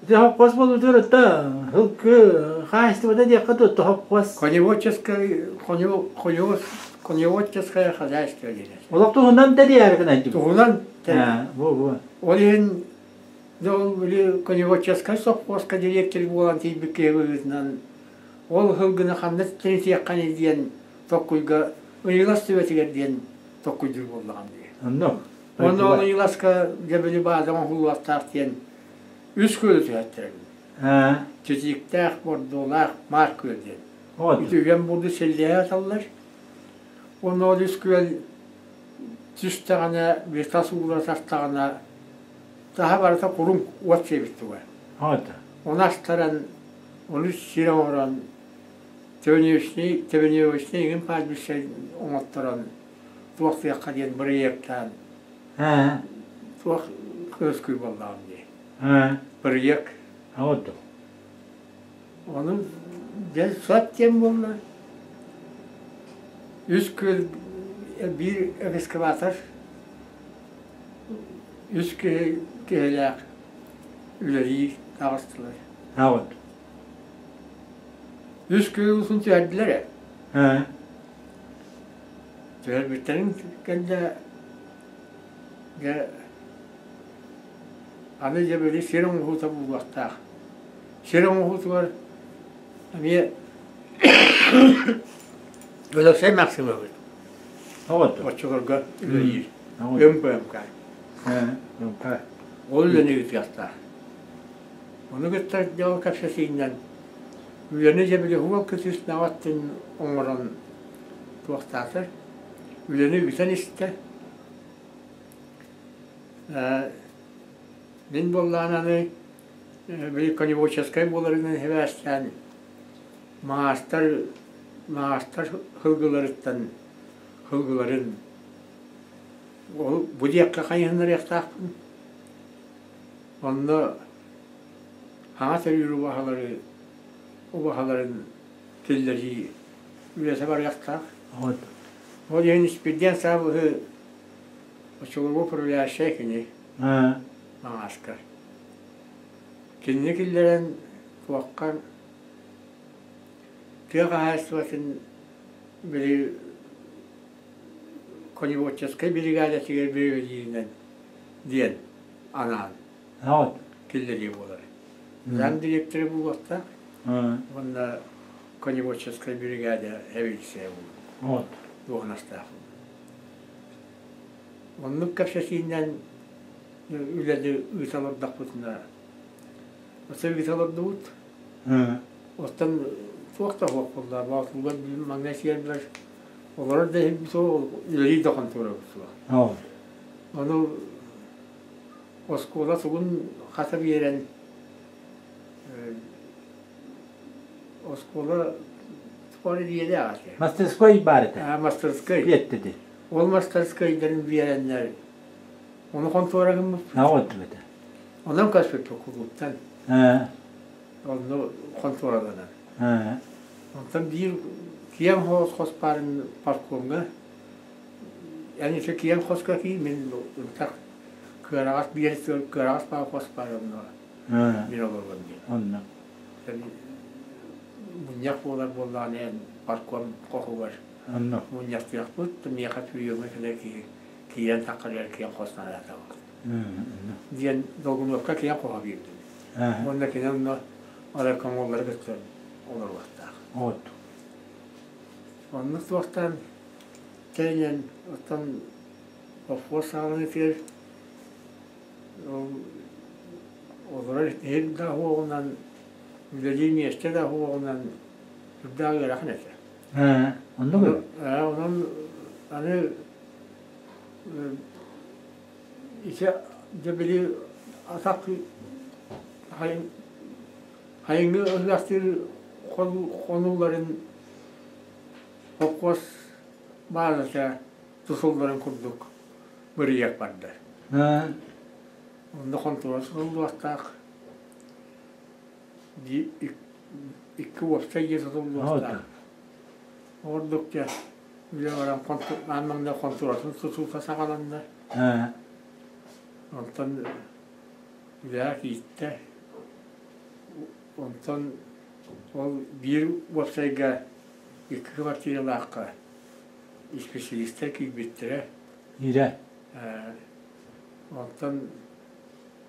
ити хоппос буолбутугар ытта сылгы хаһаайыстыбата диэххэ тутта хоппос. Коневодческай коневодческое хозяйство диэн. Олох туһунан тэрийээри гынайдым. Туһунан Бу бу. Ол иһин дьэ ол били коневодческай совхозка дириэктэр буолан тиийбит киһи быһыытынан ол сылгыны ханна тэнитиэххэний диэн токкуйга Ыйылас түбэтигэр диэн токкуйдуур буоллаҕым дии. Онно. Онно ол Ыйыласка дьэ били бааза оҥоһуллуохтаах диэн үс күөлү түһэттэрим. Чичииктээх, Бордуолаах, Маар күөл диэн. Ити үйэм булду сэллиэһэ аталлар. Онно ол үс күөл түстэҕинэ, били тас уулара тартаҕына, таһа барыта куруҥ уот сиэбит туга. Ону астаран, ону сир оҥорон, Тэбэневичный, Тэбэневичный игин пастбище оҥотторон туох тыахха диэн бырайыактаан туох кырыскый буоллаҕым дии. Бырайыак. Ону дьэ сот диэн буолла. Үс күөл биир экскаватор үс киһи киһилээх үлэлии таҕыстылар. Үс күөл уутун түһэрдилэр ээ. Түһэрбиттэрин кэннэ дьэ аны дьэ били сир оҥоһуута буолуохтаах. Сир оҥоһуутугар эмиэ Өлөксөй Максимович оччолорго үлэлиир. МПМК. Ол үлэни ыытыахтаах. Ону кытта дьол кэпсэтиинэн үлэни дьэ били уол кытыыс наҕаттын оҥорон туохтаатар үлэни ыытан истэ. Мин буоллаҕына аны били коневодческай буоларынан сибээстээн маастар маастар сылгыларыттан сылгыларын ол бу диэххэ хайыһыннарыахтаахпын. Онно хаҥас төрүүр убаһалары убаһаларын киллэрии үлэтэ барыахтаах. Ол иһин Испирдиэн Саабыһы оччолорго управляющай кини Маҥааска. Кинини киллэрэн туохха тыа хаһаайыстыбатын били коневодческай биригээдэтигэр биригэдьииринэн диэн анаан киллэрии буолар. Зам директоры буолуохтаах уонна коневодческай биригээдэ эбилсиэ буолуо дуоһунастаах. Оннук кэпсэтиинэн үлэни ыыта олордохпутуна өссө ыыта олордубут. Оттон туох да суох буолла, боотуллар маҥнай сиэрбэр олорор да иһин суох, үлэлиир да хонтуорабыт суох. Ону оскуола тугун хата биэрэн оскуола спорт диэлээх этэ. Мастерской баар этэ. Мастерской. Биэттити. Ол мастерскойдарын биэрэннэр ону хонтуора гыммыппыт. Наҕа этэ. Онон көспүппүт кулууптан. Онно хонтуораланан. Онтон биир киэҥ хос хос баарын паркомҥа эн ити киэҥ хоско киир мин ынтах кыараҕас биир кыараҕас баар хос баар онно мин олорон диэн. Онно. Мунньах буолар буоллаҕына эн парком хоһугар Онно. мунньахтыахпыт миэхэ приемҥа кэлэр киһи киирэн таххарыгар киэҥ хос наадата диэн Долгунуопка киэҥ хоһо биэрдим. Уонна кини онно райкомоллары кытта олоруохтаах. Вот. Оннук туохтан тэринэн оттон совхоз саҕаланыытыгар олорор иһит да уоҕунан, үлэлиир миэстэ да уоҕунан сүрдээх ыарахан этэ. Оннук Онон аны ити дьэ били атах хайыҥҥы ыһыахтыыр хонууларын холкуос баазата тутулларын курдук. бырайыак барда. Онно хонтуора сотуллуохтаах, икки уопсай дьиэ сотуллуохтаах. Ордук дьэ үлэ баран аан маҥнай хонтуоратын тутуута саҕаланна. Онтон үлэҕэ киирдэ. Онтон ол биир уопсайга икки квартиралаахха исписэлиистэр киирбиттэрэ. Ирэ. Онтон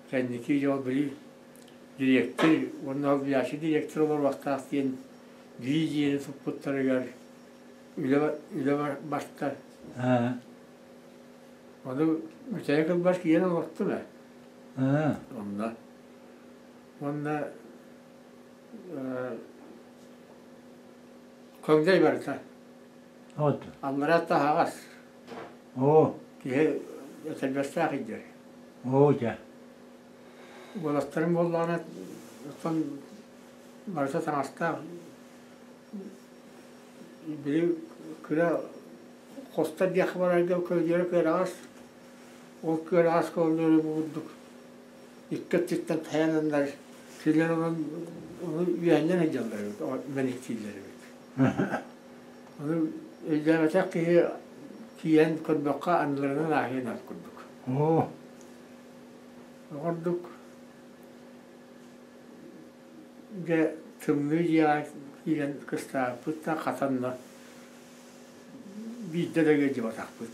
кэнники дьол били дириэктэр уонна солбуйааччы дириэктэр олоруохтаах диэн биир дьиэни туппуттарыгар үлэ, үлэ барта. Ону бүтэһик ылбар киирэн олортум ээ. Онно. Уонна көҥдөй барыта. Аллараа таһаҕас. Оо. Киһи этэрбэстээх илдьэр. Оо дьэ. Уолаттарым буоллаҕына оттон барыта таҥастаах били кыра хостор диэххэ барарга көлүөрэ кыараҕас ол кыараҕас көлүөрэ бу курдук икки өттүттэн тайананнар кинилэр онон ону үөһэннэн сылдьаллар эбит мэниктииллэр эбит ону өйдөөбөтөх киһи тиийэн көрбөххө анныларынан ааһыан ас курдук Оо. Ордук дьэ тымныы дьиэҕэ киирэн кыстаабыппыт да хатанна биирдэ да ыалдьыбатахпыт.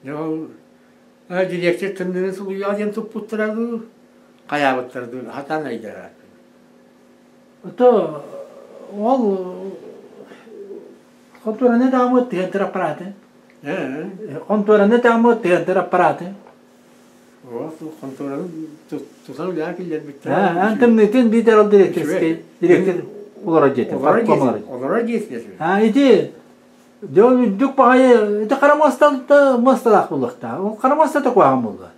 Дьэ ол дириэктэр тымныыны сулуйуох диэн туппуттара дуу, хайаабыттара дуу, хатан өйдөһөөппүн. Ото ол хонтуораны даамыт тыһыантыр аппараты. Хонтуораны даамыт тыһыантыр аппараты. Хонтуораны тутан үлэҕэ киллэрбиттэр. Эн тымныытын биитэр ол дириэктэрскэй дириэктэр олорор дьиэтин. Олорор дьиэтин. А ити Дьон үрдүк баҕайы ити хара муосталта муосталаах буолуохтаах. Ол хара муостата куһаҕан буолла.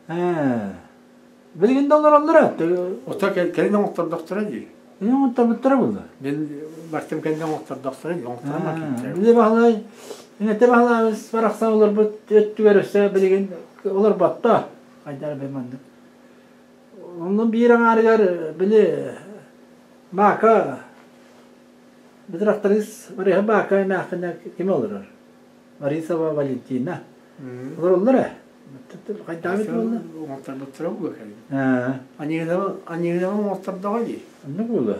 Ээ. Билигин да олороллоро. Ото кэлин оҥоттордохторо дии. Кэлин оҥотторбуттара буолла. Мин бартым кэннэ оҥоттордохторо дии. Оҥотторон Били Баһылай, Инэтэ Баһылаабыс барахсан олорбут өттүгэр өссө билигин олорботто. Хайдара бэ маннык. Онно биир аҥаарыгар били Мака Быдырахтарыс Мариха Бака эмээххинэ ким олорор? Борисова Валентина. Олороллор ээ. Хайдаабыт буолла? Оҥотторбуттара буолуо кэлин. Аньыынаҕа аньыынаҕа оҥоттордоҕо дии. Оннук буолуо.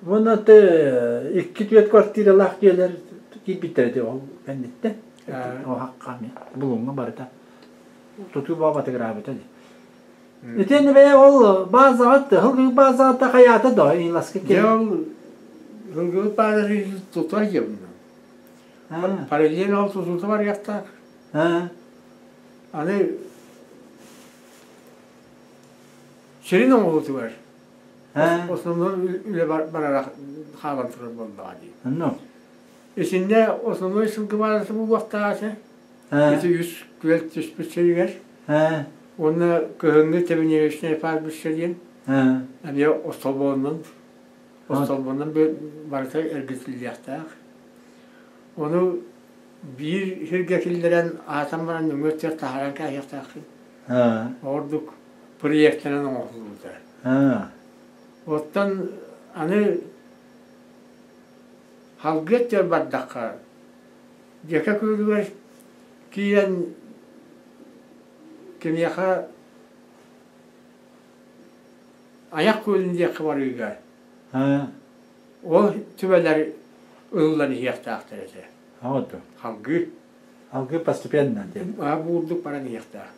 Уонна те икки түөрт квартиралаах дьиэлэр киирбиттэрэ дии ол кэнниттэн. Оһахха булуҥҥа барыта. Тутуу баабатыгыраабыта дии. Итиэннэ бэйэ ол баазаҕыт, һылгы баазаҕыт хайаата да иласка Дьэ ол һылгыбыт бааза тутар диэбин. Параллельно ол тутуута барыахтаах. Аны сирин оҥоһуутугар основной үлэ барара хаалан турар буоллаҕа дии. Итиннэ основной сылгы баазата буолуохтаах этэ. Ити үс күөл түспүт сиригэр уонна кыһыҥҥы Тебеневичнэй пастбище диэн эмиэ остолбооннон остолбонон барыта эргитиллиэхтээх. Ону биир сиргэ киллэрэн аатан баран нөҥүө өттүгэр таһааран кээһиэхтээххин. Ордук проектынан оҥоһуллубута. Оттон аны халгы өттүгэр бардахха Дьэкэ күөлүгэр киирэн киниэхэ айах күөлүн диэххэ барыыга ол түбэлэр ылыллан иһиэхтээхтэр этэ. Халгыы. Халгыы постепенно диэн. Аа буурдук баран иһиэхтээх.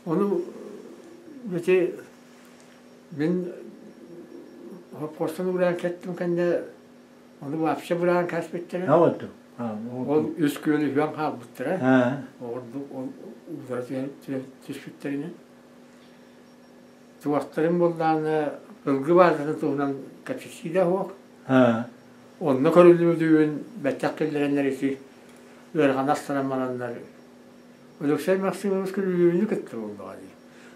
Ону ити мин хоппуостан ууран кэттим кэннэ Ону вообще быраан кээспиттэрэ. Ол үс күөл үһүөн хаалбыттара. Ордук ол уулара түспүттэринэн. Туохтарын буоллаҕына ылгы баазатын туһунан кэпсэтии да суох. Онно көрүллүбүтүн бэттэх киллэрэннэр ити ыарахан астаран бараннар Өлөксөй Максимович күлүүнү кытта буоллаҕа дии.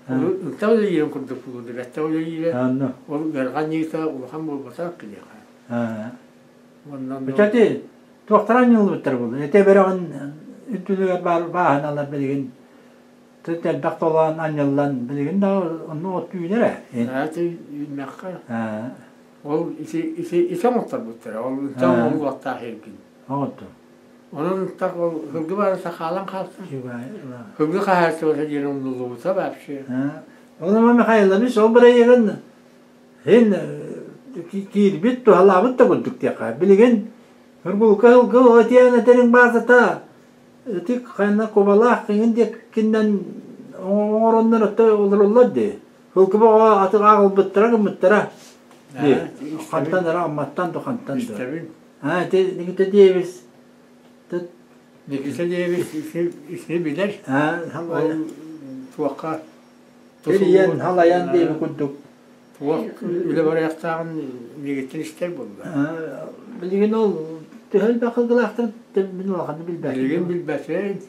Ону ынта үлэлиирин курдук буолуо бэттэх үлэлиирэ ол ыарахан ньыыта улахан буолбатах киниэхэ. Кстати, Туохтара анньыллыбыттар буолла. Ити бэрэҕин үрдүлүгэр баар бааһыналар билигин элбэх толоон анньыллан билигин да онно от үүнэр ээ. Ити үүнмэххэ. Ол ити ити ити оҥотторбуттара. Ол ынтан оҥолуохтаах эргин. Оҥотто. Онон так ол һылгы барыта хаалан хаалта. Һылгы хаһаайыстыбата диэн умнуллубута вообще. Ол Михайлович ол бырайыагын Һин киирбит, туһалаабыт да курдук диэххэ. Билигин Нургулка ылгы этиэн этэриҥ баазата ити хайна кубалаах иҥин диэккиннэн оҥороннор отто олороллор дии. Ылгы боҕо аты ааҕылбыттара гыммыттара. Дии. Хантан эрэ Амматтан да хантан да. А ити Никита Диэбис Никита Диэбис исни билэр. Ол туохха Тэрийэн, халайан диэби курдук. Туох үлэ барыахтааҕын миигиттэн истэр буолла. Билигин ол төһө элбэх ылгылаахтарын мин улаханнык билбэппин. Билигин билбэтин.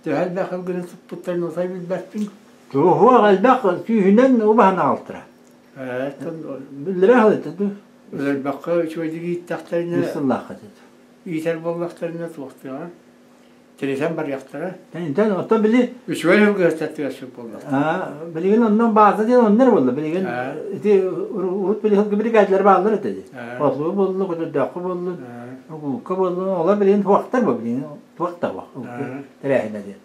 Төһө элбэх ылгыны туппуттарын отой билбэппин. Туоһуох элбэх сүүһүнэн убаһан аҕалтара. Биллэрэ халыта дуу. Өлөрбөххө үчүгэйдик ииттэхтэринэ Үс сыллаахха иитэр буоллахтарына туохтуоҕа Тиритэн барыахтара. Тэнитэн, оттон били Үчүгэй ылгыһыттар сөп буоллахтара. Билигин оннон бааза диэн оннор буолла. Билигин ити урут били сылгы биригээдэлэр бааллар этэ дии. Ослугу буоллу, көтөрдөөххө буоллун, угулукка буоллун, олор билигин туохтар бу билигин туох да суох тэрээһинэ диэн.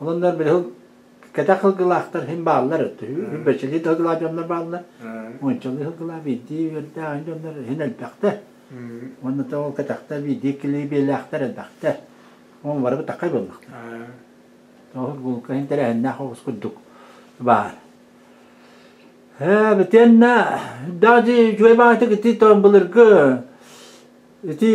Олоннор били кэтэх сылгылаахтар син бааллар өттө. Бэчили сылгылаах дьоннор бааллар. Уончалыы сылгылаах биирдии үөрдээх дьоннор син элбэхтэр. Уонна ол кэтэхтэр биирдии иккилии биэлээхтэр элбэхтэр. Ол барыбыт такай буоллахтар. Ол булка иһин тэрээһиннээх оҕус курдук баар. Ээ, битиэннэ даже үчүгэй баҕайытык ити тоон былыргы ити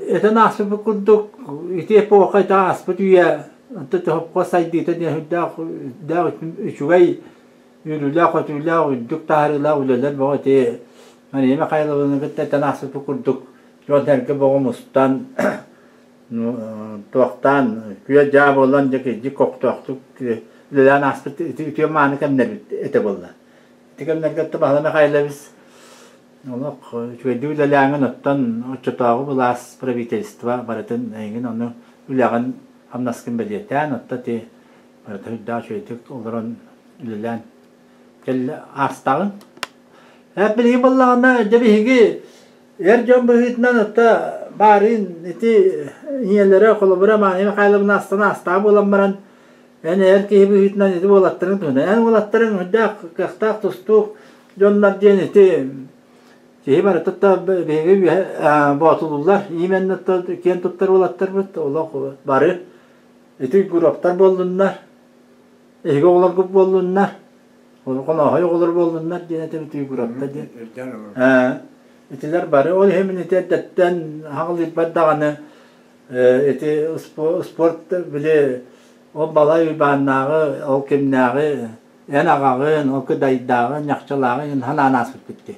этэн ааспыт курдук ити эпоха ити ааспыт үйэ онто тохопко сайдыыта диэн сүрдээх сүрдээх үчүгэй үөрүүлээх-көтүүлээх үрдүк таһаарыылаах үлэлэр бөҕө ити Мария Михайловнаны кытта этэн ааспыт курдук дьон сэргэ бөҕө мустан туохтаан күө-дьаа буолан дьэ кирдьик кохтоохтук үлэлээн ааспыт ити үтүө мааны кэмнэрбит этэ буолла. Ити кэмнэргэ оттон Баһылай Михайлович олох үчүгэйдик үлэлээҥин оттон оччотооҕу былаас правительство барытын эйигин ону үлэҕин хамнаскын бэлиэтээн оттон ити барыта үрдээх үчүгэйдик олорон үлэлээн кэллэ аастаҕын. Э билигин буоллаҕына дьэ биһиги Эр дьон быһыытынан ытта баарыын ити ийэлэрэ холобура Маня Михайловна астана астаах буолан баран эн эр киһи быһыытынан ити уолаттарыҥ туһунан эн уолаттарыҥ үрдээх кыахтаах тустуук дьоннор диэн ити киһи барыта биһиги боотулуллар именно киэн туттар уолаттарбыт олох бары ити гуровтар буоллуннар эһиги оҕолоргут буоллуннар Хонооһой оҕолор буоллуннар диэн этим Туйгуратта диэн. Итилэр бары ол иһин мин ити эрдэттэн хаҕылыйбат даҕаны ити спорт били ол балай Уйбааннааҕы, ол кимнээҕи эн аҕаҕын, ол кыдайдааҕы, ньахчалааҕы ханаан ааспыппыт дии.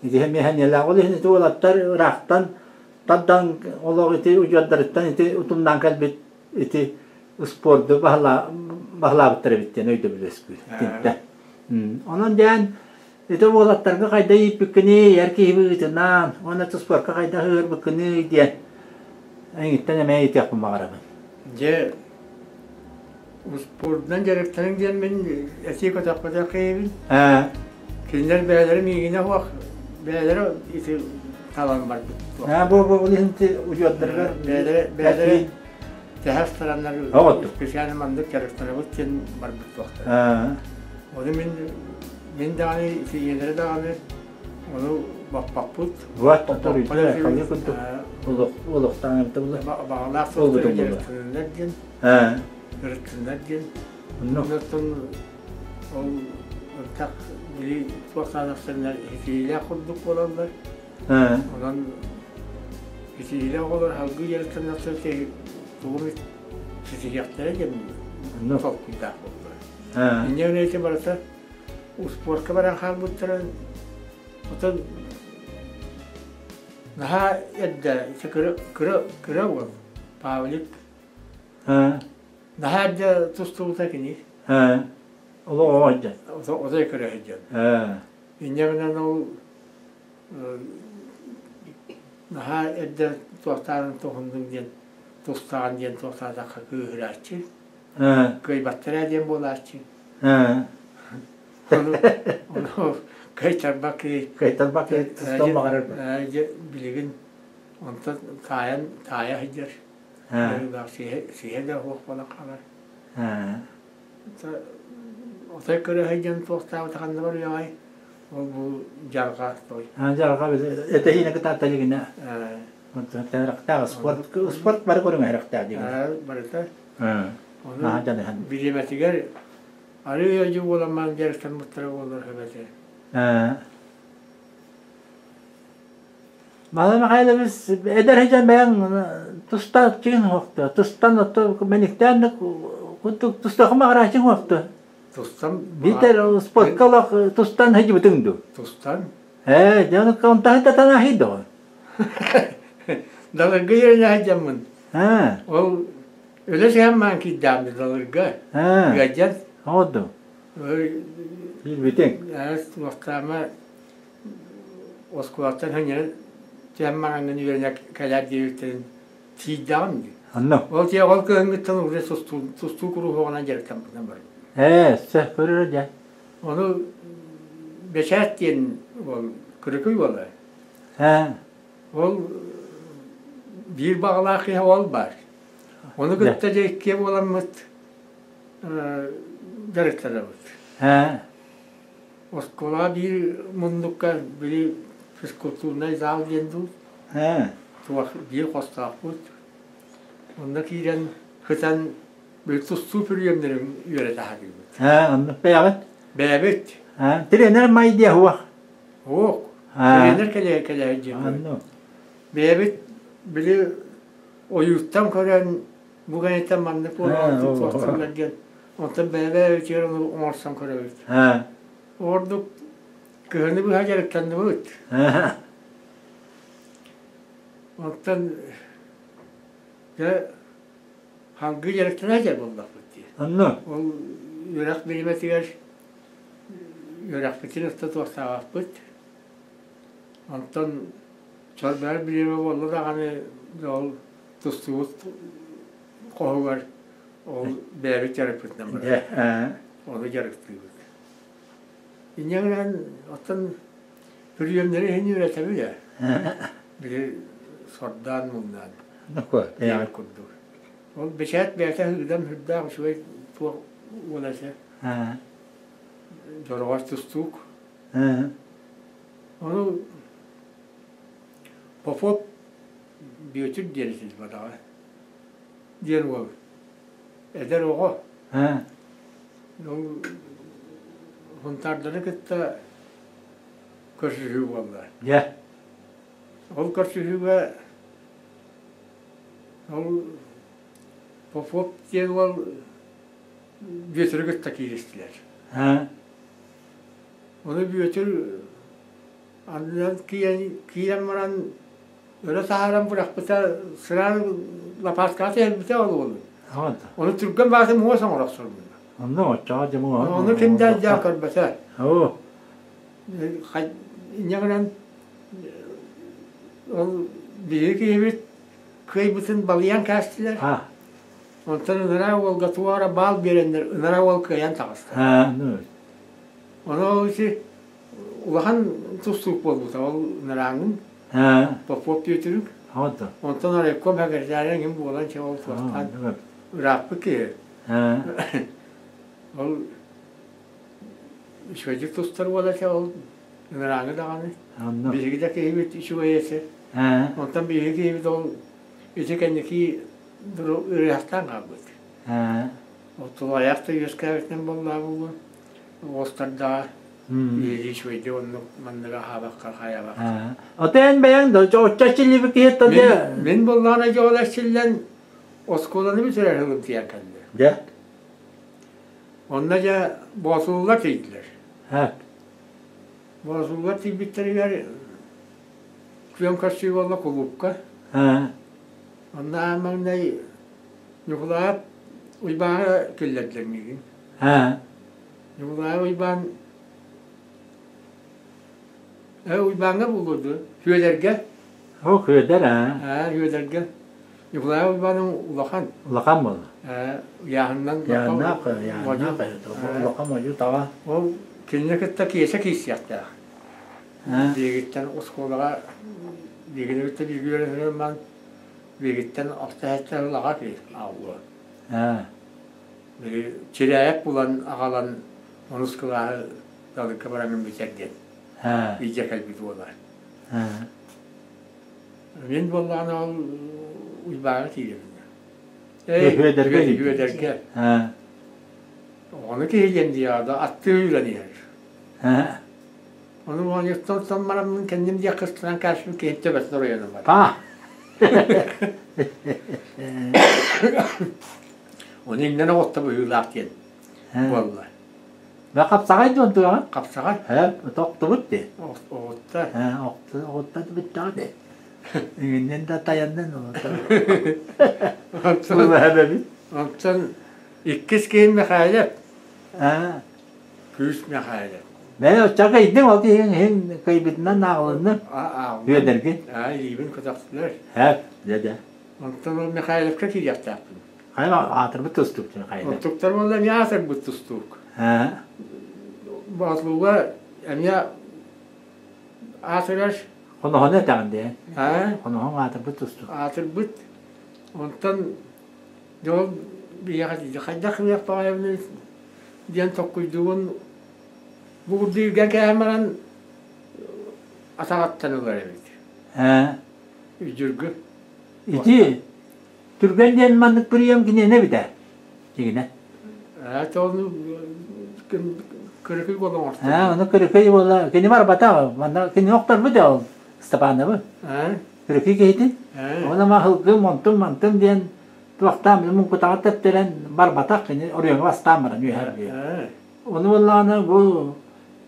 Ити миэхэ ол иһин ити уолаттар ыраахтан тардан олох ити удьуордарыттан ити утумнаан кэлбит ити спорду баһылаабыттар эбит диэн өйдөбүл үөскүүр итинтэн. Онон диэн ити уолаттарга хайда ииппиккиний, эр киһи быһыытынан, уонна спорка хайдах ыһыырбыккыный диэн эйигиттэн эмиэ ыйытыахпын баҕарабын. Дьэ, успуордунан дьарыктаныҥ диэн мин этии көтөхпөтөх киһибин. Кинилэр бэйэлэрэ миигинэ суох, бэйэлэрэ ити талан барбыт. Бу бу ол иһин удьуордарыгар бэйэлэрэ бэйэлэрэ Тэһэ астараннар специально маннык дьарыктанабыт диэн барбыт туохтара. Ону мин мин даҕаны ийэлэрэ даҕаны ону баппаппыт. Вот курдук олохтоон эбитэ буолла. Баҕалаах суохтары дьарыктананнар диэн. Дьарыктаннар диэн. Оннуттан ол ынтах били туох саанахсаннар итиилээх курдук буолаллар. Онон итиилээх оҕолор салгыы дьарыктаннахтар тугу ситиһиэхтэрэ диэн толкуйдаах буоллулар. Инньэ гынан ити барыта успуорка баран хаалбыттара оттон наһаа эрдэ ити кыра кыра кыра уол Павлик наһаа эрдэ тустубута кини. Олох оҕо сылдьан. Отой кыра сылдьан. Инньэ гынан ол. Наһаа эрдэ туохтаарын туһуннуҥ диэн тустаҕын диэн туохтаатахха кыыһырааччы. Кыайбаттар ээ диэн буолааччы. Ону ону кыайтарбат киһи Кыайтарбат киһи тустан баҕарар. Билигин онтон таайан таайа сылдьар. Сиһэ да суох буолан хаалар. Отой көрө сылдьан туохтаабыта ханна барыаҕай? Ол бу дьарҕа той. Дьарҕа этэһиинэ кытаата илигинэ. Харахтаах спорт спорт бары көрүҥэ харахтаах диэн. Барыта. Ону бириэмэтигэр арыы өйдүү буолан маан дьарыктаммыттара буолар эбэтэ. Мала Михайлович эдэр сылдьан бэйэҥ тустаах чиҥ уохта, тустан отто мэниктээн да курдук тустаахым аҕарааччыҥ уохта. Тустан Биитэр спортка олох тустан сылдьыбытыҥ дуу? Тустан. Ээ, дьэ ону онтон татан аһый доҕор. Далырга үөрэнэ сылдьаммын. Ол өлө сыһан маан киирдэҕим далырга. Ыалдьан. Оҕордум. Киирбитиҥ. Туохтаама оскуолаттан ханньары түһэн маҥанын үөрэнэ кэлээр диэбиттэрин тиийдэҕим дии. Онно. Ол тиэ ол кыһыҥҥыттан уже тустуу тустуу куруһуогунан дьарыктаммытынан барбытым. Ээ, сөп көрөр дьэ. Ону бэчээт диэн ол кырыкый уола. Ээ. Ол биир баҕалаах киһи ол баар. Ону кытта дьэ иккиэ буоламмыт дьарыктанабыт. Ээ. Оскуолаҕа биир муннукка били физкультурнай зал диэн дуу, туох биир хостоохпут. Онно киирэн сытан били тустуу бүрүөмнэрин үөрэтэ сатыыбыт. Ээ, оннук бэйэҕит? Бэйэбит. Ээ, тренер май диэ суох. Суох. Тренер кэлэ кэлэ диэн. Оннук. Бэйэбит били ойууттан көрөн бу кэнниттэн маннык буолан туохтууллар диэн Онтон бэйэ-бэйэбитигэр ону оҥорсон көрөбүт. Ордук кыһыны быһа дьарыктанныбыт. Онтон дьэ салгыы дьарыктана дьэ буоллахпыт дии. Онно? Ол үөрэх бириэмэтигэр үөрэхпитин ыкта туохтаабаппыт. Онтон чорбойор бириэмэ буолла даҕаны ол тустубут хоһугар Ол бэйэбит дьарыкпытынан барар. Ону дьарыктыыбыт. Инньэ гынан оттон бүрүөмнэри иһин үөрэтэбит ээ. Били сордоон муҥнаан диэбит курдук. Ол бэчээт бэйэтэ ыыдам сүрдээх үчүгэй туох уола этэ. Дьороҕор тустуук. Ону Попов Бүөтүр диэн этилбэтэҕэ. Диэн уол эдэр оҕо ол Сунтаардары кытта көрсүһүү буолла. Дьэ. Ол көрсүһүүгэ ол Попов диэн уол Бүөтүрү кытта кииристилэр. Ону Бүөтүр аннынан киирэн, киирэн баран Өрө таһааран бырахпыта, сыраан лапааскаҕа түһэрбитэ ол уолу. Ону түргэн баҕайытык муос оҥоро охсорбуна. Онно оччоҕо дьэ муоһа. Ону ким да дьаа көрбөтө. Оо. Инньэ гынан ол биһиги киһибит кыайбытын балыйан кээстилэр. Онтон ыныраа уолга туора баал биэрэннэр ыныраа уол кыайан таҕыста. Ону ол ити улахан тустуук буолбута ол ынырааҥҥын Попов Петрүк. Онтон райком секретаря эҥин буолан чэ ол туохтаан ырааппыт киһи. Ол үчүгэйдик тустар уола этэ ол ыҥырааҥы даҕаны. Биһиги да киһибит үчүгэй этэ. Онтон биһиги киһибит ол ити кэнники ыарыһахтаан хаалбыт. Ол тулаайах да үөскээбитинэн буоллаҕа буолуо. Оҕустардаҕа Үчүгэйдик оннук манныгы аһаабакка хайаабакка. Ото эн бэйэҥ да оччо эрчиллибит киһи дьэ Мин буоллаҕына дьэ ол эрчиллэн оскуоланы бүтэрэр сылым тиийэн кэллэ. Дьэ. Онно дьэ Боотулулар тиийдилэр. Боотулулар тиийбиттэригэр күөн көрсүү буолла кулуупка. Онно аан маҥнай Ньукулаайап Уйбааҥҥа киллэрдилэр миигин. Ньукулаайап Уйбаан Уйбааҥҥа буолуо дуо? Сүөдэргэ. О, Күөдэр аа. Аа, Күөдэргэ. Николай Уйбаным улахан. Улахан буолла. Ээ, ыйааһынынан Ыйааһыннаах, ыйааһыннаах, улахан модьу таҕа. Ол кинини кытта Киэсэ киирсиэхтээх. Биһигиттэн оскуолаҕа биһигини кытта бииргэ үөрэнэр биһигиттэн алта улаха киһи аҕалла. Били Чирээйэп булан аҕалан онус кылааһы Далыкка бараҥҥын бүтэр диэн илдьэ кэлбит уола. Мин буоллаҕына ол Уйбааҥҥа киирэбин. Үөдэргэ Үөдэргэ. Оҕону киһилиэн диэҕэ да аттыы үүрэн иһэр. Ону оонньуттан бараммын кэнним диэки ыстанан кээспит киһи төбөтүн оройуона бар. Ону иҥнэн оҕотто быһыылаах диэн буолла. Бэ хапсаҕай дуон туоҕа? Хапсаҕай. Ээ, тохтубут дии. Оҕутта. Ээ, оҕутта бүттэҕэ дии. Иҥиннин да тайаннын Оттон Оттон иккис киһим Михайлов. Аа. Күүс Михайлов. Бээ, оччо кыйдыҥ, ол киһиҥ иһин кыйбытынан ааҕылынныҥ. Үөдэргин. Аа, илиибин көтөхтүлэр. Һээп, дьэ дьэ. Онтон ол Михайловка киириэхтээхпин. Хайа аатырбыт тустуук Михайлов. Оттуктар буолла эмиэ аатырбыт тустуук. Аа. Боотулууга эмиэ аатырар. Хоноһону этэҕин дии. Аа. Хоноһоҥ аатырбыт тустуук. Аатырбыт. Онтон дьэ ол биһиэхэ хайдах гыныах баҕайыбыный диэн толкуйдуубун. Бу курдук илгэн кээһэн баран атаҕаттан ылар эбит. Ээ. Үдьүргү. Ити түргэн диэн маннык прием киниэнэ эбитэ. Дьигинэ. Ээ, ону кырыкый буола оҥорто. Ээ, ону кырыкый буола. Кини барбата. Манна кини охторбут ол Степановы. Ээ. Кырыкый киһитин. Ээ. Оны маһылгым, онтум, мантым диэн туохтаан муҥкутаҕа тэптэрэн барбатах кини оройуоҥҥа бастаан баран үөһэр Ээ. Ону буоллаҕына бу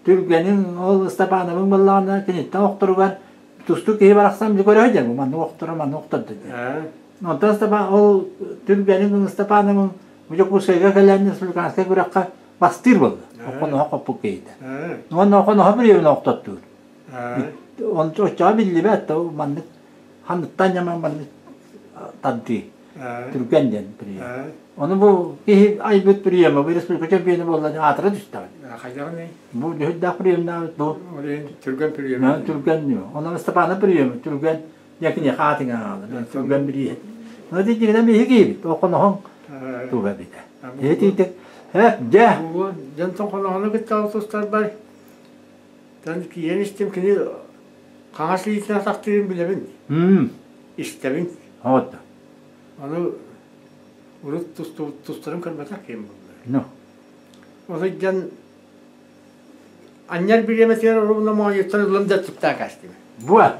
Түргэниҥ ол Ыстапаанабыҥ буоллаҕына киниттэн охторугар тустуу киһи барахсан били көрө сылдьар бу маннык охторо маннык охтордо диэн. Онтон Ыстапаан ол Түргэниҥ Ыстапаанабыҥ бу Дьокуускайга кэлэн республиканскай күрэххэ бастыыр буолла. Хонуһа хоппут киһитэ. Уонна хонуһа бириэмэни охтоттуур. Оччоҕо биллибэт маннык ханныттан ньаман маннык тардыы. Түргэн диэн прием. Ону бу киһи айбыт приема, бу республика чемпиона буолла аатыра түстэҕин. Хайдаҕын Бу дьүһүрдээх приемнаабыт бу. Түргэн прием. Түргэн Онон Степана приема түргэн дьэкиниэхэ аатыҥа аҕалар. Түргэн бирииһэ. Ну дигинэн биһи киһибит. Ол хоноһоҥ туга битэ. Этиитик. Дьэ. Дьонтон хоноһону кытта тустарбар Тан киирэн истим кини хаҥас илиитинэн атахтыырын билэбин. Истэбин. Вот. Ону урут тустарын көрбөтөх киһим буолла. Ну. Ол сылдьан анньар бириэмэтигэр оруобуна моойуттан ыллым да түптээх кээстим. Буа.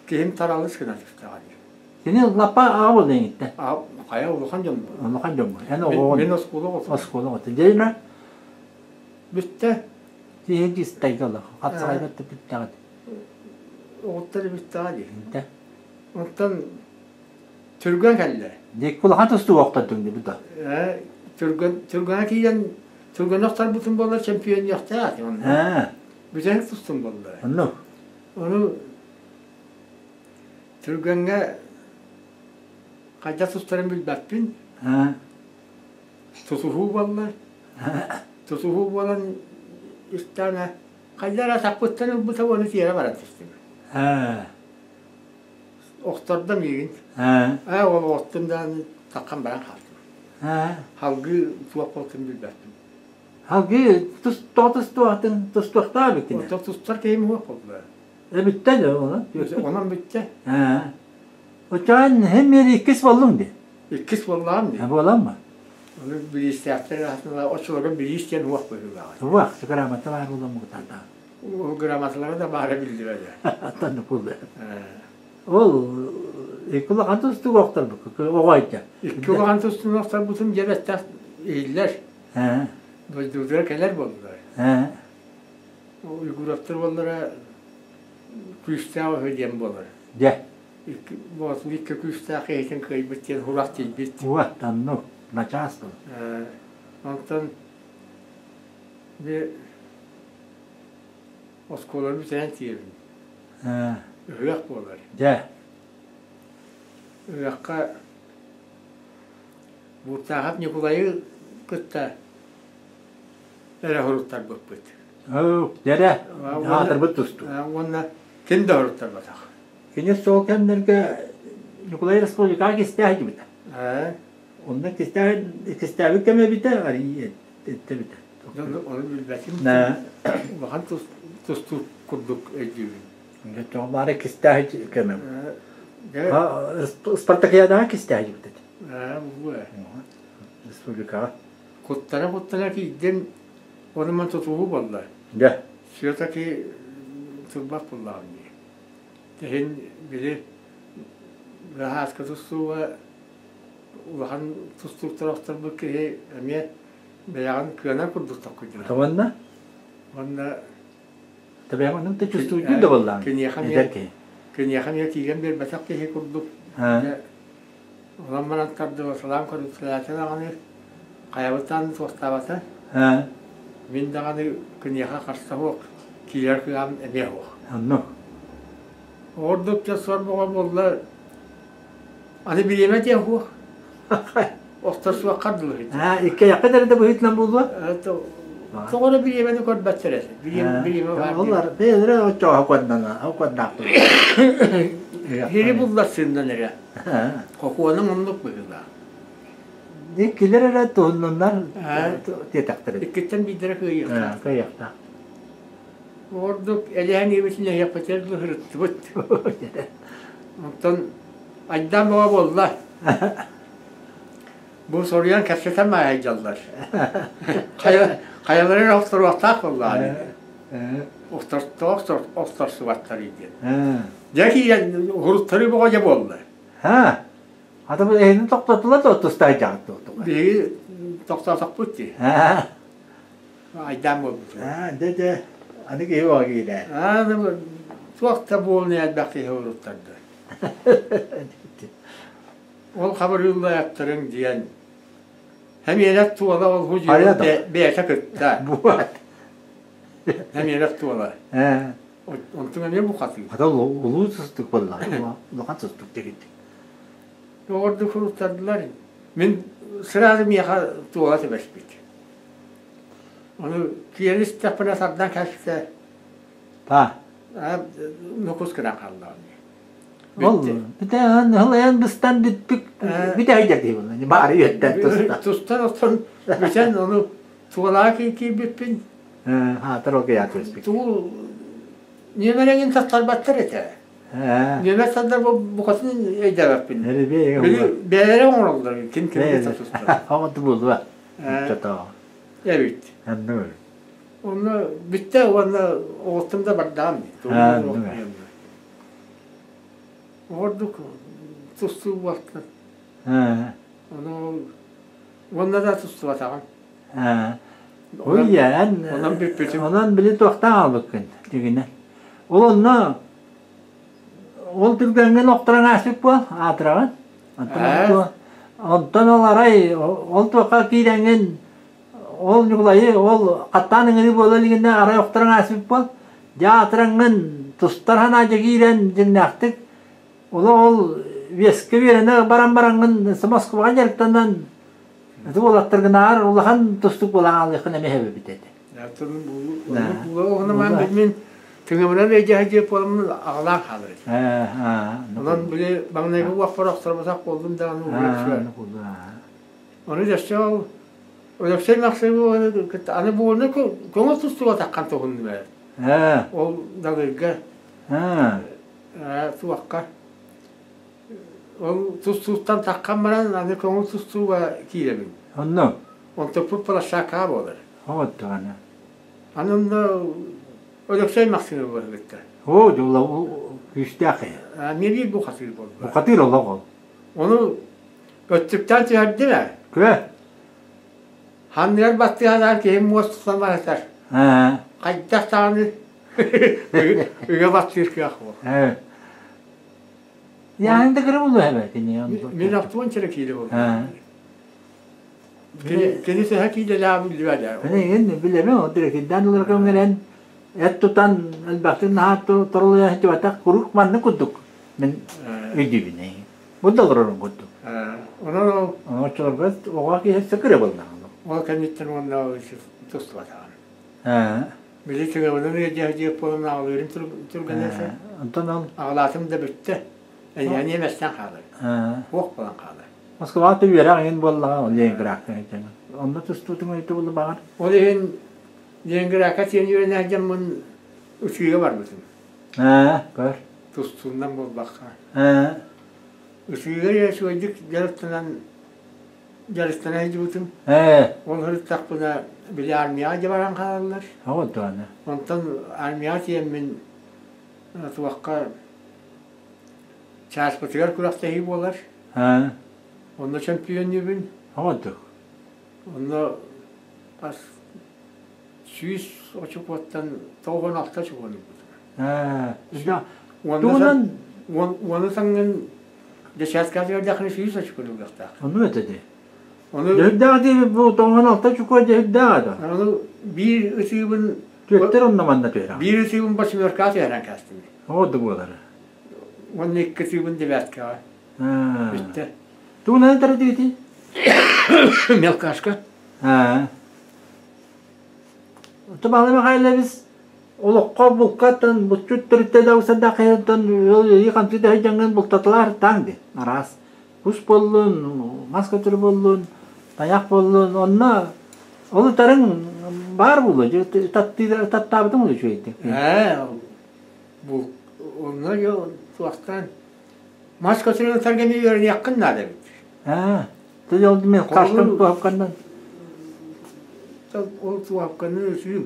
Киһим таралыс гына түстэҕэ дии. Кини лаппа аҕа буолла иҥиттэ. Хайа улахан дьон Улахан дьон Эн оҕоҕун. Мин оскуола оҕото. Оскуола оҕото. Дьэ, Бүттэ. Тиһин дистайга олох. Хапсаҕайга бүттэҕит. Оҕуттар бүттэҕэ дии. Онтон түргэн кэллэ. Дик улахан тустуу охтордуҥ дии бу Ээ, түргэн түргэҥэ киирэн түргэн охторбутум буоллар чемпионниахтаах онно. Ээ. Бүтэһик тустум буолла. Онно. Ону түргэҥҥэ хайдах тустарын билбэппин. Аа. Тутуһуу буолла. Тутуһуу буолан истэҕинэ хайда эрэ атахпыттан ылбыта уонна тиэрэ баран түстүм. Охтордо миигин. Ээ ол оҕоттун даҕаны таххан баран хаалтым. Салгыы туох буолтун билбэппин. Салгыы тустуохтун тустуохтаа эбиккин. Тустар киһим суох буолла. Бүттэ да ону? Онон бүттэ. Оччоон һин миэр иккис буоллуҥ дии. Иккис буоллаҕым дии. Буолан Ону бириистээхтэр оччолорго бириис диэн уох быһыылааҕа. Уох, грамота баар буолан мугутаата. Ол грамоталара да баара биллибэтэ. Аттан буолла. Ол икки улахан тустуук охторбут оҕо айда. Икки улахан тустуук охторбутум дьэбэттээх иһиллэр. Дойдубутугар кэлэр буоллулар. Уйгуровтар буоллара күүстээх үһү диэн буолар. Дьэ. Боотур икки күүстээх киһитин кыайбыт диэн сурах тиийбит. Вот, оннук, начаас был. Онтон би оскуоланы бүтэрэн тиийэбин. Ыһыах буолар. Дьэ. Ыһыахха Бууртаахап Ньукулайы кытта эрэ хоруттарбыппыт. Дьэрэ, аатырбыт тустуу. Уонна ким да хоруттарбатах. Кини сол кэмнэргэ Ньукулай республикаҕа кистээх дьибитэ. Онно кистээбит кэм эбитэ, арыый эттэбитэ. Ону билбэтим. Улахан тустуу курдук өйдүүбүн. Баары кистээх кэмим. Спартакиадаҕа кистээх дьибитэ. Республикаҕа. Куттана-куттана киирдим, ону ман тутуһуу буолла. Дьэ. Все-таки турбат буоллаҕым дии. Иһин били Гаһааска тустууга улахан тустууктар охторбут киһи эмиэ бэйэҕин кыанар курдук токкуйдунар. Уонна? Уонна Тэбэҕин оннук да чувствуйдуур да буоллаҕыҥ. Киниэхэ Эдэр киһи. Киниэхэ эмиэ киирэн биэрбэтэх киһи курдук Онон баран тардыбаталаан көрүтэлээтэ даҕаны, хайабыттан туохтаабата. Мин даҕаны киниэхэ харса суох, киирэр кыаҕым эмиэ суох. Оннук. Ордук дьэ сор бөҕө буолла. Аны бириэмэ диэн суох. Охтор суоххар дылы. Икки айахха да быһыытынан буолуо. Тоҕо эрэ бириэмэни көрбөттөр этэ. Бириэмэ баар. Олар бэйэлэрэ оччоҕо куоннана, куоннаахпыт. Хири буллар сыннан эрэ. Хокуоным оннук быһыылаах. Иккилэр эрэ туһуннуннар диэтэхтэрэ. Иккиттэн биирдэрэ кыайыахтаах. Кыайыахтаах. Ордук элэһэн иэбитин эһиэхпитигэр ырыттыбыт. Онтон айдаан бөҕө буолла. Бу соруйан кэпсэтэн маайдьаллар. Хайалары эрэ охторуохтаах буоллаҕа. Охтортоох охторсубаттар диэн. Дьэ киирэн уһуруттарыы бөҕө дьэ буолла. Ха. Ата бу эһини тохтотулар да тустаах дьаҕыт туохтуга. Биһиги тохтоотохпут дии. Айдаан буолбут. Аа, дьэ дьэ аны киһи бөҕө киирээ. Аа, туох да буолуон элбэх киһи уруттарда. Ол хабырыыллаахтарыҥ диэн Хэмиэнэк туола ол бу дьиэ бэйэтэ кытта. Буот. Хэмиэнэк туола. Онтуҥ эмиэ бухатыы. Ата улуу сыстык буолла. Улахан сыстык дэгит. Ордук суруттардылар. Мин сразу миэхэ туола түбэспит. Ону киирэн истэхпинэ сардан кэлсэ. Па. Нукус гынан хааллаҕым. Ол бүтэ ылайан быстан бүппүк бүтэ сылдьар киһи буолла. Баары үөттэн туста. Тустан оттон бүтэн ону туолаҕа киирбиппин. Аатар ол кыйаат түспүт. Тугу нүөмэрэҥин таттарбаттар этэ. Нүөмэр тардар букатын өйдөөбөппүн. Били бэйэлэрэ оҥороллор ким кимгэ тустар. Оҕоту буолуо. Эбит. Онно бүттэ уонна оҕуттум да бардаҕым. Ордук тустуу буолтан. Ону уонна да тустубатаҕым. Ой, эн Онон бүппүтүм. Онон били туохтаах аалбыккын дигинэ. Ол онно ол түргэҥҥин охторон ааспыт буол аатыраҕын. Онтон онтон ол арай ол туохха киирэҥҥин Ол Ньукулайы ол хаттаан ыҥырыы буола илигинэ арай охторон ааспыт буол. Дьэ аатыраҥҥын тустар санаа дьэ киирэн дьиҥнээхтик олох ол үөскэ үөрэнэ баран бараҥҥын Москваҕа дьарыктанан ити уолаттаргынааҕар улахан тустук буолан хаалыаххын эмиэ эбит этэ. Мин тыҥабынан өйдөһө диэп буоламмын аҕалаан хаалар этим. Онон били маҥнайгы уохпар охторботох буоллум даҕаны Ону өссө ол Өлөксөй Максимовы кытта аны буолну көҥүл тустубатаххан туһуннум ээ. Ол Далырга туохха ол тустууттан таххан баран аны көҥүл тустууга киирэбин. Онно? Онтукпут площадка буолар. Оҕоттоҕына. Аны онно Өлөксөй Максимовы кытта. Оо, дьолла күүстээх ээ. Эмиэ биир бухатыыр буолла. Бухатыыр олох ол. Ону Өттүктээн түһэрдим ээ. Күө. Ханныгар баттыһанаан киһим муос тутан баратар. Хайдах даҕаны ыга баттыыр кыах буол. Яһын да кыра буолуо эбэ кини. Мин автуон чэрэ киилэ буолла. Кини кини төһө киилэлээҕин билбэт ээ. Мин билэбин, ол директордаан ылар көҥөрөн. Эт тутан элбэхтик наһаа торолуйа сылдьыбатах куруук маннык курдук мин өйдүүбүн. Бу да олорорун курдук. Онон ол Оччолорго оҕо киһи сыкыры буоллаҕа. Ол кэнниттэн уонна тустубатаҕым. Били тыгабынан ыалдьа буолан аҕалыырым түргэнэ Онтон ол аҕалаатым да бүттэ. Эйиэхэ эмэстэн хаалар. Суох буолан хаалар. Москваҕа да үөрэх эҥин буоллаҕа ол Ленинградка Онно тустуутуҥ өйдө буолла баҕар. Ол иһин Ленинградка тиийэн үөрэнэ сылдьаммын ытыыга барбытым. Көр. Тустуунан буолбакка. Ытыыга үчүгэйдик дьарыктанан дьарыктана сылдьыбытым. Ол сырыттахпына били армияҕа дьэ баран хаалаллар. Онтон армияҕа тиийэммин туохха чааспытыгар күрэхтэһии буолар. Онно чөмпүйүөннүүбүн. Онно бас 100 очукуоттан 96 очукуону ылбытым. Тугунан Уону саҥын десяткаҕа дэхини 100 очукуону ылыахтаах. Ону этэ дии. Ону Дьүһүрдээх дии бу 96 очукуо дьүһүрдээх этэ. Ону биир ытыыбын Түөттэр онно манна түһэрэ. Биир ытыыбын восьмеркаҕа түһэрэн кээстим. Оо да буолара. Уонна икки ытыыбын девяткаҕа. Бүттэ. Тугунан этэр этигитий? Мелкашка. Баһылай Михайлович олоххо булкаттан буччут төрүттэ да усардаах кыһыттан ыйы-хамсы да сылдьаҥҥын бултатылаар таҥ ди араас кус буоллун, мас көтөрө буоллун, тайах буоллун, онно ол ытарыҥ баар буолуо, таттаабытыҥ буолуо үчүгэйдик. Ээ, бу онно туохтан мас көтөрүн ытарга эмиэ үөрэниэххин наада эбит. Аа, ты ол мен хаштан туһапканнан. Ол туһапканы үсүүм.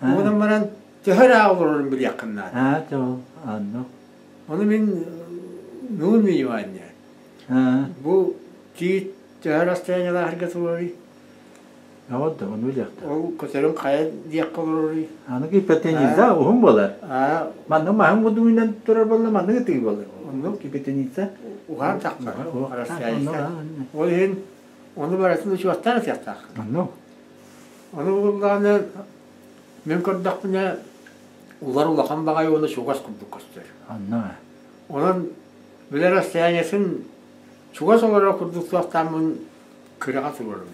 Онон баран төһө ыраах олорорун билиэххин наада. Аа, ол анно. Ону мин нуун внимание. Бу тиит төһө расстояниелаахырга турарый? Вот да, ону билиэхтэ. Ол көтөрүн хайа диэххэ олороруй? Аны гипотениза уһун буолар. Маннык маһын кудугунан турар буолла, маннык ытыы буолар. Оннук гипотениза уһаан тахсар. Ол иһин ону барытын учуоттаан ытыахтаах. Оннук. Ону буллаҕына мин көрдөхпүнэ улар улахан баҕайы уонна чугас курдук көстөр. Онно. Онон билэр расстояниетын чугас олорор курдук туохтааммын кыраҕа туруорум.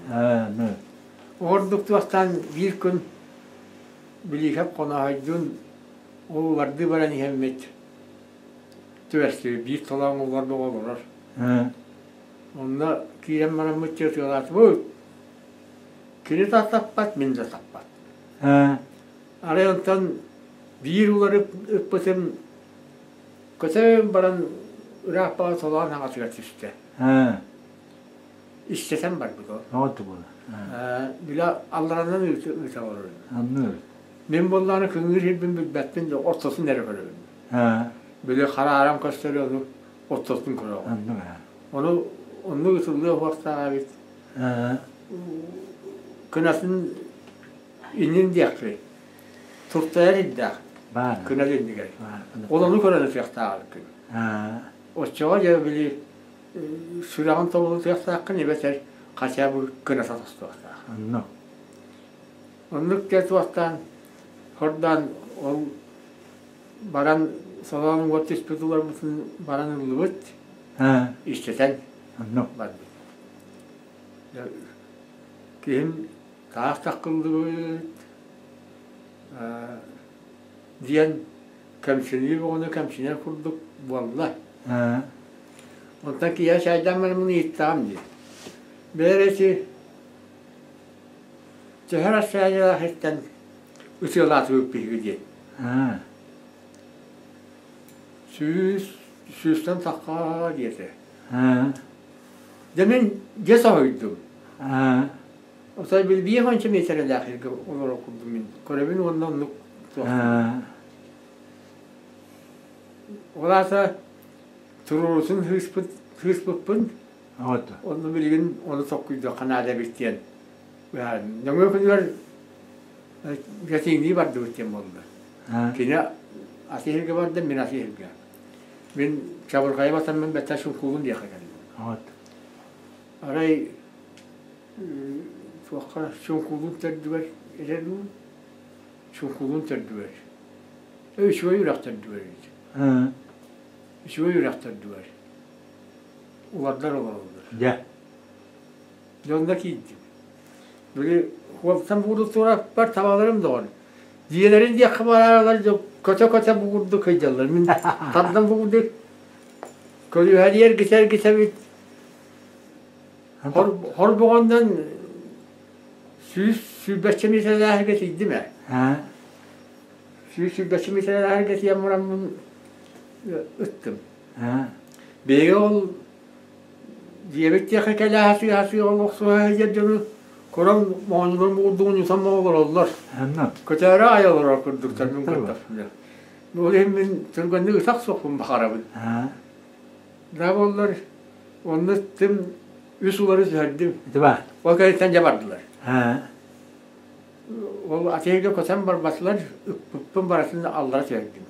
Ордук туохтаан биир күн Билиихэп Хоноһойдуун ол улардыы баран иһэммит түбэстибит биир толоон улар олорор. Онно киирэн бараммыт ытыалаатыбыт. Кини да таппат, мин да таппат. Арай онтон биир улары ыппытым көтөн баран ырааппаҕа толоон аҕатыгар түстэ. Истэтэн барбыт ол. Бile алларанан ыыта олорор. Мин буоллаҕына кыҥыыр сирбин билбэппин да ортотун эрэ көрөбүн. Били харааран көстөр ону ортотун көрөҕүн. Ону оннук ытыллыа уһуохтаах эбит. Кынатын иннин диэххи туртайар ирдээх кынат иннигэр. Ол ону көрөн ытыахтаах эбиккин. Оччоҕо дьэ били сүрэҕин тобулутуохтааххын эбэтэр хотя бы кыната тостуохтаах. Оннук. Оннук дьэ туохтаан хордаан ол баран солоон уот түспүт уларбытын баран ыллыбыт. Истэтэн Оннук. барбыт. Киһим таах таккыллыбыт диэн кэмсинии бөҕөнү кэмсинэр курдук буолла. Онтон киһи чайдаан бараммын ыйыттаҕым дии. Бэйэ ити төһө расстояниелаах иттэн ытыалаатыбыт биһиги диэн. 100 сүүстэн тахха диэтэ. Дьэ мин дьэ соһуйдум. Отой билбиэх онча миэтэрэлээх сиргэ олорор курдук мин көрөбүн уонна оннук Ол аата туруорутун сыыспыт сыыспыппын онно билигин ону токкуйдуохха наада эбит диэн нөҥүө күнүгэр гатиҥнии бардыбыт диэн буолла. Кини атыыһырга барда, мин атыыһырга. Мин чабырҕайа батаммын бэттэ шункуубун диэххэ кэллим. Арай туохха шункуулун төрдүгэр этэ дуу, шункуулун төрдүгэр. Үчүгэй үрэхтэрдүгэр эбит. Үчүгэй үрэхтэрдүгэр. Улардар олороллор. Дьэ. Дьонно киирдим. Били уолтан буурдуктуураппар табаларым доҕор. Дьиэлэрин диэххэ барааралар көтө-көтө бу курдук сылдьаллар. Мин тардан бу курдук көлүөһэлии эргитэ-эргитэбит. Хорбоҕоннон 120 миэтэрэлээһигэ тиийдим ээ. 120 миэтэрэлээһигэ тиийэн бараммын ыттым. Биһиги ол дьиэбит диэки кэлээһэ сыыһа олохсуһа сылдьар дьону көрөн моонньуларын бугурдугун ньутан олороллор. Көтөөрү аайы олорор курдуктар мин көрдөхпүнэ. Ол иһин мин түргэнник ытах суохпун баҕарабын. Да буоллар онно ыттым үс улары түһэрдим. Ол кэнниттэн дьэ бардылар. Ол атыыга көтөн барбатылар, ыппыппын барытын аллара түһэрдим.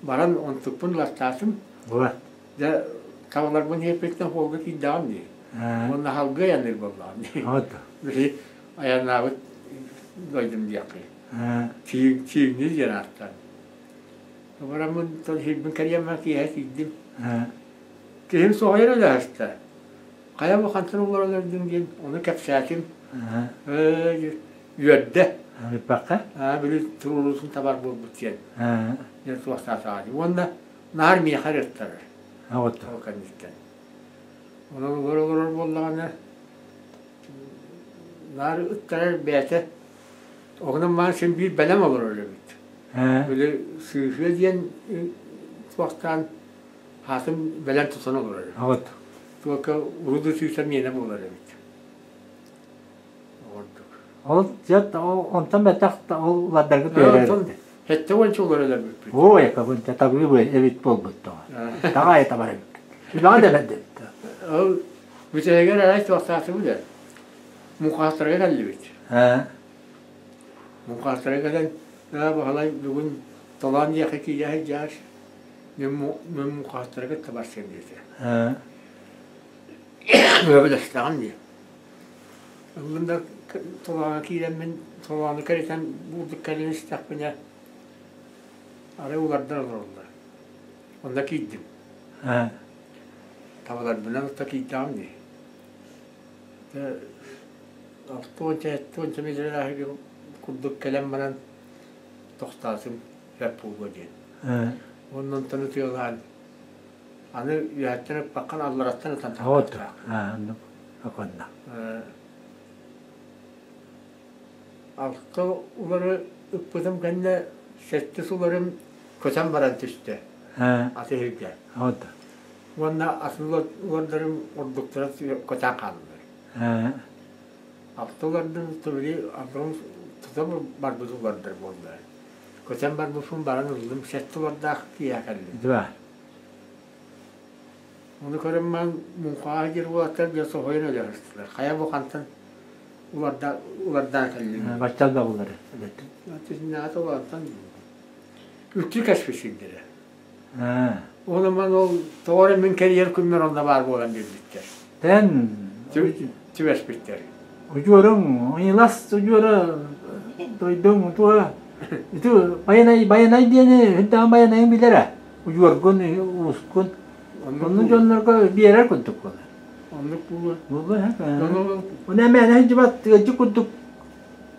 Баран онтукпун ылаттаатым. Дьэ табаларбын иһиппиттэн хуолга киирдэҕим дии. Уонна аһалгы айанныыр буоллаҕым дии. Били айаннаабыт дойдум диэххэ. Тииҥниир диэн ааттаан. Бараммын иһирбин кэрийэммэр киэһэ тиийдим. Киһим соһуйан өлөһөстө. Хайа бу хантан олорон өлдүҥ диэн ону кэпсээтим. Үөрдэ. Бүппэххэ? Били туруорусун табар буолбут диэн. Диэн суохтаатаҕа дии. Уонна наар миэхэ эрэ ыттарар. Ол кэнниттэн. Онон олорор олорор буоллаҕына наар ыттарар бэйэтэ оҕунан маан син биир бэлэм олорор эбит. Били сыыһыа диэн туохтаан хаатын бэлэм тутан олорор эбит. Туокка урут ытыыта миэнэ буолар эбит. Ордук. Ол дьэ онтон бэтэх ол улардаргы түһэрэр. Сэттэ уонча улар өлөрбүппүт. Ой, кабын табыы эбит буолбут тоҕо. Таҕай табар эбит. Үлэҕэ да бэрдэ эбит. Ол бүтэһигэр арай туохтаатыбыт ээ. Муҥхаахтарга кэллибит. Муҥхаахтарга кэлэн, аа Баһылай бүгүн толоон диэххэ киирэ сылдьаар, мин муҥхаахтары кытта барсыам диэтэ. Сөбүлэстэҕим дии. Ыллым да толооҥҥо киирэммин, толоону кэритэн буурдук кэлэн истэхпинэ, арай улардар олороллор. Онно киирдим. Табаларбынан отто киирдэҕим дии. 60-70 миэтэрэлээх курдук кэлэн баран тохтоотум сөп буолуо диэн. Уонна онтон ытыалаан аны үөһэттэн ыппаккын аллараттан ытан тахсыбыттаах. Оконна. Алта улары ыппытым кэннэ сэттис уларым көтөн баран түстэ атыһырга. Уонна атын улардарым ордуктара көтөн хааллылар. Алта улардым били алтым тута барбыт улардар буоллар. Көтөн барбыппын баран ыллым сэттэ улардаах киэһэ кэллим. Ону көрөн баран муҥхаҕа сылдьар уолаттар дьэ соһуйан өлө сыстылар. Хайа бу хантан улардаан кэллиҥ? Баччал да буллар. Түһүннэҕэ улартан үктүү кэспит сирдэрэ. Ону ман ол тоҕо эрэ мин кэрийэр күммэр онно баар буолан биэрбиттэр. Тэн түбэспиттэр. Удьуоруҥ, ыйылас удьуора дойдуҥ туга ити байанай байанай диэни үрдэҕин байанайын билэрэ. Удьуоргун, уускун онну дьоннорго биэрэр курдук буолар. Оннук буолуо. Буолуо Оны эмээнэ сылдьыбат ыалдьы курдук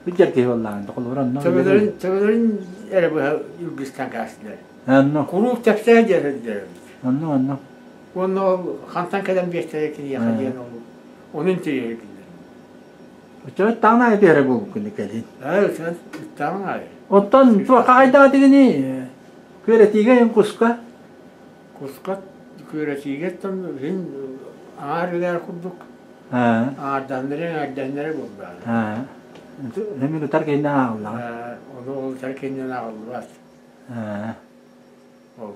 сылдьар киһи буоллаҕын холобур онно. Төбөлөрүн төбөлөрүн эрэ быһа үргүстэн каастылар. Онно. Куруук тэпсээ диэн сылдьар эбит. Онно онно. Уонна ол хантан кэлэн биэртэрэ киниэхэ диэн ол ону интэриэһиргииллэр. Оччо таҥна аайы түһэрэ буолбуккун кэлин. Ээ, таҥна аайы. Оттон туохха хайдаҕа тигини күөрэтиигэ эн куска? Куска күөрэтиигэ оттон син аҥаар үлээр курдук аҥаардаһыннары аҥаардаһыннары буолбаҕа. Эми утар кэннэ ааҕыллаҕа. Ону ол утар кэннинэн ааҕыллыбат. Ол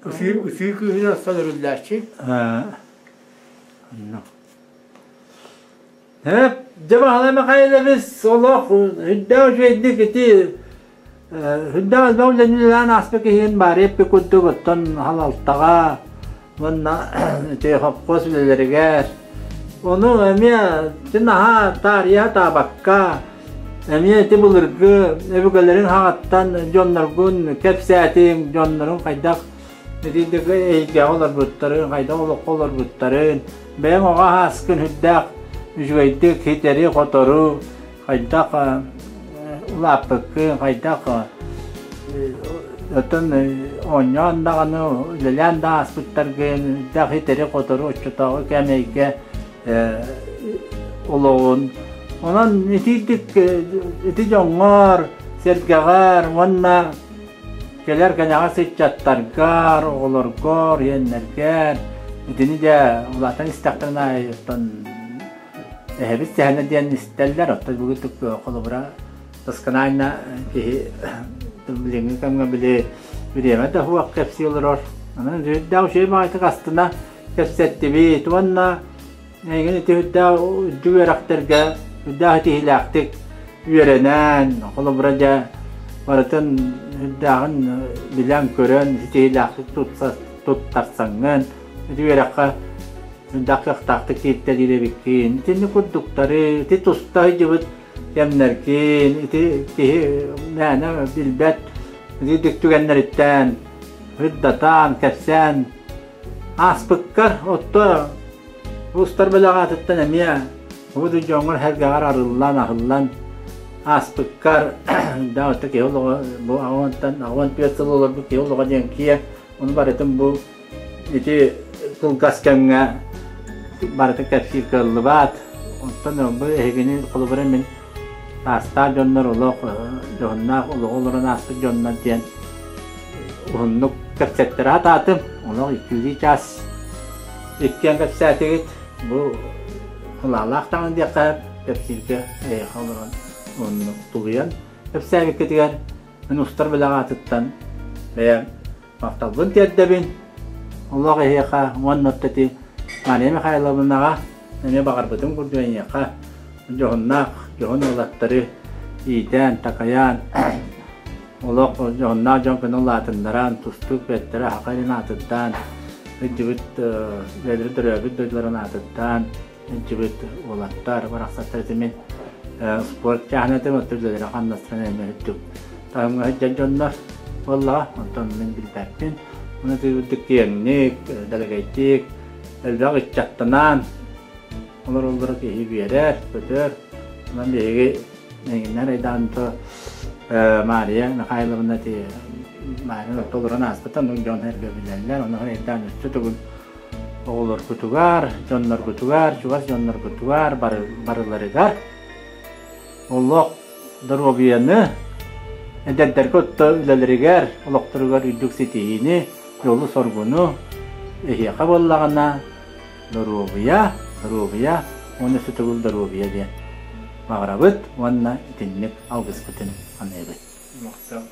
ысыы ысыы кыыһынан астан өрүллээччи. Онно. Дьэ Баһылай Михайлович олох үрдээх үчүгэйдик ити үрдээх элбэх үлэни үлэлээн ааспыт киһигин баары эппит курдук оттон халалтаҕа уонна ити хопхуос үлэлэригэр ону эмиэ наһаа таарыйа сатаабакка. Эмиэ ити былыргы өбүгэлэрин хаҕаттан дьонноргун кэпсээтиҥ, дьоннорун хайдах итинник эйгэҕэ олорбуттарын, хайдах олоххо олорбуттарын, бэйэҥ оҕо ааскын үрдээх үчүгэйдик ситэри-хотору хайдах улааппыккын, хайдах оттон оонньоон даҕаны, үлэлээн да ааспыттаргын, үрдээх ситэри-хотору оччотооҕу кэм эйгэ олоҕун. Онон итиитик ити дьоҥҥор, сэргэҕэр уонна кэлэр кэнэҕэс ыччаттаргар, оҕолоргор, иэннэргэр итини дьэ улаатан истэхтэрин аайы оттон эһэбит сэһэнэ диэн истэллэр. Оттон бүгүн холобура досконально киһи билиҥҥи кэмҥэ били бириэмэ да суох кэпсии олорор. Онон үрдээх үчүгэй баҕайытык астына кэпсэттибит уонна эйигин ити үрдээх үрдүк үөрэхтэргэ үрдээх итиһиилээхтик үөрэнэн, холобура дьэ барытын үрдээҕин билэн-көрөн ситиһиилээхтик туттарсаҥҥын ити үөрэххэ үрдээх кыахтаахтык кииртэлиир эбиккин. Итинник курдуктары, ити туста сылдьыбыт кэмнэргин, ити киһи мээнэ билбэт ити түгэннэриттэн ырдатан, кэпсээн Ааспыккар отто устар бэлэх аатыттан эмиэ бу дьоҥҥор сэргэҕэр арыллан, аһыллан ааспыккар да отто киһи олоҕо бу аҕыантан 84 сыл олорбут киһи олоҕо диэн киэ ону барытын бу ити кылгас кэмҥэ барыта кэпсиир кыаллыбат. Онтон бу эһигини холобура мин саастаах дьоннор олох дьоһуннаах олоҕу олорон ааспыт дьоннор диэн уһуннук кэпсэттэрэ сатаатым. Олох иккилии чаас иккиэн кэпсээтигит. Бу кылаалаах даҕаны диэххэ кэпсииргэ эйиэхэ олорон уһуннук тулуйан кэпсээбиккитигэр мин устар бэлэх аатыттан бэйэм Махталбын тиэрдэбин олох эһиэхэ уонна ити Мария Михайловнаҕа эмиэ баҕарбытым курдук эйиэхэ дьоһуннаах дьоһун уолаттары иитэн, такайан олох дьоһуннаах дьон гына улаатыннаран, тустуук бэттэрэ саха илин аатыттан, илдьибит бэйэлэрэ төрөөбүт дойдуларын аатыттан илдьибит уолаттар барахсаттар ити мин спорт чааһынатын оттон үлэлэрэ хамнастарын эмиэ үрдүк таһымҥа сылдьар дьоннор буоллаҕа онтон мин билбэппин ону үрдүк киэҥник дэлэгэйдик элбэх ыччаттанаан олороллоро киһи үөрэр көтөр онон биһиги эҥиннэр айдаанто Мария Михайловна ти Мария олорон ааспыта оннук дьон эргэ билэллэр ону айдаан өссө төгүл оҕолоргутугар, дьонноргутугар, чугас дьонноргутугар барыларыгар олох доруобуйаны, эдэрдэргэ отто үлэлэригэр, олохторугар үрдүк ситиһиини, дьолу-соргуну эһиэхэ буоллаҕына доруобуйа, доруобуйа уонна өссө төгүл доруобуйа диэн баҕарабыт уонна итинник алгыспытын аныыбыт. Махтал.